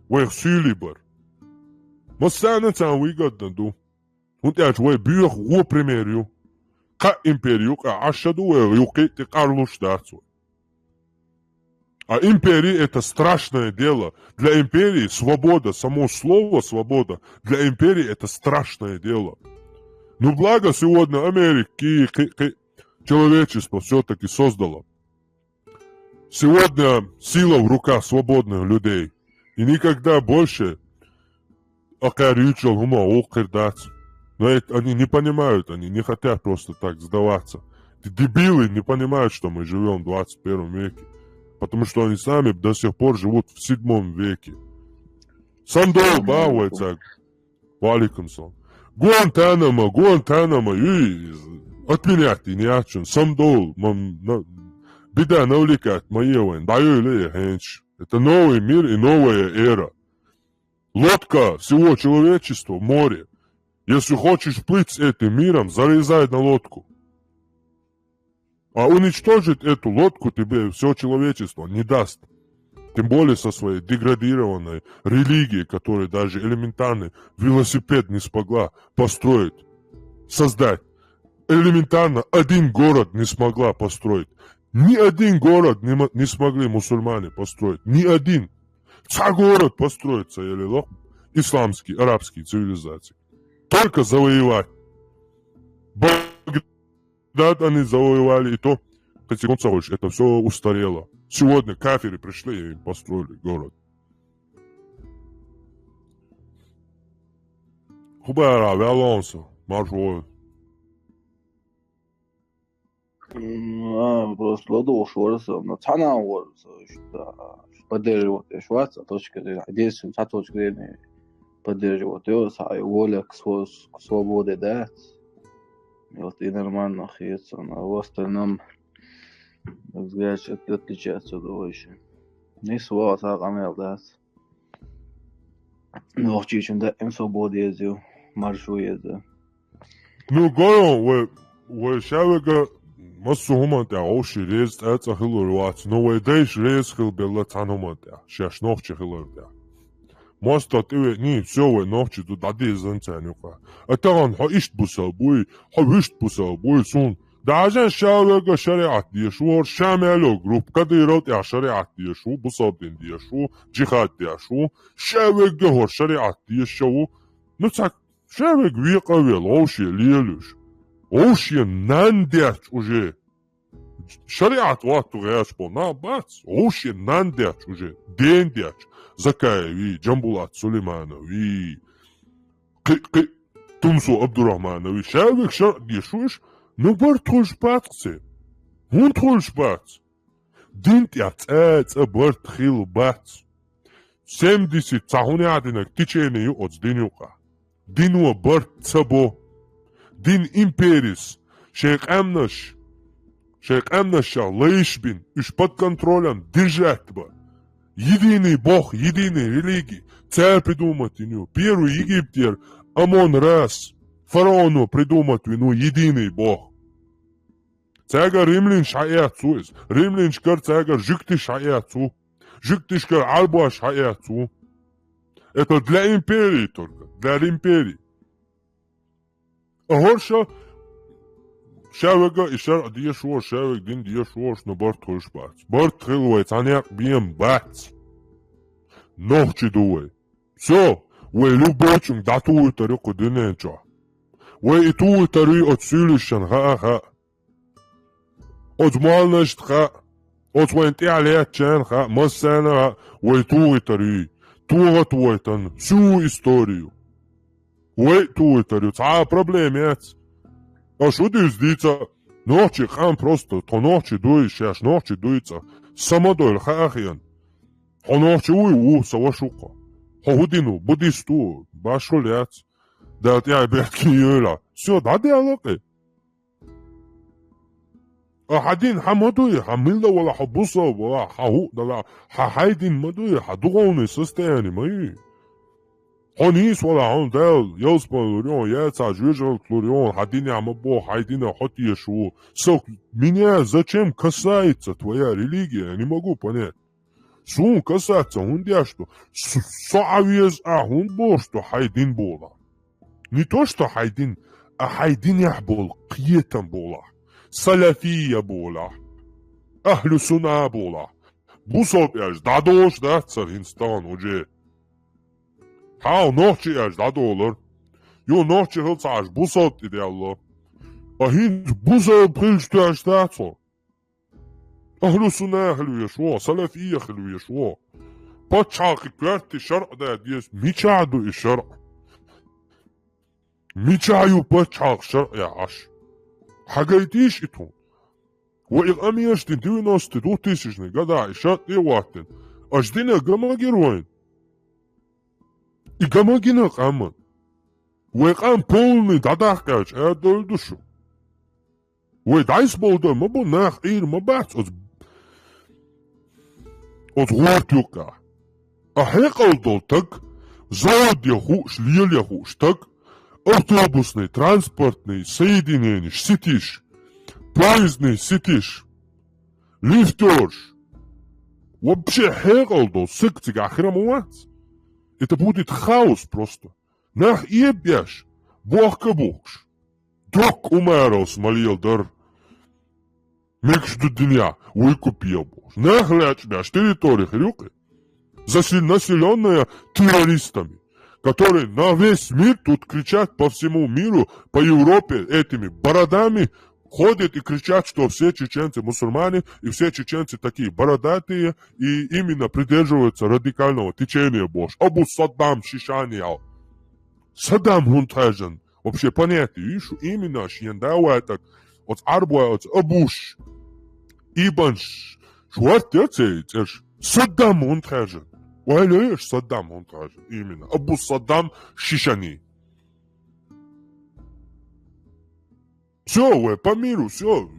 вайх суьйлий бар. Массарна царна выгодно ду. ХӀунда аьлча вай боьха вон пример ю. Кхаа импери юкъа Ӏаш ша ду вай, юккъе тӀе къарлуш дац вай. А империя — это страшное дело. Для империи свобода, само слово свобода, для империи это страшное дело. Ну, благо сегодня Америки, кхи-, кхи-, человечество всё-таки создало. Сегодня сила в руках свободных людей. И никогда больше акхаьрючал хӀума гӀуллакх хир дац. Но это они не понимают, они не хотят просто так сдаваться. Эти дебилы не понимают, что мы живём в двадцать первом веке. Потому что они сами до сих пор живут в седьмом веке. Сандал ба вайцаг. Ва алейкум салам. Гуантанамо, Гуантанамо, юй, отменять и не отчун. Сандал, мам, на-, беда навлекать ма е вайн. Да, юй, ле, хенч. Это новый мир и новая эра. Лодка всего человечества в море. Если хочешь плыть с этим миром, залезай на лодку. А уничтожить эту лодку тебе всё человечество не даст. Тем более со своей деградированной религией, которая даже элементарный велосипед не смогла построить, создать. Элементарно один город не смогла построить. Ни один город не мо-, не смогли мусульмане построить. Ни один. Цхьа город построить ца елла исламский, арабский цивилизации. Только завоевать. Багдад они завоевали, и то, кхин секунд ца хуьлуш, это всё устарело. Сегодня кафиры пришли и им построили город. ХӀун бара ваьлла хьуна со, марша вогӀийла. М, а, просто ладугӀуш вара со, но цхьана вара со, что поддерживать еш вац, а точка зрения. Единственное, цхьа точка зрения поддерживать еш, а воля к сво-, к свободе дац. И вот и нормально хета, но в остальном взгляд от-, отличается от того ещё. Не свобода, а къамел дац. Нохчийчун даим свобода еза ю, маршо еза. Ну, гуро, вай, вай ша вега массо а хӀуманна тӀехь вовшийн реза цкъа а хилур вац, но вай дайша реза хила белла цхьана хӀуманна тӀехь, шаьш нохчи хилар тӀехь. МостагӀа тӀевеъний, всё, вай нохчи ду, дӀадезан царна юкъа. А тахана хьо иштта бусал буй, хьо вуьшта бусал буй, суна Даже ша вега шариат деш ву, хӀора ша мел йолу группа, Кадыров тӀехь шариат деш ву, бусалба дин деш ву, джихад деш ву, ша вега хӀора шариат деш ша ву. Ну, цхьа ша вега векъа а велла, вовше лелуш. Вовше нан деш уже. Шариат ватту гӀерташ болу нах бац, вовше нан деш уже, ден деш. Закаев вий, Джамбулат Сулейманов вий. кхы, кхы, Тумсо Абдурахманови, шаверг шарӀ дешаш, ну барт хуьлуш бац церан. ХӀунда хуьлуш бац? Дин тӀехь цӀа, цӀа барт хилла бац. Семьдесят цхьа хӀун яхьа динарг течение ю оцу дин юкъа. Дино барт ца бо. Дин империс шайн къаьмнаш, шайн къаьмнашах лайш бина, уьш под контролем держать бан. Единый бог, единый религия. Цара придумать йина ю. Первый Египтера Амон-Рас, фараоно придумать вина ву единый бог. Цаьргара римлянаш хьаэцна ву иза. Римлянашкара цаьргара жуьгташ хьаэцна ву. Жуьгташкара Ӏарбош хьаэцна ву. Это для империи только, для империи. А хӀорш а, шаверг а и шарӀ дешаш, шаверг дин дешаш, ну барт хуьлуш бац. Барт хилла вай цхьа некъ бен бац. Нохчий ду вай. Всё, вай любой чуьнга дӀатухуьйтур ю кху дуьнен чохь. Вай и тухуьйтур ю оцу суьйлишна хаьа, хаьа. Оцу молланашна хаьа, оцу вайна тӀаьхьа лаьттачарна хаьа, массарна а хаьа, вай тухуьйтур ю. ТохатӀа вайтан всю историю. Вай а тухуьйтур ю, цхьа а проблема яц. Аша хӀун дуьйцу дийца, нохчий къам просто, тхо нохчий дуй, шаьш нохчий дуй цкъа. Са ма дойла, хаьа хьуна. Хьо нохчи вуй, ву, сан ваша ву-кх. Хьо хӀун дин ву, буддист ву, башхалла яц. Дала тӀаьхье беркате йойла. Всё, дӀадаьлла кхин. А хьан дин хьан ма дуй, хьан милла вала, хьо бусалба вала, хьан хӀуъ дала, хьан хьайн дин ма дуй, хьан духовный состояние ма юй. Хьо нийса вала, хьуна Дала ялсамани лур ю, яцахь жоьжахатица лур ю, хьан динехь ма боху, хьайн динах хьо тешаш ву. Со, меня зачем касается твоя религия, я не могу понять. Суна касаться хӀунда еш ду? С-, со Ӏан веза ахь хӀунда бохуш ду хьайн дин бохуш? Не то что хьайн дин, а хьайн динехь болу кхетам бохуш. Салафия бохуш. Ахьлу сунна бохуш. Бусалба аьлча дӀадолуш дац цара хӀинца тахана уже. Хьан нохчи аьлча дӀадолура. Ю нохчи хила ца Ӏаш бусалба тӀе даьлла. А хӀинца бусалба хилча тоьшна дац хьо. Ахьлу сунна хила везаш ву, салафия хила везаш ву. Пачхьалкхан коьрте шарӀ дан деза. Мичахь ду и шарӀ? Мичахь ю пачхьалкхан шарӀ яхьаш? Хьагайтийша и тхуна. Вай и къамелаш дина девяностые, двухтысячные годахь и шарӀ тӀе а хӀоттийна. Аша дина ган ма гира вайна. И ган ма гина къаман. Вай къам полный дӀадаккха аьлча, арадовла ду шу. Вай дӀасабовла ма бу, нах Ӏийр ма бац оцу, оцу гӀорта юккъехь. А хьекъал долу стаг, завод ян хууш, лела ян хууш стаг, автобусный, транспортный соединенеш, сетиш, поездный сетиш, лифтёрш. Вообще хьекъал долу стаг цигахь хир ма вац. Это будет хаос просто. Нах эбеш, бохка бухкуш. Доккха Умаровс ма леладара. Мегаш ду динехь, выкуп е бохуш. Нах лечбеш территори хир ю кхин. Засел-, населённая террористами, которые на весь мир тут кричат по всему миру, по Европе этими бородами ходят и кричат, что все чеченцы мусульмане, и все чеченцы такие бородатые, и именно придерживаются радикального течения бохуш. Абу Саддам Шишани ял. Саддам хӀунда хаьржина? Вообще понятие ю шу именно шен да вайтаг, оцу Ӏарбой, оцу Абуш, Ибанш, шу хӀорт яра церан цӀераш? Саддам хӀунда хаьржина? Ойла йо аш, Саддам хӀунда хаьржина? Именно. Абу Саддам Шишани. Всё, вай по миру, всё.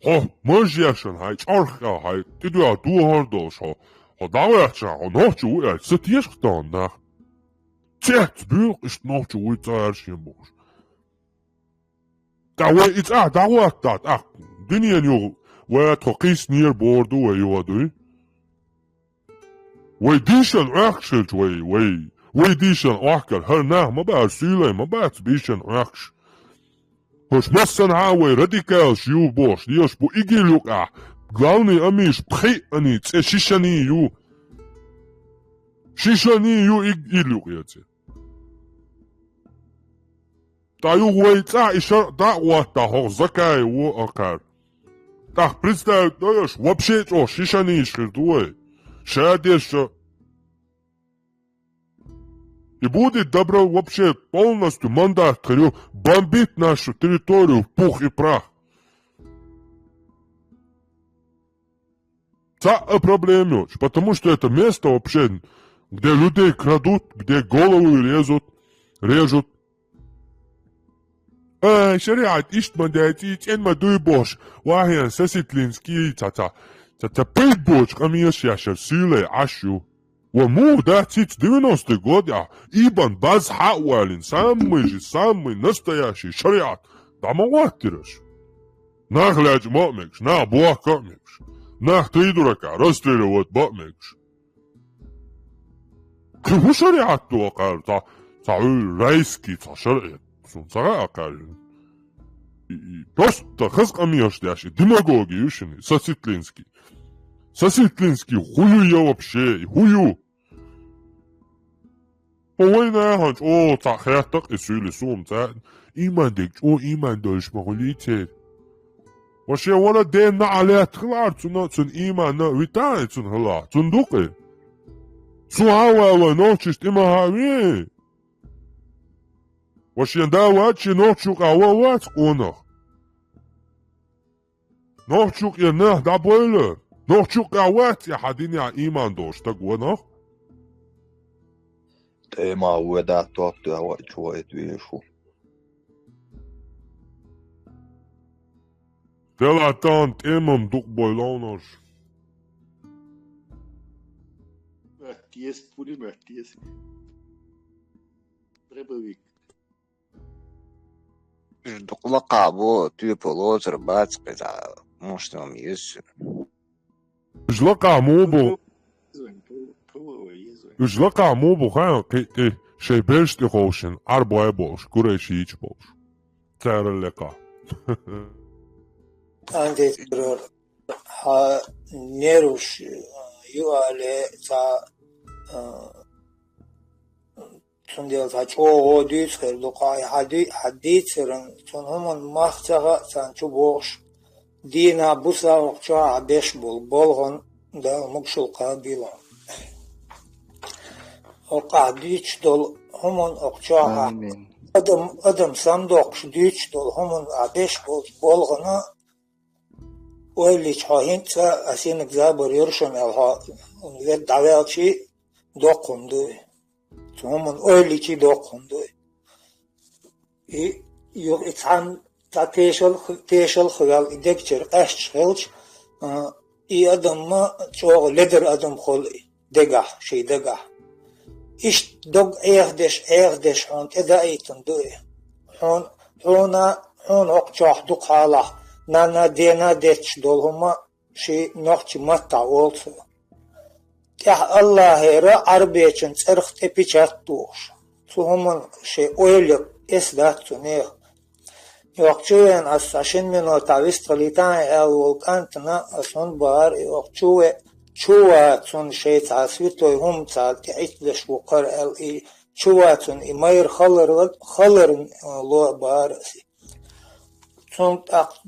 Хьо мажешан хьайн чӀорхкъел хьайн тӀедоьгӀна дохар долуш хьо. Хьо дӀахӀоьттича, хьо нохчи ву аьлча, ца теша тахана нах? Цец буьйлу-кх иштта нохчи вуй цара шен бохуш. ТӀаккха вай и цӀахь дӀахӀоттахь, тӀаккха дуьненан юха вай тхо кхийсинера бохур ду вай юха дуй? Вай дийшан Ӏохкуш хилча вай, вай, вай дийшан Ӏохкар, хӀара нах ма бац, суьйлай ма бац бийшан Ӏохкуш. ХӀорш массанхьа а вай радикалаш ю бохуш, лелаш бу ИГИЛ юкъахь, главный амиш пхиъ ани цӀе Шишани ю. Шишани ю ИГИЛ юкъе цӀе. ТӀаккха юха вай цӀахь и шарӀ дӀа а хӀоттахь, хӀокху Закаев ву акхар. ТӀаккха представить дойуш, вообще чӀогӀа шишаниша хир ду вай. Ша деза ша. И будет добро вообще полностью мандат хир ю бомбить нашу территорию в пух и прах. Цхьа а проблема йоцуш, потому что это место вообще, где людей крадут, где головы резут, режут. Э, шариат иштта ма деций, цӀена ма дуй бохуш, вахьен сосветленский ца, ца, ца, ца пхьид боцу къамелаш яшар сийлай Ӏаш ю. Ва муха дац хӀинца девяностый год а, ибан баз хьа а валийна, самый же, самый настоящий шариат, дӀа ма гӀоттираш. Нах лечкъа ма а мегаш, нах бохка а мегаш, нах тхий дурака расстреливать ма а мегаш. Кхин хӀун шариат ду акхаьлла, цхьа, цхьа хьуьлла райский цхьа шариат, суна ца хаьа акхаьлла. И, и просто хаза къамелаш деш, и демагоги ю шуна, сосветленский. Сосветленский хӀун ю я вообще, и хӀун ю? Хьо вайна ахьа чӀогӀа цхьа хеттакъ и суьйли суна цӀа, ийман дерг чӀогӀа ийман долуш ма хуьлий церан. Ваша вара ден наӀалет хилар цунна, цуьнан ийманна витана цунна хила, цунна дукъе. Цу хьан вай вай нохчаш тӀе ма хьан вен? Ваша да вац шен нохчу юкъа ван вац къонах. Нохчу юкъе нах дӀабойла. Нохчу юкъа вац и хьан динехь ийман долуш стаг ванах. ТӀема вуй дӀа топ дуьхьа ваъ чу вайта везаш ву. Делахь тахана тӀемам дукъ бой ловнаш. Пулемёт есть, пулемёт есть. Дробовик. Уьш дукха лакхахь бу, тоьпалоцур бац кхин цхьа мушнам еза. Уьш лакхахь муха бу? Уьш лакхахь муха бу хаьа кхин тӀе шайн берш тӀе ховшина, Ӏарбой болуш, курайшийча болуш. Царал лекха. Андетарор, хьан нерваш ю алий цхьа, а, цундела цхьа чӀогӀа дуьйцу хир ду, кхо и хьан дуьй-, хьан дийцаран, цунна хӀуманна мах ца хаьа царна чу бохуш, дийнахь буса хӀокху чохь беш болу болгӀан Дала могушалла кхабийла. ХӀокхахь дуьйцуш долу хӀуманна хӀокху чохь адам, адам самадоккхуш дуьйцуш долу хӀуманна ахь беш болчу болгӀана ойла йича хьо хӀинца а синаг забар йоршам аьлла хьо вед дӀаваьлчий доккха хӀума дуй. Цу хӀуманна ойла йичий доккха хӀума дуй. И, юха и цхьаьна цхьа тешал, тешал хи ваьлла и дегчуьра къаьсташ хилча, а, и адам ма чӀогӀа ледар адам хуьлу и дегахь, ший дагахь. Иштта дог Ӏехадеш, Ӏехадеш хьуна тӀедаийтина ду и. Хьуна, хьуна, хьуна хӀокху чохь дукха хьалахь, нана, дена детташ долу хӀума ший нохчийн маттахь олу цо. ТӀехь Аллахьера Ӏарбечун цӀарах тӀе печать тухуш. Цу хӀуманна шайн ойла эс дац цу нехан. Йоккха чу веана ас цхьа шина минотахь вистхилийтахьа аьлла волу кӀантана ас хӀунда бахара, и йоккха чу ве-, чу ван цунна шайн цхьа святой хӀума цхьа тӀе Ӏиттадеш ву кхара аьлла, и чу ван цунна и майра халар-, халарна ло а бахара ас. Цунна тӀаккха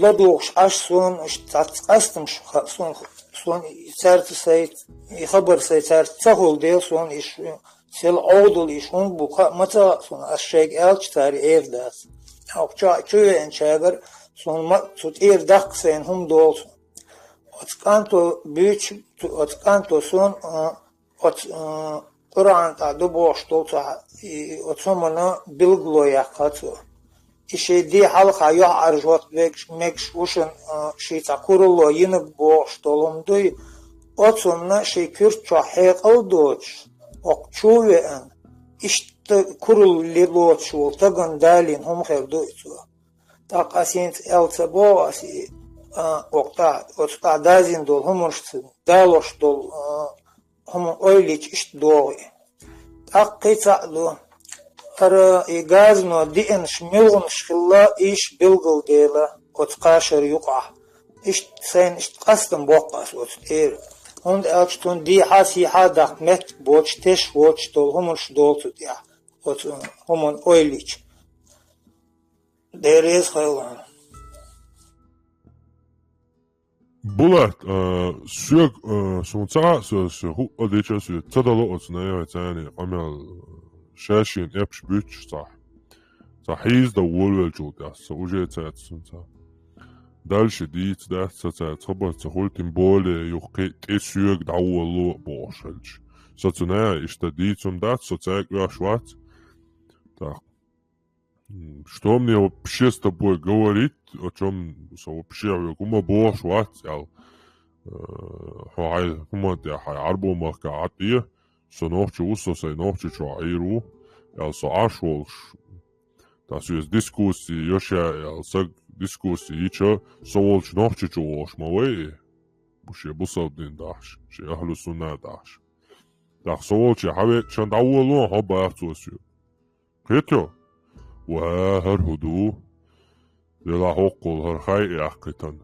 ладугӀуш Ӏаш суна иштта цхьацца къастамаш ха-, суна, суна и цаьрца сай, и хабар сай цаьрца ца хуьлу дела, суна иш сел Ӏовдал иш хӀунда бу хаа ма ца хаьа суна, ас шайга аьлча цара эр дац. Оха чохь чу веанчагара суна ма, цу тӀера даккха сайна хӀума долу суна. Оцу кӀанто буьйцу, оцу кӀанто суна, а, оцу, а, Къуръан тӀехь ду бохуш долу цхьа, и, оцу хӀуманна билгало яьккха цо. И шен де хьалха юьхьӀаьржа хӀотта вегаш, мегаш ву шуна, а, ший цхьа куралло йинарг бохуш долу хӀума дуй, оцунна шен куьрта чохь хьекъал а доцуш, окху чу а веана, иштта куралла лоцуш волу стагана далийна хӀума хир ду и цо. ТӀаккха ас хӀинца аьлла ца боху ас и, а, окху тӀехь, оцу тӀехь дазийна долу хӀуманашца далош долу, а, хӀума ойла йича иштта догӀу и. ТӀаккха кхин цхьаъ ду. ХӀара и газано диъанаш муьлханаш хилла, иша билгал дела оцу кхашара юкъахь. Иштта сайна иштта къастам боккху ас оцу тӀера. ХӀунда аьлча цунна дехьа-сехьа даккха меттиг боцуш, теш воцуш долу хӀуманаш долу цу тӀехь, оцу хӀуманна ойла йича. Дела реза хуьлда хьуна. Булат, а, соьга, а, суна ца хаьа, со, со хӀуъа дича, со ца дало оцу наявай царний къамел, шайшин эпш буьтуш цхьа. Цхьа хьийзда волавелчул тӀаьхьа, со уже цаьрца сунца. Дальше дийца дац со цаьрца хабар ца хуьлу, тем более юха кхин тӀе соьга дӀаволало бохуш хилча. Со цу наха иштта дийца хӀума дац, со цаьрга оьхуш вац. Так. М, что мне вообще с тобой говорить, о чём со вообще вегу ма бохуш вац, аьлла. Э, хьо хьайн хӀуманна тӀехь хьайн Ӏарбо махка Ӏа тӀе, со нохчи ву, со сайн нохчи чохь Ӏийр ву, аьлла, со Ӏаш волуш. Тас веза дискуссия йо ша, аьлла, саг дискуссия йича, со волчу нохчи чу волуш ма вай, бу шен бусалба дин дахьаш, шен ахьлу сунна дахьаш. ТӀаккха со волче хьан векъчан дӀаволо, хьо баха цо соьга. Кхетий? Ва, хӀара хӀу ду? Делахь хӀоккхул хӀара хай а яьккхитана.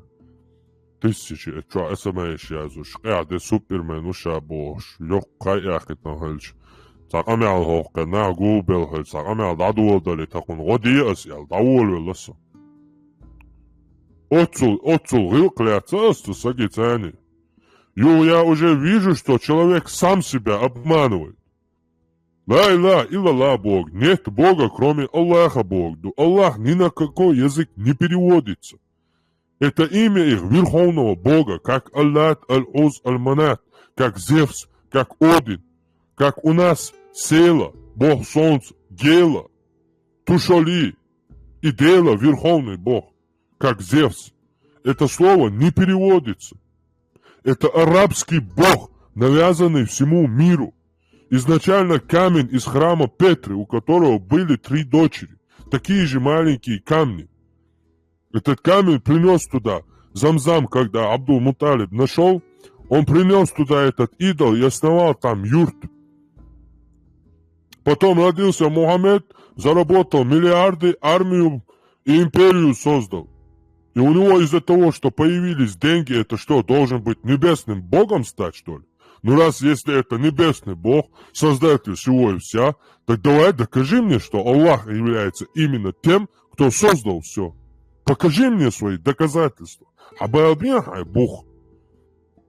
Тиссича, э, чохь эс эм эс язуш, къаьхьа де супермен ву ша бохуш, йоккха хай а яьккхитана хилча. Цхьа къамел хӀокху нах гулбелла хилча, цхьа къамел дӀадоладале, тахана гӀо де ас аьлла, дӀаволавелла со. Оццул, оццул гӀиллакх лаьцна ас цу саги царни. Юха я уже вижу, что человек сам себя обманывает. Ла илаха иллаллах Бог. Нет Бога, кроме Аллаха, Бог ду. Аллах ни на какой язык не переводится. Это имя их верховного Бога, как Аллат, Аль-Уз, Аль-Манат, как Зевс, как Один, как у нас Села, бог солнца, Гела, Тушоли и Дела, верховный бог, как Зевс. Это слово не переводится. Это арабский бог, навязанный всему миру. Изначально камень из храма Петры, у которого были три дочери, такие же маленькие камни. Этот камень принес туда Замзам, когда Абдул-Муталиб нашел, он принес туда этот идол и основал там юрт. Потом родился Мухаммед, заработал миллиарды, армию и империю создал. И у него из-за того, что появились деньги, это что, должен быть небесным богом стать, что ли? Ну раз если это небесный бог, создатель всего и вся, так давай докажи мне, что Аллах является именно тем, кто создал все. Покажи мне свои доказательства. Хьан бала бен хьайн бух?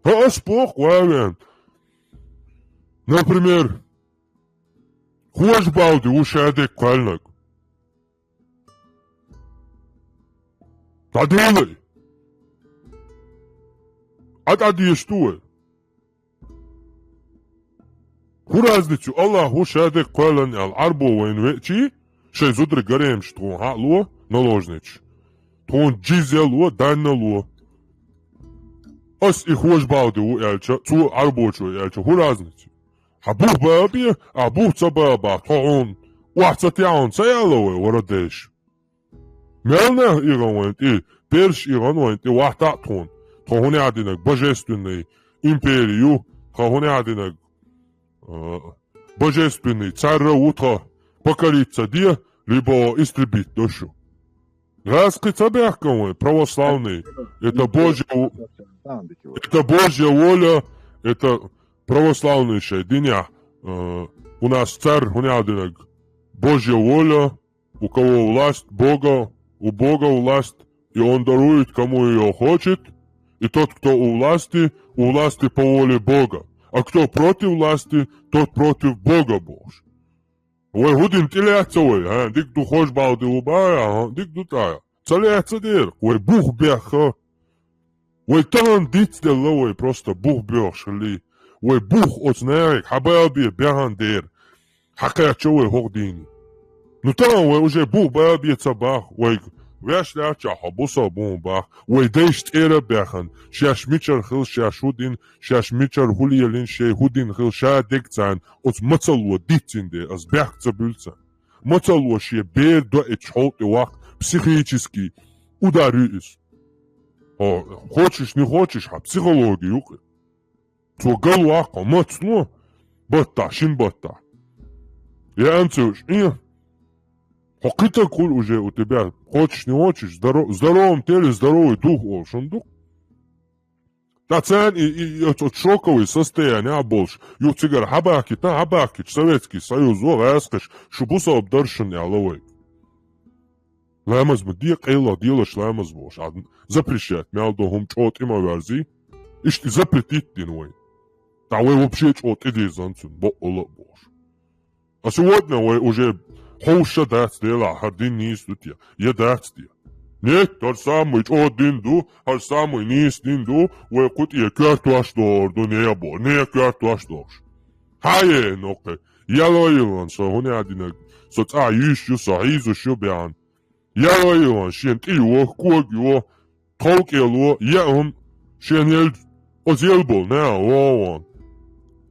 ХӀа, ас боху ван. Например, хӀош балди ву ша дерг кхоьллинарг. ДӀаделай! Ӏа дӀадеша ду вай? ХӀун разница ю, Аллах ву ша дерг кхоьллина аьлла, Ӏарбо вайна веачий, шайн зударий гаремаш тхуна хьа а ло, наложницаш. Тхуна джизья ло, дань ло. Ас и хӀош балди ву аьлча, цо Ӏарбочо аьлча, хӀун разница ю? Хьан бух баба бе, а бух ца баба бахь, тхо хьуна, охьа ца техьа хьуна ца яла вай, вара дайша? Мел нах игӀан вайн тӀе, перш игӀан вайн тӀе вахьта а тхуна. Тхо хӀунехь динарг божественный империю, тхо хӀунехь динарг, а, божественный царра ву тхо, покориться де, либо истребить до шу. Газ кхин ца бехкан вайн, православный, это Божья, это Божья воля, это православный шайн динехь, а, у нас царь хӀунехь динарг Божья воля, у кого власть Бога, у Бога власть, и он дарует, кому её хочет, и тот, кто у власти, у власти по воле Бога, а кто против власти, тот против Бога бохуш. Вай хӀун дина тӀелаьцна вай, а? Дика ду хӀош балди ву бахь, а? Дика ду тӀаккха. Ца лаьцна дера, вай бух бехха. Вай тахана дицделла вай просто бух боьхуш хилла. Вай бух оцу нахе хьан бала бе бехана дера. Хьакхаьчча вай хӀокху дийне. Ну тахана вай уже бух бала бе ца бахь, вайга ваьш лаьттачохь хьо бусалба бу хӀун бахь, вай дайша цӀера а бехана, шаьш мичара хилла, шаьш хӀун дина, шаьш мичара хӀун лелийна, шайн хӀун дина хилла, ша дерг царна оцу мацалло дицдина дела, ас бехк ца буьллу царна. Мацалло шен бер доуьйтуш хьолтӀе ваккха психический удар ю иза. Хьо, хочешь, не хочешь, хьан психологи ю-кх. Цо галваккха, мацло, баттахь, шина баттахь. Я анцевш, и, хьо кхитаг хуьлу уже у тебя, хочешь, не хочешь, здоро-, в здоровом теле здоровый дух олуш хӀума ду-кх. Ткъа царна и, и, и оцу шоковый состояние а болуш, юха цигара хьабахкийтина, хьабахкийтича Советский Союзо, гӀаскхаша, шу бусалба дара шуна аьлла вайга. Ламаз ма де, къайлаха делаш ламаз бохуш, а запрещать мел до хӀума чӀогӀа тӀе ма верзий. Иштта запретить дина вайна. ТӀаккха вай вообще чӀогӀа тӀедирзина цунна, бакъволу а бохуш. А сегодня вай уже хьовша дац делахь, хӀара дин нийса ду те, я дац те. Нет, хӀара самый чӀогӀа дин ду, хӀара самый нийса дин ду, вай кху тӀе коьртош догӀур ду, не бо, не коьртош догӀуш. Хьае, нокхе, яло йилан со хӀуна динаг, со цӀа йиш ю, со хьийзуш ю бян. Яло йилан шен тӀе ю, ког ю, тховкӀело, яа хӀума шен ел, оцу ел болу, на, вон.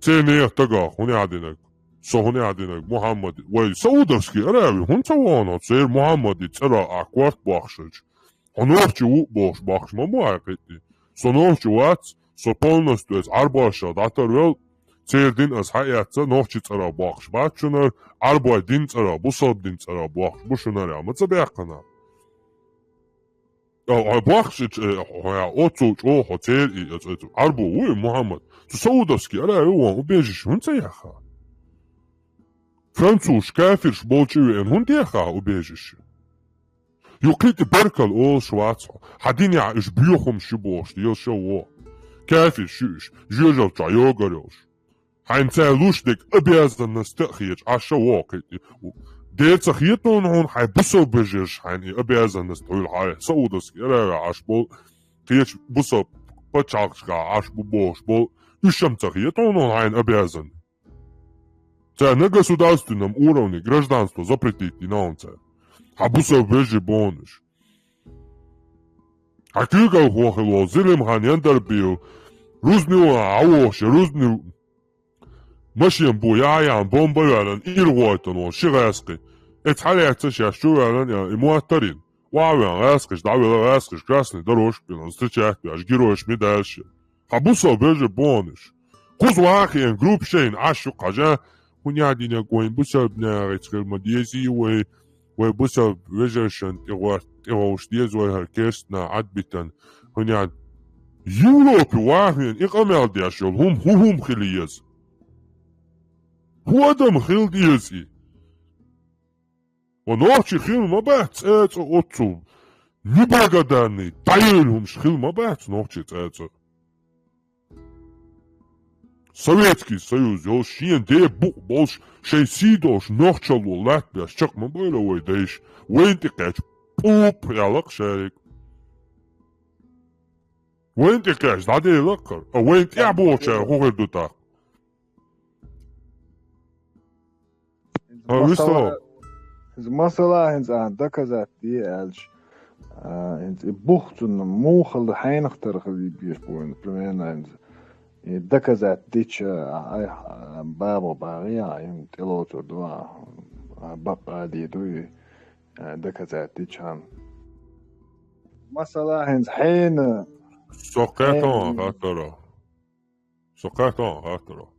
Церан нехан тагах хӀуна динаг. Со хӀуна динаг, Мухьаммад, вай Саудовский Араби, хӀунда ца вахана, церан Мухьаммади цӀера а корта бохкуш. Хьо нохчи ву бохуш бохкуш ма бу хьайн кхетий. Со нохчи вац, со полностью аса Ӏарбоша дӀатарвел, церан дин аса хьаэцна, нохчи цӀера бохкуш бац шунара, Ӏарбой дин цӀера, бусалба дин цӀера бохкуш бу шунара, ма ца баьккхина. А, а, бохкуш, э, хьо, хьо, оццул чӀогӀа хьо церан и, оцу, оцу, Ӏарбо вуй, Мухьаммад? Цу Саудовский Араби вон убежище хӀунда ца яха? Французаш кафирш болчу веана хӀунда яха убежище? Юккъе тӀе баркалла олуш вац хьо. Хьан динехь уьш боьхамаш ю бохуш, дела ша во. Кафирш ю уьш, жоьжалчохь йогар йолуш. Хьайна цара луш дерг обязанность а хеташ, Ӏаш ша вогӀу кхетий. Дера ца хетахь хьуна, хьайн бусалба вежарша хьайна и обязанность хуьлу хьан, Саудовский Аравия Ӏаш болу, кхечу бусалба пачхьалкхашкахь Ӏаш бу бохуш болу, уьш-м ца хетахь хьуна хьайна обязан. Царна государственном уровне гражданство запретить дина хьуна цара. Хьан бусалба вежарий боху уьш. Хьан куьйгалхо хилла волу Зелимхан Яндарбиев, рузбане а вогӀуш, я рузбане машен бу яхьа яхьа бомба а ваьллина, ира гӀойтина волу ши гӀаьскхи. Эца хьалаьцна шаьш чу ваьллина, и мотт а йина. Охьаваьлла гӀаьскхаша, дӀавелла гӀаьскхаша, красный дорожка бина, встречать веш, геройш медальш. Хьан бусалба вежарий боху уьш. Кхуза вахийна группа шайна Ӏаш ю кхажа, хӀуна динарг вайн бусалба нахаца хир ма дезий вай, вай бусалба вежаршна тӀе гӀо-, тӀе гӀовш деза вай хӀара керстанаш Ӏадбитан, хӀуна Европе вахийна и къамел деш йолу хӀума хӀун хӀума хила еза? ХӀун адам хила деза и? Ва нохчи хила ма бац цӀе а цӀа оццул неблагодарный, дӀаевлла хӀумаш хила ма бац нохчи цӀе а цӀа. Советский Союз йолуш, шен ден букъ болуш, шайн сий долуш нохчалло латтабеш чекх ма бойла вай дайша, вайна тӀе кхаьчча пуп аьлла-кх шаьриг. Вайна тӀе кхаьчча дӀаделла-кх хӀара, а вайна тӀехь бохучара хӀун хир ду тӀаккха? ХӀинца ХӀа, масала, висло. ХӀинца масала хӀинца ахьа доказать де аьлча, а, хӀинца и бух цунна муха хьенах тара хила безаш бу вайна, примерно хӀинца. И доказать дича, а, а, баба багӀий, а, хӀинца тӀелоцур ду, а, а, бакъ а дийр ду и, а, доказать дича хьан. Масала хӀинца хьенан, Со кхетон хьенан хаттаро. Со кхетон хаттаро.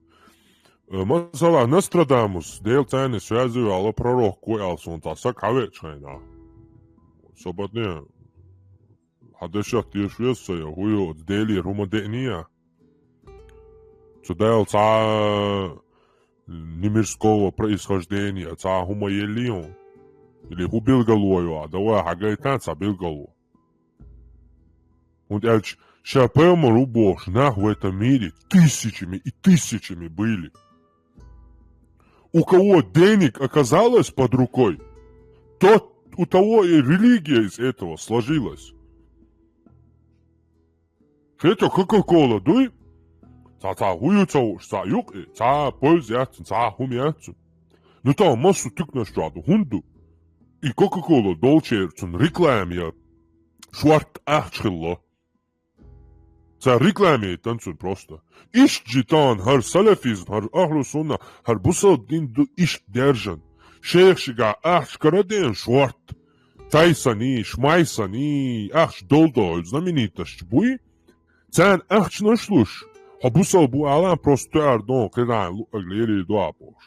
Э, масала, Нострадамус, Дела царна связи вала пророк ву аьлла суна цхьа саг хьавеача хенахь. Со батне, хьан дешах теша веза со, я хӀун ю оцу Делера хӀума деъний а? Цу Дала цхьа, э, немирского происхождения, цхьа хӀума еллий хьуна? Или хӀун билгало ю а? Давай хьагайтан цхьа билгало. ХӀунда аьлча ша пайхамар ву бохуш нах в этом мире тысячами и тысячами были. У кого денег оказалось под рукой, тот, у того и религия из этого сложилась. Хета Кока-Кола дуй? Цхьа, цхьа хӀун ю ца хууш, цхьа юкъа, цхьа польза яц цуьнан, цхьа хӀума яц цуьнан. Ну, там массо туьканаш чохь ду, хӀунда ду? И Кока-Кола долчеран цуьнан реклама я шортта ахча хилла. Цара реклама яйтина цуьнан просто. Иштта житан, хӀара салафизм, хӀара ахлу сунна, хӀара бусалба дин ду иштта даьржина. Шайх шигахь ахча кара а деана шортта. Тайсаний, шмайсаний, ахча долдойла знаменитость буй? Царна ахчанаш луш, хьо бусалба ву алан просто тоьар дон, кхидӀа луъаг лерий дуа бохуш.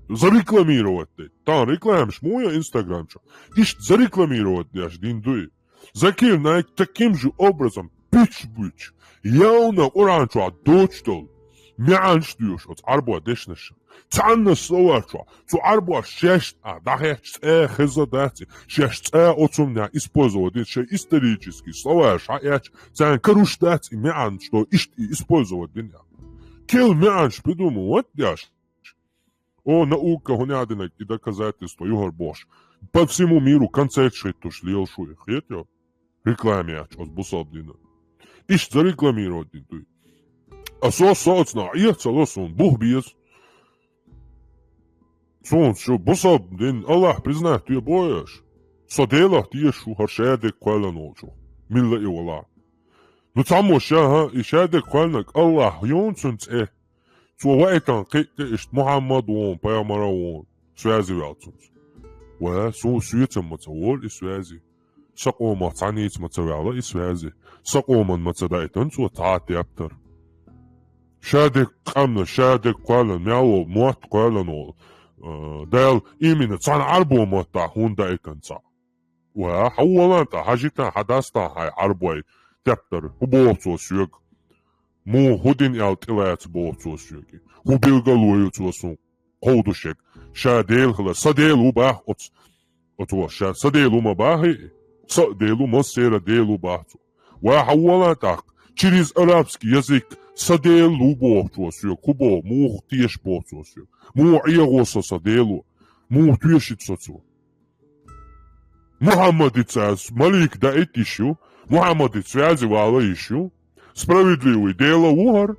Зарекламировать де. Тан рекламаш муя Инстаграм чу. Иштта зарекламировать деш дин дуй. Закир Найк таким же образом пич-буч. Явна Къуръан чохь доцуш долу. МаьӀанаш доьшу оцу Ӏарбой дешнаш. Цхьанна словарь чохь. Цу Ӏарбош шаьш а дӀахьаьчча цӀа хеза дац и. Шаьш цӀа оцунна использовать дина. Шайн исторический словарь хьаэцча, царна каруш дац и маьӀанаш до иштта и использовать дина. Кел маьӀанаш придумывать деш. О, наука, хӀуна динаг, и доказательство ю хӀара бохуш. По всему миру концерт шийтуш лелаш ву, хетайо? Реклама яц оцу бусалба дина. Иштта за рекламировать дина дуй. А со, со оцу нах, эхь ца ло суна, бух беза. Суна шу бусалба дин Аллах признать ве боху аш? Со Делах тешаш ву хӀара шадерг кхоьллина волчух. Милла и вала. Ну, цхьаммо ша, хӀа, и шадерг кхоьллинарг Аллах йоцун цӀе. Цо ваийтина кхин а тӀе иштта Мухьаммад вон, пайхамара вон, связи ваьлла цунца. Ва, со соьца ма ца волу и связи. Сан къомах цхьаьнца ма ца ваьлла и связи. Сан къоман ма ца даийтина цо цхьа а тептар. Шадерг къамна, шадерг кхоьллина, мел волу мотт кхоьллина волу. Э, Дала именно цхьана Ӏарбо маттахь хӀунда даийтина цхьаъ? Ва, хьан валан тӀа, хьажитан, хьан дастан хьайн Ӏарбой тептар, хӀун боху цо соьга? Муха, хӀун дина аьлла тӀелаца боху цо соьга? ХӀун билгало ю цо суна кховдуш ерг? Ша Дела хилар, сан Дела ву бах оцу. Оцо ша, сан Дела ву ма бахий? Сан Дела ву, массеран Дела ву бах цо. Ва, хьан валан тӀаккха, через арабский язык сан Дела ву боху цо соьга. ХӀун боху? Муха теша боху цо соьга? Муха Ӏехо со сан Дела ву? Муха тоьшуьйту со цо? Мухьаммадица ас малик даийта йиш ю, Мухьаммадица связи вала йиш ю, справедливый Дела ву хӀара.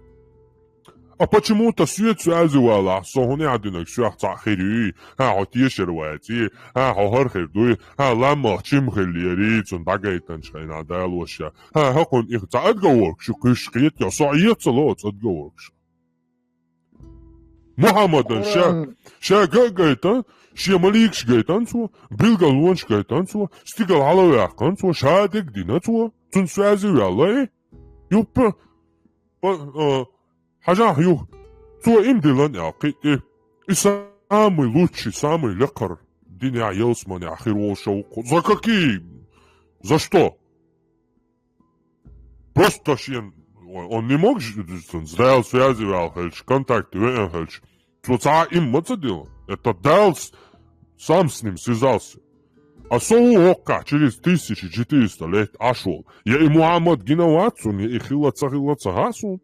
А почему-то соьца связи валахь, со хӀун яа динарг соьх цхьаъ хир юй, хӀа, хьо тешар вац, хӀа, хьо хӀара хир дуй, хӀа, ламмах чим хиллерий, цунна дӀагайтанчу хенахь далоша, хӀа, хӀокхунна их цхьа отговоркаш ю кхуьйсуш кхета, со Ӏеха ца ло оцу отговоркаш. Мухьаммадан ша, Къуръан. Ша ган а гайтан, шен маликаш гайтан цо, билгалонаш гайтан цо, стигала хьалаваьккхан цо, шадерг дина цо, цунна связи ваьлла и. Юппа, па-, а, хьажахь ю. Цо им дилан аьлла, кхин тӀе. И самый лучший, самый лекхар динехь, ялсаманехь хир волуш ву-кх. За какие? За что? Просто шен, он не мог же, с Дала связи ваьлла хилча, контакте веана хилча, цо цхьа а им ма ца дилла. Это Дала с-, сам с ним связался. А со ву хӀоккхахь через тысяча четыреста лет Ӏаш волу. Я и Мухьаммад гина вац цунна, я и хилла ца хилла ца хаьа суна.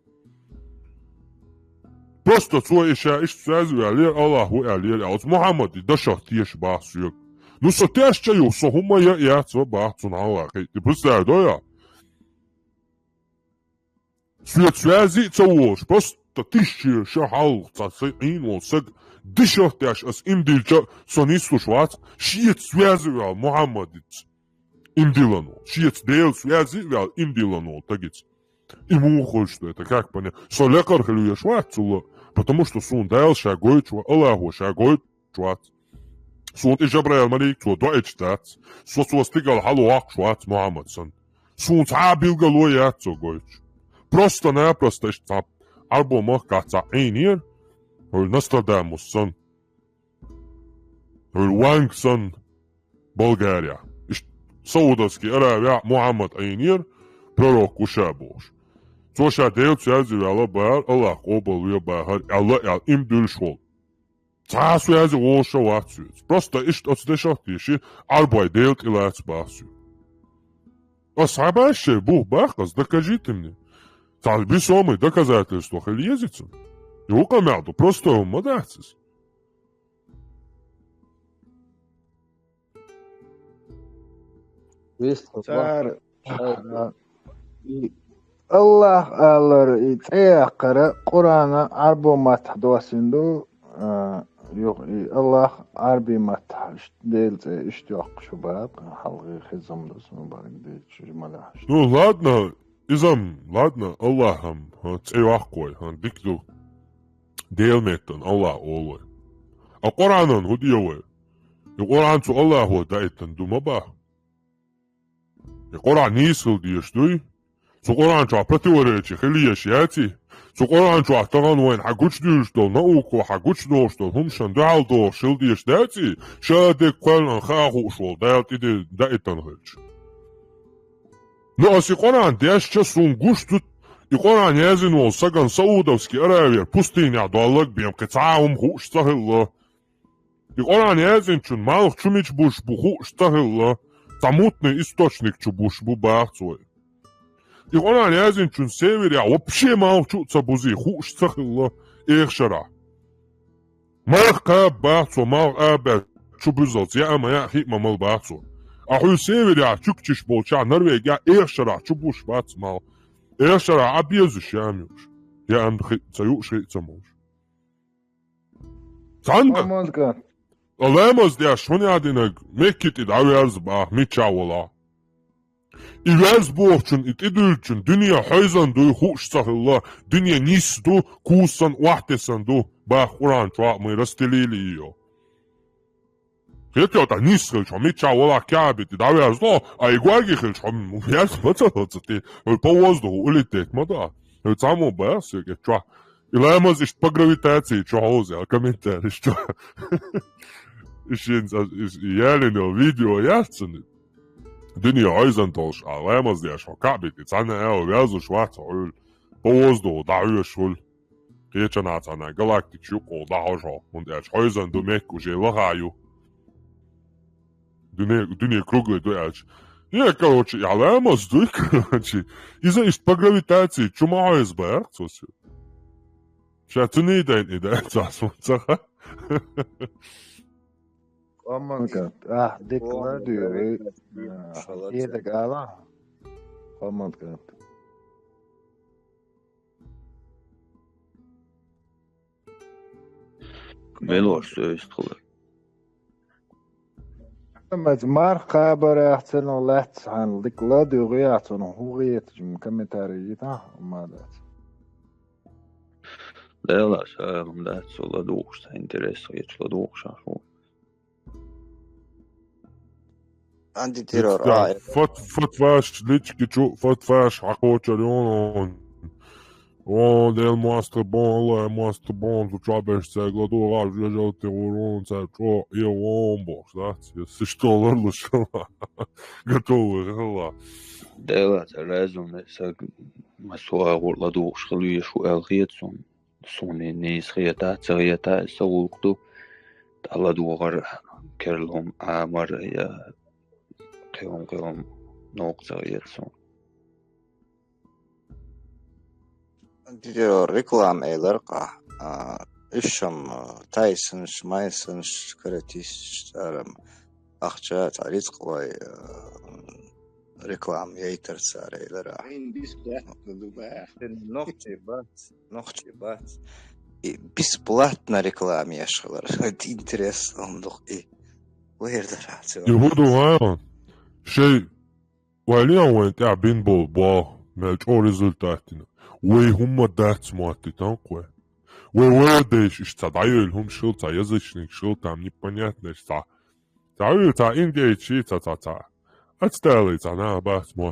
Просто цо и ша иштта связи ваьллера, Аллах ву аьллера, а оцу Мухьаммади дашах теша бах соьга. Ну, со тешча ю, со хӀумма я а яц ва бах цунна хьалха кхин. Ты представь, да, я? Соьца связи а ца волуш, просто тысяча ша хьалха цхьа сайн Ӏийна волу саг, дашах теш ас им дилча, со нислуш вац, шеца связи ваьлла Мухьаммадица. Им дилан волу. Шеца Дела связи а ваьлла, им дилан волу тагица. И муха хуьлуш ду, это как понять? Со лекхар хила веш вац цулла, потому что суна Дала ша гойтуш вац, Аллахо ша гойтуш вац. Суна тӀе Жабраил малик цо доуьйтуш дац. Со цо стигала хьалавоккхуш вац Мухьаммад санна. Суна цхьа а билгало яц цо гойтуш. Просто-напросто иштта цхьа Ӏарбо махкахь цхьа Ӏийнера, хӀуьлу Нострадамус санна, хӀуьлу Ванг санна, Болгария. Иштта Саудовский Аравия Мухьаммад Ӏийнера, пророк ву ша бохуш. Цо ша Делаца связи ваьлла бахара, Аллах къобалве бахара, аьлла, аьлла, им дуьллуш волу. Цхьа а связи волуш вац соьца. Просто иштта оцу дешах теший, Ӏарбой Дела тӀелаца бах соьга. Ас хьабаш шайн бух бах, ас докажите мне. Цхьа весомый доказательство хила еза цунна. Юкъа мел ду, просто хӀума дац иза. Вистхула. Цара, а, и Аллах алара и цӀе яккхара Къуръана Ӏарбо маттахь доссийна ду, а, юха и Аллах Ӏарби маттахь иштта Делан цӀе иштта йоккхуш ву баха, хьалхе хезам ду, сан барг дийцча, ма лаьхьаш. Ну, ладно, изам, ладно, Аллахьам, хӀа, цӀе йоккху вай, хӀа, дика ду. Делан меттан Аллах олу вай. А Къуръанан хӀун де вай? И Къуръан цу Аллахо даийтина ду ма баха. И Къуръан нийса хила дезаш дуй? Цу Къуръан чохь противоречи хила езаш яций? Цу Къуръан чохь тахана вайна хьан гучудуьйлуш долу наукахо, хьан гучудолуш долу хӀума шен дуьхьал дохуш хила дезаш даций? Ша дерг кхоьллина хаа хууш волу Дала тӀе де-, даийтина хилча. Ну, ас и Къуръан дешча, суна гуш ду, и Къуръан яздина волу сагана Саудовский Аравияра пустынехь долларг бен кхин цхьа а хӀума хууш ца хилла. И Къуръан яздинчун малх чу мича буш бу хууш ца хилла, цхьа мутный источник чу буш бу баха цо. И Къуръан яздинчун северехь вообще малх чу а ца бузий хууш ца хилла, эха шарахь. Малх кхаба бац цо, малх а баьча чу бузалц, яа ма яа, хи а ма мала бац цо. А хьо северехь чукчиш болчахь, Норвегехь, эха шарахь чу буш бац малх. Эха шарахь а безаш яа ма юуш. Яа ма хи а ца юуш, хи а ца молуш. Цхьаьна Аманга. Ламаз деш хӀунда аьлла динарг, Мекки тӀе дӀаверза баха, миччахь валахь. И веза бохучун, и тӀедуьллучун дуьне хьойзан дуй, хууш ца хилла, дуьне нисса ду, кусан, охьатесан ду, баха Къуръан чохь а, мы расстелили её. Хетта, тӀа нисса хилча, хьо миччахь валахь, Каьбе тӀе дӀаверза, а и горга хилча, хьо верза ма ца хилла цу тӀе, хьо по воздуху улететь ма ду. Хьо цхьаммо баха соьга чохь. И ламаз иштта по гравитации чу хьовза, аьлла комментарийш чу. И шен ца-, и, и ялийна видео яц цуьнан. Дуьне хьойзан долуш, а ламаз деш хьо Каьбе тӀе цхьаьна а верзуш вац хьо, Ӏуьйла. По воздуху дӀахьоьжуш хуьлу. Кхечанхьа цхьаьна галактикаш юккъехула дӀахьожу хьо, хӀунда аьлча хьойзан ду, Мекка уже лаха ю. Дуьне, дуьне круглый ду аьлча. Е, короче, и ламаз дуй, короче. Иза иштта по гравитации чу ма хьойза баха цо соьга. Ша цуьнан дайна и дац аса ца ха. Къоман кӀант, ахь дика ладуьйгӀи, а, хьан кӀедаг ала? Къоман кӀант. Мелош соьйстхула. Амма марх кхабарах цунах лаьцна хьан дика ладуьйгӀи, ахь цунах хӀун гӀеташ, комментарий йитахь, ма дац. Делахь, ша хӀума дац, цо ладугӀуш, цхьа интерес хеташ ладугӀуш ахь ву. Антитеррор, Ицкан а, э, фат-, фатваш лички чу, фатваш хьакхочар йону. О, Дела, мостагӀа бон, Аллах, мостагӀа бон, цу чохь берш цаьрга ладугӀуш, жежалти гӀур вон, цаьрга чӀогӀа э вон бохуш, дац? Если что, ларлуш хилла. Готовый хилла. Дела, цара разумный саг, масса а гӀур ладугӀуш хила везаш ву аьлла хета суна. Суна и нийса хета, ца хета, и сан гӀуллакх ду. ТӀаладогӀар, керлахӀума Ӏамар я кхин-кхин новкъа ца хета суна. Дидеро реклама элар къа, а, уьш-м, а, тайсанаш, майсанаш, каратисташ, цара-м ахча, цхьа рицкъ лой, а, реклама яйтар цара элира. Вайн бесплатно ду баьхна. Нохчий бац, нохчий бац. И бесплатно реклама еш хилар. Интересно, ду и. Вайр дара цо. И хӀун ду ван? Шей вален вайн тӀехь бин болу боху, мел чӀогӀа результат дина. Вай хӀумма дац моттитан кхой. Вай вала дайша иштта цхьа дӀайойла хӀума шил, цхьа язычник шил, там непонятно иштта цхьа. Цхьа вуьйла цхьа индейчий, цхьа, цхьа, цхьа. Ацталай цхьа наха бац мо.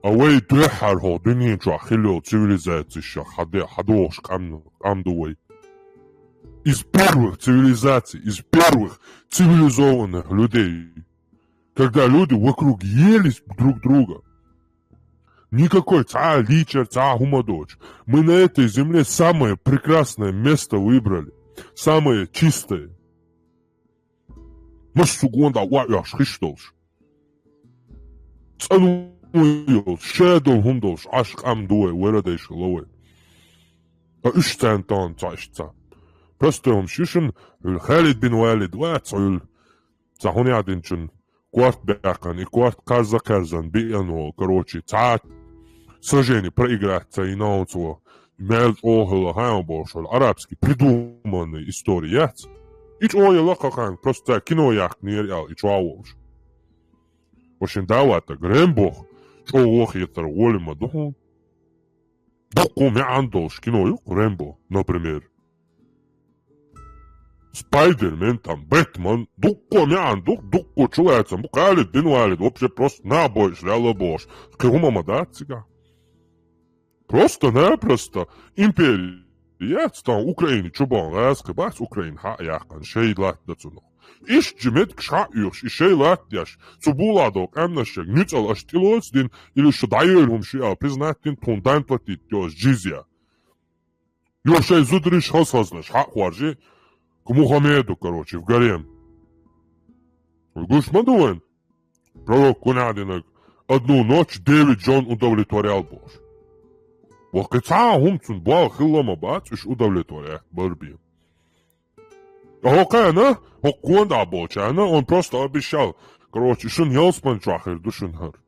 А вай дуьххьара хӀокху дуьнен чохь хилла йолу цивилизацияш хьаде-, хьадохуш къам, къам ду вай. Из первых цивилизаций, из первых цивилизованных людей. Когда люди вокруг ели друг друга. Никакой цхьа а лийчар, цхьа а хӀума доцуш. Мы на этой земле самое прекрасное место выбрали. Самое чистое. Массо а гонах охьаоьхуш хиш долуш. ЦӀанвон йолуш, шадолу хӀума долуш, Ӏаш къам ду вай, вара дайша ло вай. А уьш царна тахана цхьа иштта цхьа. Простой хӀума шишан, хӀуьлу Халид бин Валид вац хьуьлу. Цхьа хӀун яа динчун, корта баьккхина, и корта кхарза-кхарзан биъна волу, короче, цхьа сражение проиграть ца йина цо, мел чӀогӀа хилла хьан бохуш, арабский придуманный история яц. И чӀогӀа яла кхакхаьн, просто цара кино яхкинера аьлла, и чӀогӀа волуш. Вашин даватаг Рэмбо, чӀогӀа хетар гӀоли ма ду хьуна. Дуккха маьӀна долуш кино ю Рэмбо, например. Спайдермен, там, Бэтмен, дуккха маьӀна ду, дуккха чулацам бу, Халид бин Валид, вообще просто набойш ваьлла бохуш. Кхин хӀума ма дац цигахь. Просто-напросто империя яц, там Украина чу бан гӀазкхи бац, Украина хьа а яьккхина, шай латта дан цунах. Иштта жи меткаш хьа а оьхуш, и шай латта деш, цу буладо къаьмнаш шег, нуьцкъала аша тӀелоцу дин, или шу дӀайойла хӀума шу аьлла признать дин, тхуна дан платить йоцу джизья. Йо, шайн зудариш хаза-хазанаш хьа а хоржий, к Мухаммеду, короче, в гарем. Гуш ма ду вайн? Пророк кхунна динарг, одну ночь девять жён удовлетворял бохуш. Ва кхин цхьа а хӀума цунна болх хилла ма бац, уьш удовлетворять бар бен. А хӀокхарна, хӀокху гонахь болчарна, он просто обещал. Короче, шуна ялсамани чохь хир ду шуна хӀара.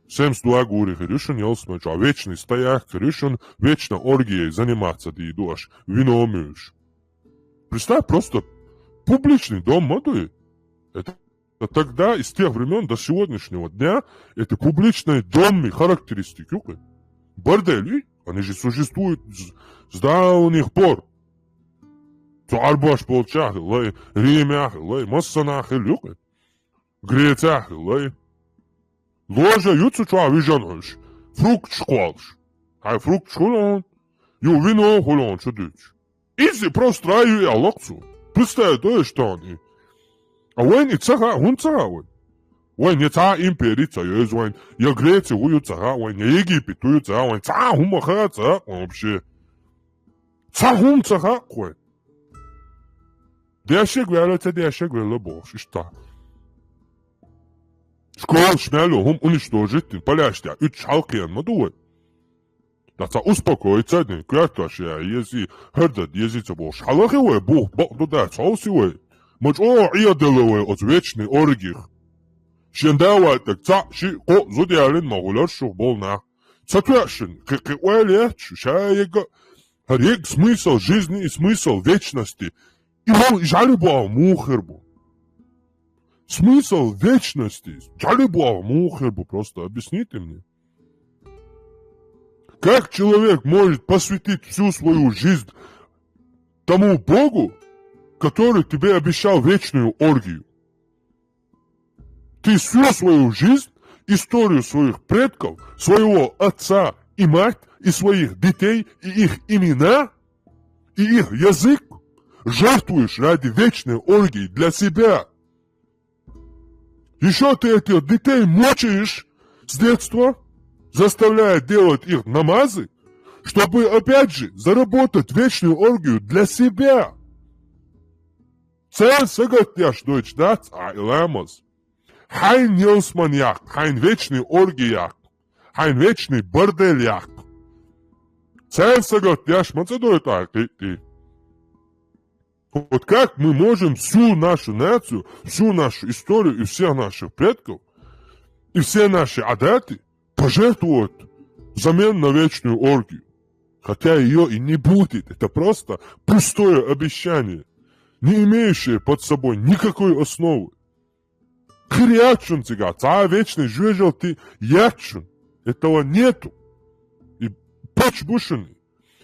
Семьдесят два гури хир ю шуна ялсамани чохь. Вечный стояк хир ю шуна, вечно оргией заниматься дийр ду аша, вино а муьйлуш. Представь, просто публичный дом ма дуй. Это тогда, из тех времён до сегодняшнего дня, это публичный дом и характеристики юкъе. Бордель, они же существуют с, с давних пор. Цу Ӏарбош болчохь хилла, Римехь хилла, массанахь хилла юкъе. Грецехь хилла. Ложа ю цу чохь вижна Ӏуьш, фрукташ кхоллуш. Хьайн фрукташ хуьлу хьуна, ю вино хуьлу хьуна чу дуьйцуш. Иза просто рай ю аьлла-кх цо. Представь, дойш тахана и. А вайна и ца хаьа, хӀунда ца хаьа вайна? Вайна я цхьа а импери ца йойза вайна, я Греци хӀун ю ца хаьа вайна, я Египет хӀун ю ца хаьа вайна, цхьа а хӀума ма хаьа ца хаьа вайна вообще. Цхьа хӀума ца хаьа вайна. Дешиг велла, ца дешиг велла бохуш, иштта. Школаш мел йолу хӀума уничтожить дина, палаьш тӀехь уьттуш хьалакхиъна ма ду вай. Ткъа цхьа успокоиться а дина, коьртош яа езий, хӀара дан дезий ца бохуш. Хьалахи вай, бух бакъ ду дац, хьовси вай. Ма чӀогӀа Ӏеделла вай оцу вечный оргих. Шен да вайтаг цхьаъ, шиъ, кхоъ зуда ялийна ма хуьлура шух болу нах. Ца тоьшина, кхин, кхин ойла етташ, ша ега, хӀара ега смысл жизни и смысл вечности. И муха, и жӀаьли боху муха хир бу? Смысл вечности, жӀаьли боху муха хир бу, просто объясните мне. Как человек может посвятить всю свою жизнь тому Богу, который тебе обещал вечную оргию? Ты всю свою жизнь, историю своих предков, своего отца и мать, и своих детей, и их имена, и их язык жертвуешь ради вечной оргии для себя. Еще ты этих детей мучаешь с детства, заставляя делать их намазы, чтобы опять же заработать вечную оргию для себя. Царна сагатдеш дойтуш дац ахь и ламаз. Хьайн ялсамани яккха, хьайн вечный орги яккха, хьайн вечный бордель яккха. Царна сагатдеш ма ца дойту ахь кхиъ. Вот как мы можем всю нашу нацию, всю нашу историю и всех наших предков, и все наши адаты пожертвовать взамен на вечную оргию? Хотя ее и не будет. Это просто пустое обещание, не имеющее под собой никакой основы. Хир яц шуна цигахь цхьа а вечный жоьжалти, яц шуна. Этого нету. И пуч бу шуна.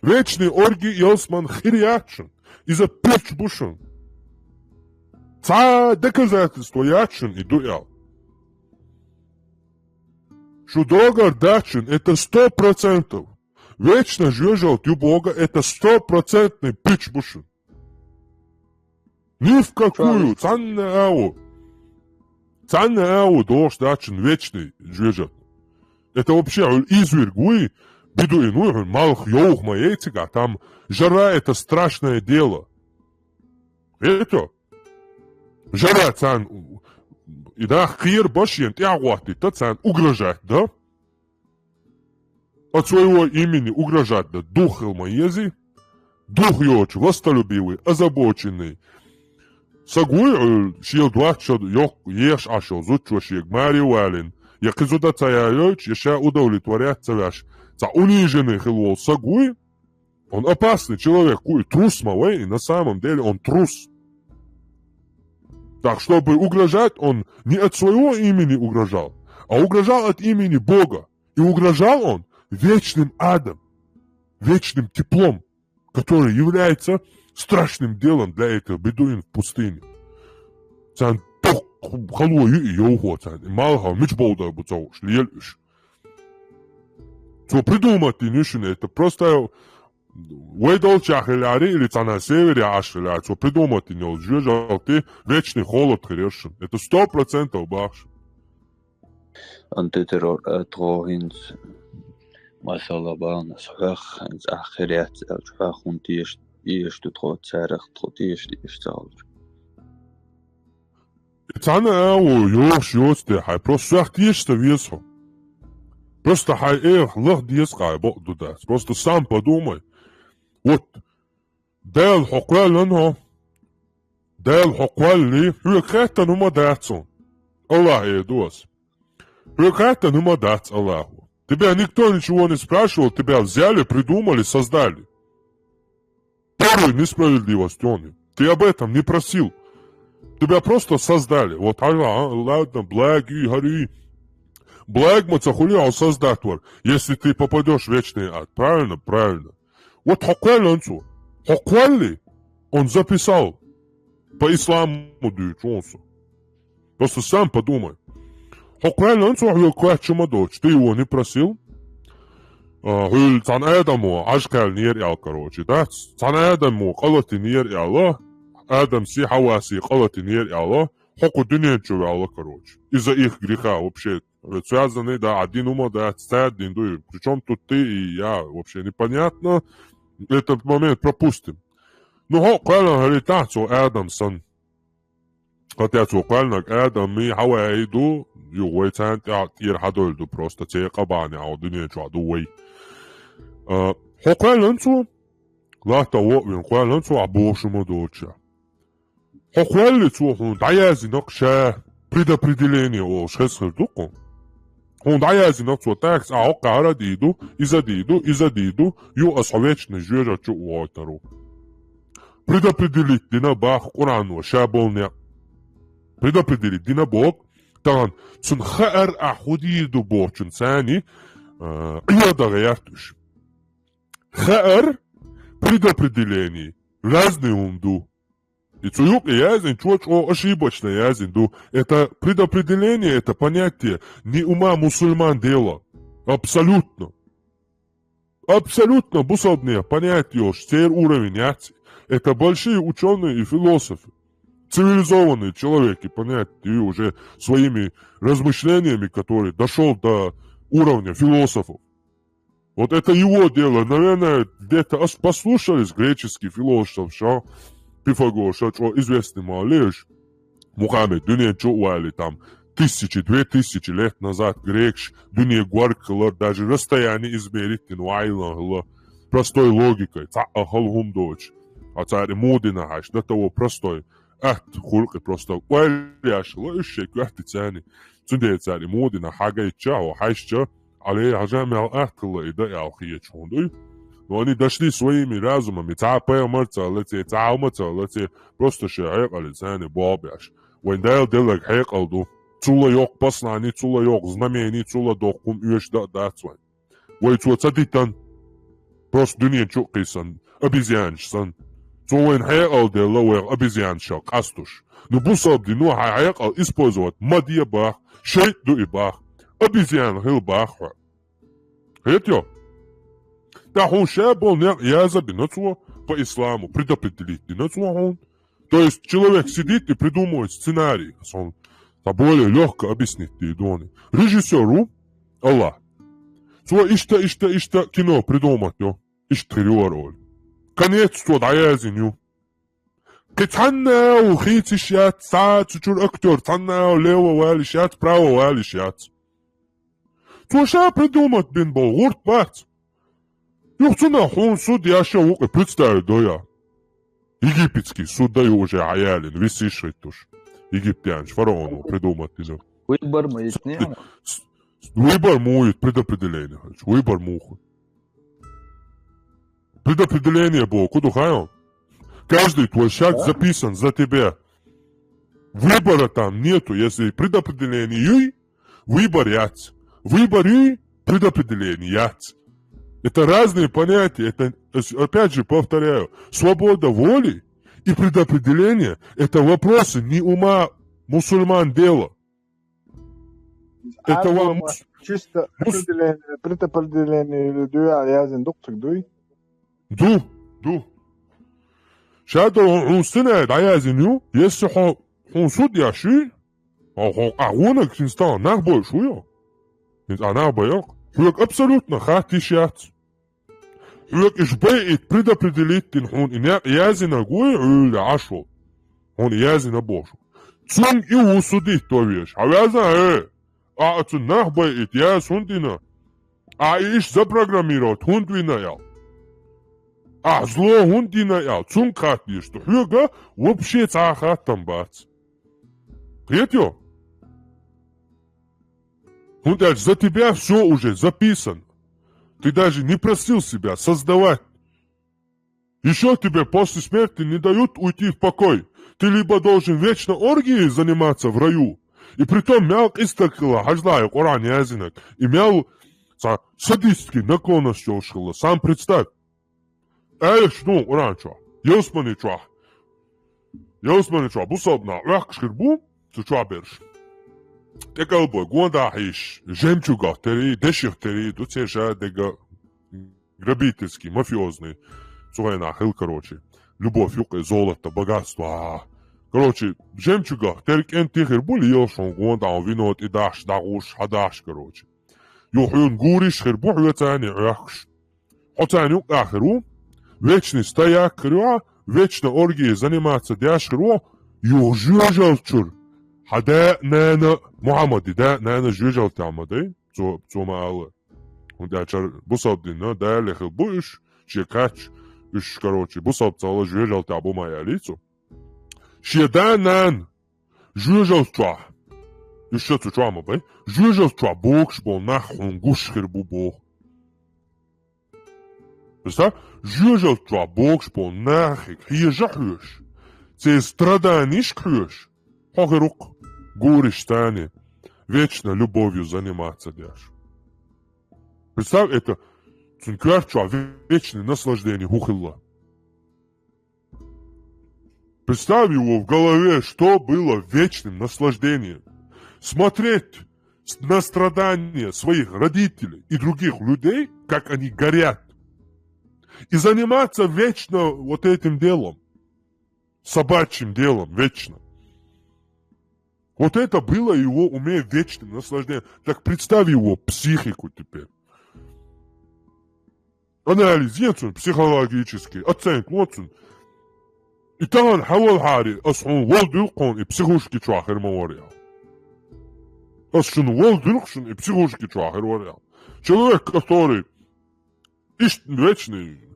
Вечный орги ялсамани хир яц шуна. Иза пуч бу шуна. Цхьа а доказательство яц шуна и ду аьлла. Шу догар дац шуна, это сто процентов. Вечный жоьжалт ю боху, это стопроцентный пуч бу шуна. Ни в какую, цхьанна а ву. Цхьанна а ву дохуш дац шуна вечный жоьжалт. Это вообще хьуна изверг вуй, бедуин вуй, хьуна малх йовха ма яй цигахь, там жара, это страшное дело. Хетий? Жара царна и нах кхера башена тӀаьхьа гӀоттийта, царна угрожать дан. От своего имени угрожать дан дух хила ма езий. Дух йоцуш, властолюбивый, озабоченный саг вуй, Ӏуьллу шел доцучу йоккха еш Ӏаш йолу зудчо шега маре валийна, я кхин зуда ца ялойтуш, я ша удовлетворять ца веш, цхьа униженный хила волу саг вуй, он опасный человек вуй, трус ма вай, и на самом деле он трус. Так, чтобы угрожать, он не от своего имени угрожал, а угрожал от имени Бога. И угрожал он вечным адом, вечным теплом, который является страшным делом для этих бедуин в пустыне. Царна тоху хало ю и йовхо царна, и малхо мича бовдар бу ца хууш, лела уьш. Цо придумать дина ю шуна, это просто вай долчохь хиларе или цхьана севере Ӏаш хиларе, цо придумать дина йолу жоьжалти вечный холод хир яра шуна. Это сто процентов боху шуна. Антитеррор а тхо хӀинца масала бахьанас хьох хӀинца ахь хир яц аьлча, хьох хӀунда теша, теша ду тхо царах, тхо теша, теша ца хилча? И цхьана а ву, йохуш йоцу те хьайн, просто сох теша ца веза хьо. Просто хьайн эх лаха деза кхай, бакъ ду дац. Просто сам подумай. Вот, Дала хьо кхоьллина хьо. Дала хьо кхоьллий, хьоьга хаьттина хӀума дац хьуна. Аллахьа эр ду ас. Хьоьга хаьттина хӀума дац Аллахьо. Тебя никто ничего не спрашивал, тебя взяли, придумали, создали. Первый несправедливость он. Ты об этом не просил. Тебя просто создали. Вот, а, а, ладно, благий, гори. Благо ма ца хули он создать вар, если ты попадёшь в вечный ад. Правильно? Правильно. Вот хьо кхоьллина цо. Хьо кхоьллий, он записал. По исламу дуьйцу хьуна со. Просто сам подумай. Хьо кхоьллина цо хьоьга кхоьчча ма доцуш, ты его не просил. А, хьуьлла цхьана Адамо Ӏаж кхаьллинера аьлла, короче, дац? Цхьана Адамо къа латийнера аьлла, Адамси Хьаваси къа латийнера аьлла, хьо кху дуьнен чу ваьлла, короче. Из-за их греха вообще связанный, да, а дин хӀума дац, цаьрда дин ду. Причём тут ты и я? Вообще непонятно. Этот момент пропустим. Ну, хьо кхоьллина хилийтахь цо Адам санна. ХӀаьта цо кхоьллинарг Адамий, Хьаваий ду, юха вай царна тӀе-, тӀера хьадовла ду просто, церан къа бахьанехь хьо дуьнен чохь ду вай. А, хьо кхоьллина цо? Латта вон а вина кхоьллина цо, ахь бохуш ма доцуш. Хьо кхоьллий цо хьуна, дӀаяздина-кх ша, предопределение олуш хеза хир ду-кх хьуна. Хьуна дӀаяздина-кх цо, тӀаккха ахь хӀокху хӀара а дийр ду, иза а дийр ду, иза а дийр ду, юха аса хьо вечный жоьжахати чу а вохуьйтур ву. Предопределить дина боху Къуръано ша болу некъ. Предопределить дина боху, тахана цунна хаар ахь хӀун дийр ду бохучун царний, а, Ӏеха дан гӀерта уьш. Хаар, предопределение разный хӀума ду. И цу юкъе яздинчо чӀогӀа ошибочно яздина ду. Это предопределение, это понятие не ума мусульман дело. Абсолютно. Абсолютно бусалбанех понятие йолуш церан уровень яц. Это большие учёные и философы. Цивилизованные человеки, понятие, уже своими размышлениями, который дошёл до уровня философов. Вот это его дело. Наверное, где-то ас-, послушались греческий философ, ша, Пифагор, ша чӀогӀа известный ма леш. Мухаммед дуьнен чу а валий, там, тысячи, две тысячи лет назад грекаш дуьне горга хилар, даже расстояние измерить дина ваийлан хилла. Простой логикой, цхьаъ а хала хӀума доцуш. А цара и муха дина хьаьжча, до того простой. Атта хуьлу-кх и просто. Ойла еш хилла уьш шайн коьртаца царний. Цундела цара и муха дина хьагайтча, хьо хьаьжча, Ӏалей хьажа мел атта хилла и дан аьлла хеташ хӀума дуй. Но они дошли своими разумами, цхьа а пайхамар ца лаце, цхьа а хӀума ца лаце, просто шайн хьекъале царний болх беш. Вайн Дала делларг хьекъал ду. Цул а йоккха послание, цул а йоккха знамение, цул а доккха хӀума оьшуш дан а дац вайн. Вай цо ца дитина. Просто дуьнен чу а кхийсина, обезьянаш санна. Цо вайна хьекъал делла, вайх обезьянашах къастуш. Ну, бусалба дино хьан хьекъал использовать ма де боху, шайтӀа ду и боху, обезьяна хила боху хьо. Хетайо? ТӀаккха хьуна ша болу некъ яздан бина цо по исламу, предопределить дина цо хьуна. То есть человек сидит и придумывает сценарий. Сан ца более лёгко объяснить дийр ду хьуна. Режиссёр ву Аллах. Цо иштта, иштта, иштта кино придумать йо. Иштта хир ю вара олу. Конец цо дӀаяздина ю. Кхин цхьанна а ву хийциш яц, цхьа а цу чуьра актёр цхьанна а ву лево валиш яц, право валиш яц. Цо ша придумать бина болу гӀурт бац. Юха цунах хьуна суд еш а ву-кх, представить до я. Египетский суд а ю уже хьаялийна, висиш хӀиттуш. Египтянаш, фараоно придумать дина. Выбор ма йитинехь. С-, с-, выбор муха ю, предопределение хилча. Выбор муха ю. Предопределение боху, ку ду хаьий? Каждый твой шаг записан за тебя. Выбора там нету. Если предопределение юй, выбор яц. Выбор юй, предопределение яц. Это разные понятия. Это, опять же, повторяю, свобода воли и предопределение — это вопросы не ума мусульман дела. Это вам чисто определение, предопределение или дуьхьал яздина дуккхиг дуй? Ду, ду. Ша долу хьуна сценарий дӀаяздина ю, если хьо, хьуна суд еш ю, хьо, хьо, а гӀонаг хӀинца нах бойуш ву йо? ХӀинца а нах байо? Хьоьга абсолютно хатта йиш яц. Хьоьга иш байъийта предопределить дина хьуна и некъ яздинарг вуй, Ӏуьллу Ӏаш волу. Хьуна яздина бохуш. Цунна и ву судить до везаш. Хьан веза, хӀе? А, а цунна нах байъийта яздан хӀунда дина? А, и иштта запрограммировать хӀунда вина аьлла? Ахь зло хӀунда дина аьлла, цунга хатта дезаш ду. Хьоьга вообще цхьа а хаттам бац. Кхетий хьо? ХӀунда аьлча за тебя всё уже записано. Ты даже не просил себя создавать. Ещё тебе после смерти не дают уйти в покой. Ты либо должен вечно оргией заниматься в раю, и притом мел къизтаг хилла, хьажал, Къуръан яздинарг, и мел са-, садистский наклонность йолуш хилла. Сам представь. Аьлла ду Къуръан чохь, ялсамани чохь. Ялсамани чохь бусалба нах Ӏохкуш хир бу, цу чохь берш. ТӀекӀалбой, гондахьийша, жемчугах терий, деших терий ду церан ша дерг, грабительский, мафиозный. Цу хенахь хилла, короче, любовь юкъе, золото, богатство. Короче, жемчугах тера кӀентий хир бу лелаш, хьуна гондахь, хьуна вино тӀедахьаш, дӀагӀуш, хьадахьаш, короче. Юха хьуна гуриш хир бу хьоьца царна Ӏохкуш. Хьо царна юккъехь хир ву, вечный стояк хир ву, вечно оргией заниматься деш хир ву, юха жоьжалчуьра. Хьан да а, нана а, Мухьаммадан да а, нана а жоьжалте ма дай, цо, цо ма аьлла. ХӀунда аьлча бусалба динан дале хилла бу уьш, шен кхаьчча, уьш, короче, бусалба ца хилла жоьжалте бу ма аьллий цо. Шен да а, нана а жоьжалчохь, уьш ша цу чохь ма бай, жоьжалчохь богуш болу нах хьуна гуш хир бу боху. Представь, жоьжалчохь богуш болу нахе хьежа хьоьжуш, церан страданешка хьоьжуш, хьо хир ву-кх гуриш царна, вечно любовью заниматься деш. Представь, это цуьнан коьрта чохь вечное наслаждение хӀун хилла. Представь его в голове, что было вечным наслаждением. Смотреть с-, на страдания своих родителей и других людей, как они горят. И заниматься вечно вот этим делом. Собачьим делом, вечно. Вот это было его уме вечным наслаждением. Так представь его психику теперь. Анализ е цуьнан, психологический оценка ло цуьнан. И тахана хьан валахьара, ас хьуна вала дуьллу-кх хьуна и психушки чохь хир ма вара аьлла. Ас шуна вала дуьллу-кх шуна и психушки чохь хир вара аьлла. Человек, который иштта вечный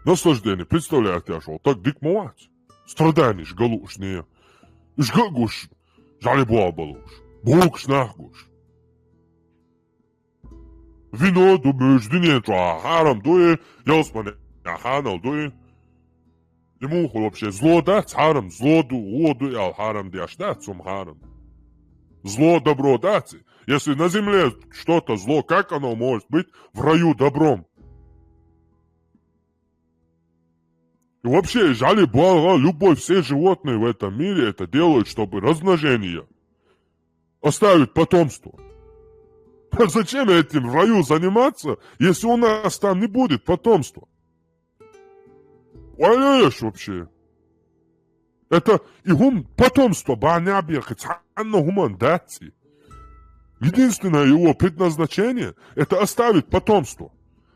наслаждение представляет еш волу стаг дика ма вац. Страданеш ган лууш, не. Уьш ган а гуш, жӀаьле болх бан лууш. Бохуш нах гуш. Вино ду, муьйш дуьнен чохь хьарам ду и, ялсамане хьанал ду и. И муха вообще зло дац хьарам, зло ду, вон ду аьлла хьарам деш дац хӀума хьарам. Зло добро дац и. Если на земле что-то зло, как оно может быть в раю добром? И вообще, жӀаьле болх, любой, все животные в этом мире это делают, чтобы размножение, оставить потомство. Зачем этим в раю заниматься, если у нас там не будет потомства? Ойланаш вообще. Это и хӀума потомство бахьана бехи цхьанна хӀуманна дац и. Единственное его предназначение — это оставить потомство.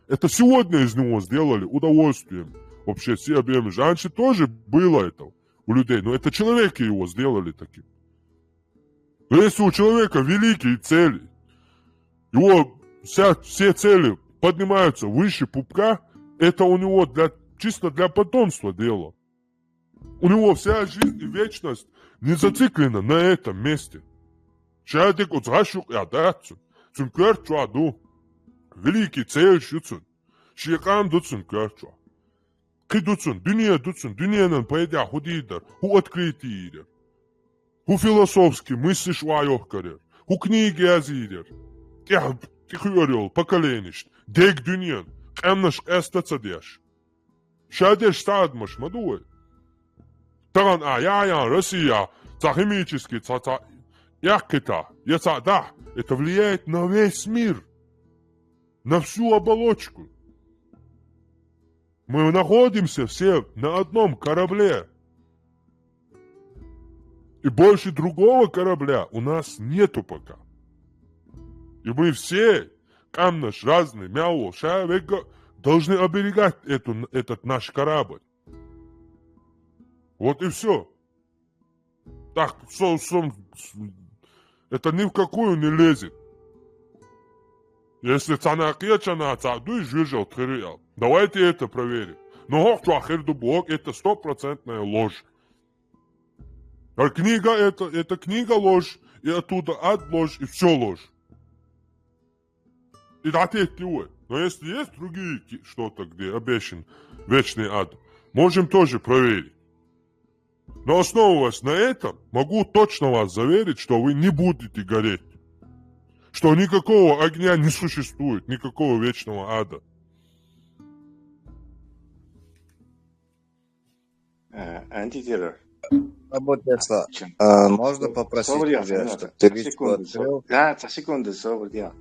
Это сегодня из него сделали удовольствием вообще все объемы. Раньше тоже было это у людей, но это человеки его сделали таким. Но если у человека великие цели, его вся, все цели поднимаются выше пупка, это у него для, чисто для потомства дело. У него вся жизнь и вечность не зациклена на этом месте. Шадик оцу гӀаш юкъа дац цуьнан. Цуьнан коьрта чохь ду. Великий цели ю цуьнан. Шен къам ду цуьнан коьрта чохь. Кхин ду цуьнан, дуьне ду цуьнан, дуьненан пайдехь хӀун дийр дара, хӀун открытие йийр яра, хӀун философский мыслиш охьайохкар яра, хӀун книга язйийр яра, тӀехь тӀехуьур йолу поколенишна, дерг дуьненан, къаьмнаш къаьста ца деш. Шадерш схьаадамаш ма ду вай. Тахана а яхьа Россия цхьа химический, цхьа, цхьа эккхийтахь, я цхьа дахь, это влияет на весь мир, на всю оболочку. Мы находимся все на одном корабле. И больше другого корабля у нас нету пока. И мы все, къаьмнаш разные, мел волу ша вегга, должны оберегать эту, этот наш корабль. Вот и всё. Так, со-, со-, это ни в какую не лезет. Если цхьана кхечанхьа цхьаъ дуй жоьжалт хир ю аьлла, давайте это проверим. Но хӀокху чохь хир ду боху, это стопроцентная ложь. А книга это, это книга ложь, и оттуда ад ложь, и всё ложь. И дӀатеттий вай. Но если есть другие ки-, что-то, где обещан вечный ад, можем тоже проверить. Но основываясь на этом, могу точно вас заверить, что вы не будете гореть. Что никакого огня не существует, никакого вечного ада. Э, антитеррор. Свободное слово. Чем? А, можно попросить Соболь, тебя, да, чтобы ты личку открыл? Да, за секунду, Соболь, да.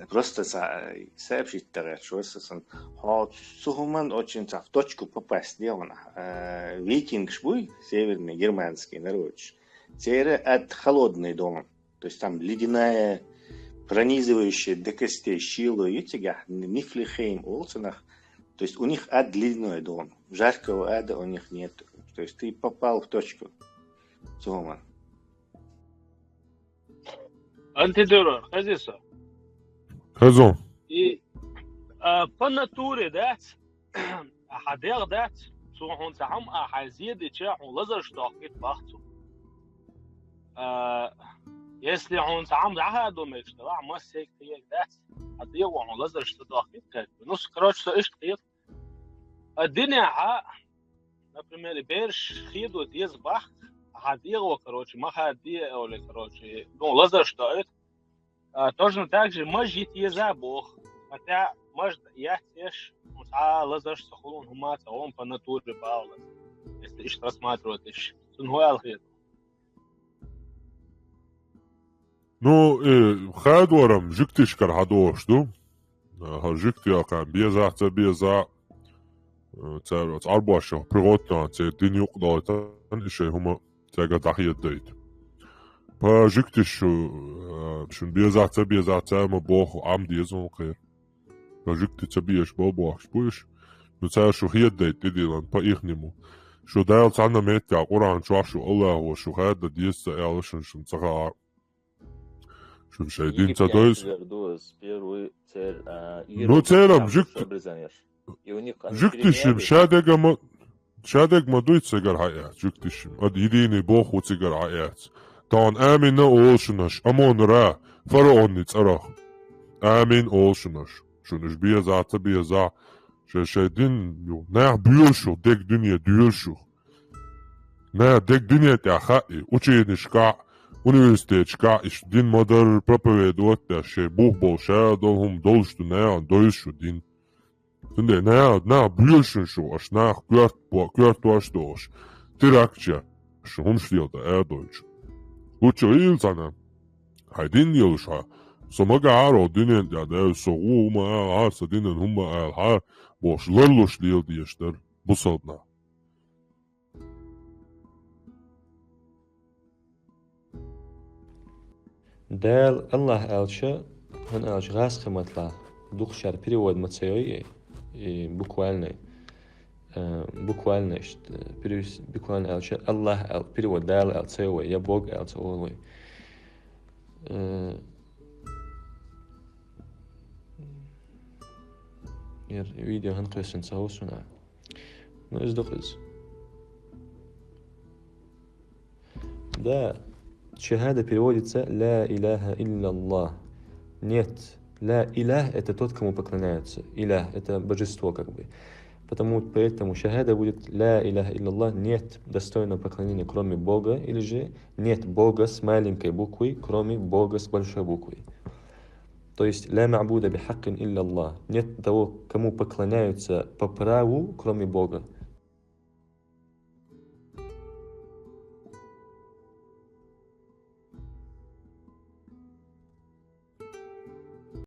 Просто са-, сообщить таргӀа, что сан. Хьо цу хӀуман очень ца в точку попасть делана. Э, викингш буй, северный германский народш. Церан ад холодный дом. То есть там ледяная, пронизывающая до костей сила ю цигахь, Нифлихейм олу цунах. То есть у них ад ледяной дом. Жаркого ада у них нет. То есть ты попал в точку. Цу хӀуман. Антидурар, хезий со? Хезо. И, а, по натуре дац, а, хьан дегӀ дац, цо хьуна цхьа хӀума а хьайн зен дича, хьуна лазарш дохкийта боху цо. А, если хьуна цхьа хӀума дӀахадо мегаш делахь, массерг кхерг дац, хьан дегӀо хьуна лазарш ца дохкийта кхерг. Ну, с-, короче, со иштта кхета. А динехь а, например, и бераш хедо деза боху, хьан дегӀо, короче, ма хадде а олий, короче, ну, лазарш доуьйту. А, точно так же маж йита еза боху. Хотя маж яц еш, ну, цхьа а лазарш ца хуьлу, хӀума ца гӀо по натуре бала. Если иштта рассматривать еш, цунна хӀун аьлла хета? Ну, э, хадорам жуьгташкара хьадогӀуш ду. Э, хӀара жуьгтий кхаьн безахь, ца безахь, э, цара оцу Ӏарбоша приготовлена, церан дин юкъадойтан, и шайн хӀума цаьрга дӀахедадайта. По жуьгташа шу, э, шуна безахь, ца безахь, цара ма боху, Ӏам деза хьуна кхера. По жуьгтий ца безаш бо бохкуш бу уьш. Ну, цара шу хедадайта тӀедиллина, по ихнему. Шу Дала цхьанна меттехь Къуръан чохь шу АллахӀо шу хадда деза ца аьлла, шуна, шуна ца хаьа. Шуна шайн дин ца дойза. Ну, церам жуьгт-, жуьгташим, ша дегама, ша дегама дуй цигара хьаэц, жуьгташим. Ада единый Бог ву цигара хьаэц. Тахана амин олу шуна аша, амон-ра, фараонний цӀарах. Амин олу шуна аша. Шуна уьш безахь, ца безахь, шайн, шайн дин ю. Нах боьлуш ю, дег дуьне доьлуш ю. Нах дег дуьне тӀехь хаьа, ученашкахь, университеташкахь, иштта дин ма-дарра проповедовать деш, шайн бух болу ша долу хӀума долуш ду, нахана дойзуш ю дин. Цундела нах, нах боьлуш ю шу, аша нах коьрт-, коьртош а долуш, теракташ еш, шу хӀумаш леладан арадойчу. Лучча гӀийла цхьана, хьайн дин лелош хьан, со магахьара хӀокху дуьнен тӀехь даьлла, со гӀу хӀума ала хьара, сан динан хӀума ала хьара, бохуш, ларлуш леладезаш дара бусалба нах. Дала, АллахӀ аьлча, хӀун аьлча, гӀазкхийн маттахь дукха шаьра перевод ма ца йой, и буквальный, э, буквально, иштта, перевес-, буквально аьлча, АллахӀ аьл-, перевод Дала аьлла ца йой, я Бог аьлла ца олу вай. Э, яр видео хӀун кхоьссина ца хӀу суна. Ну, иза ду-кх иза. Да, шахада переводится «Ла иляха илляллах». Нет, ла илях — это тот, кому поклоняются. Илях — это божество, как бы. Потому, поэтому шахада будет «Ла иляха илляллах», нет достойного поклонения, кроме Бога, или же нет Бога с маленькой буквы, кроме Бога с большой буквы. То есть «Ла ма'буда бихаккин илляллах». Нет того, кому поклоняются по праву, кроме Бога.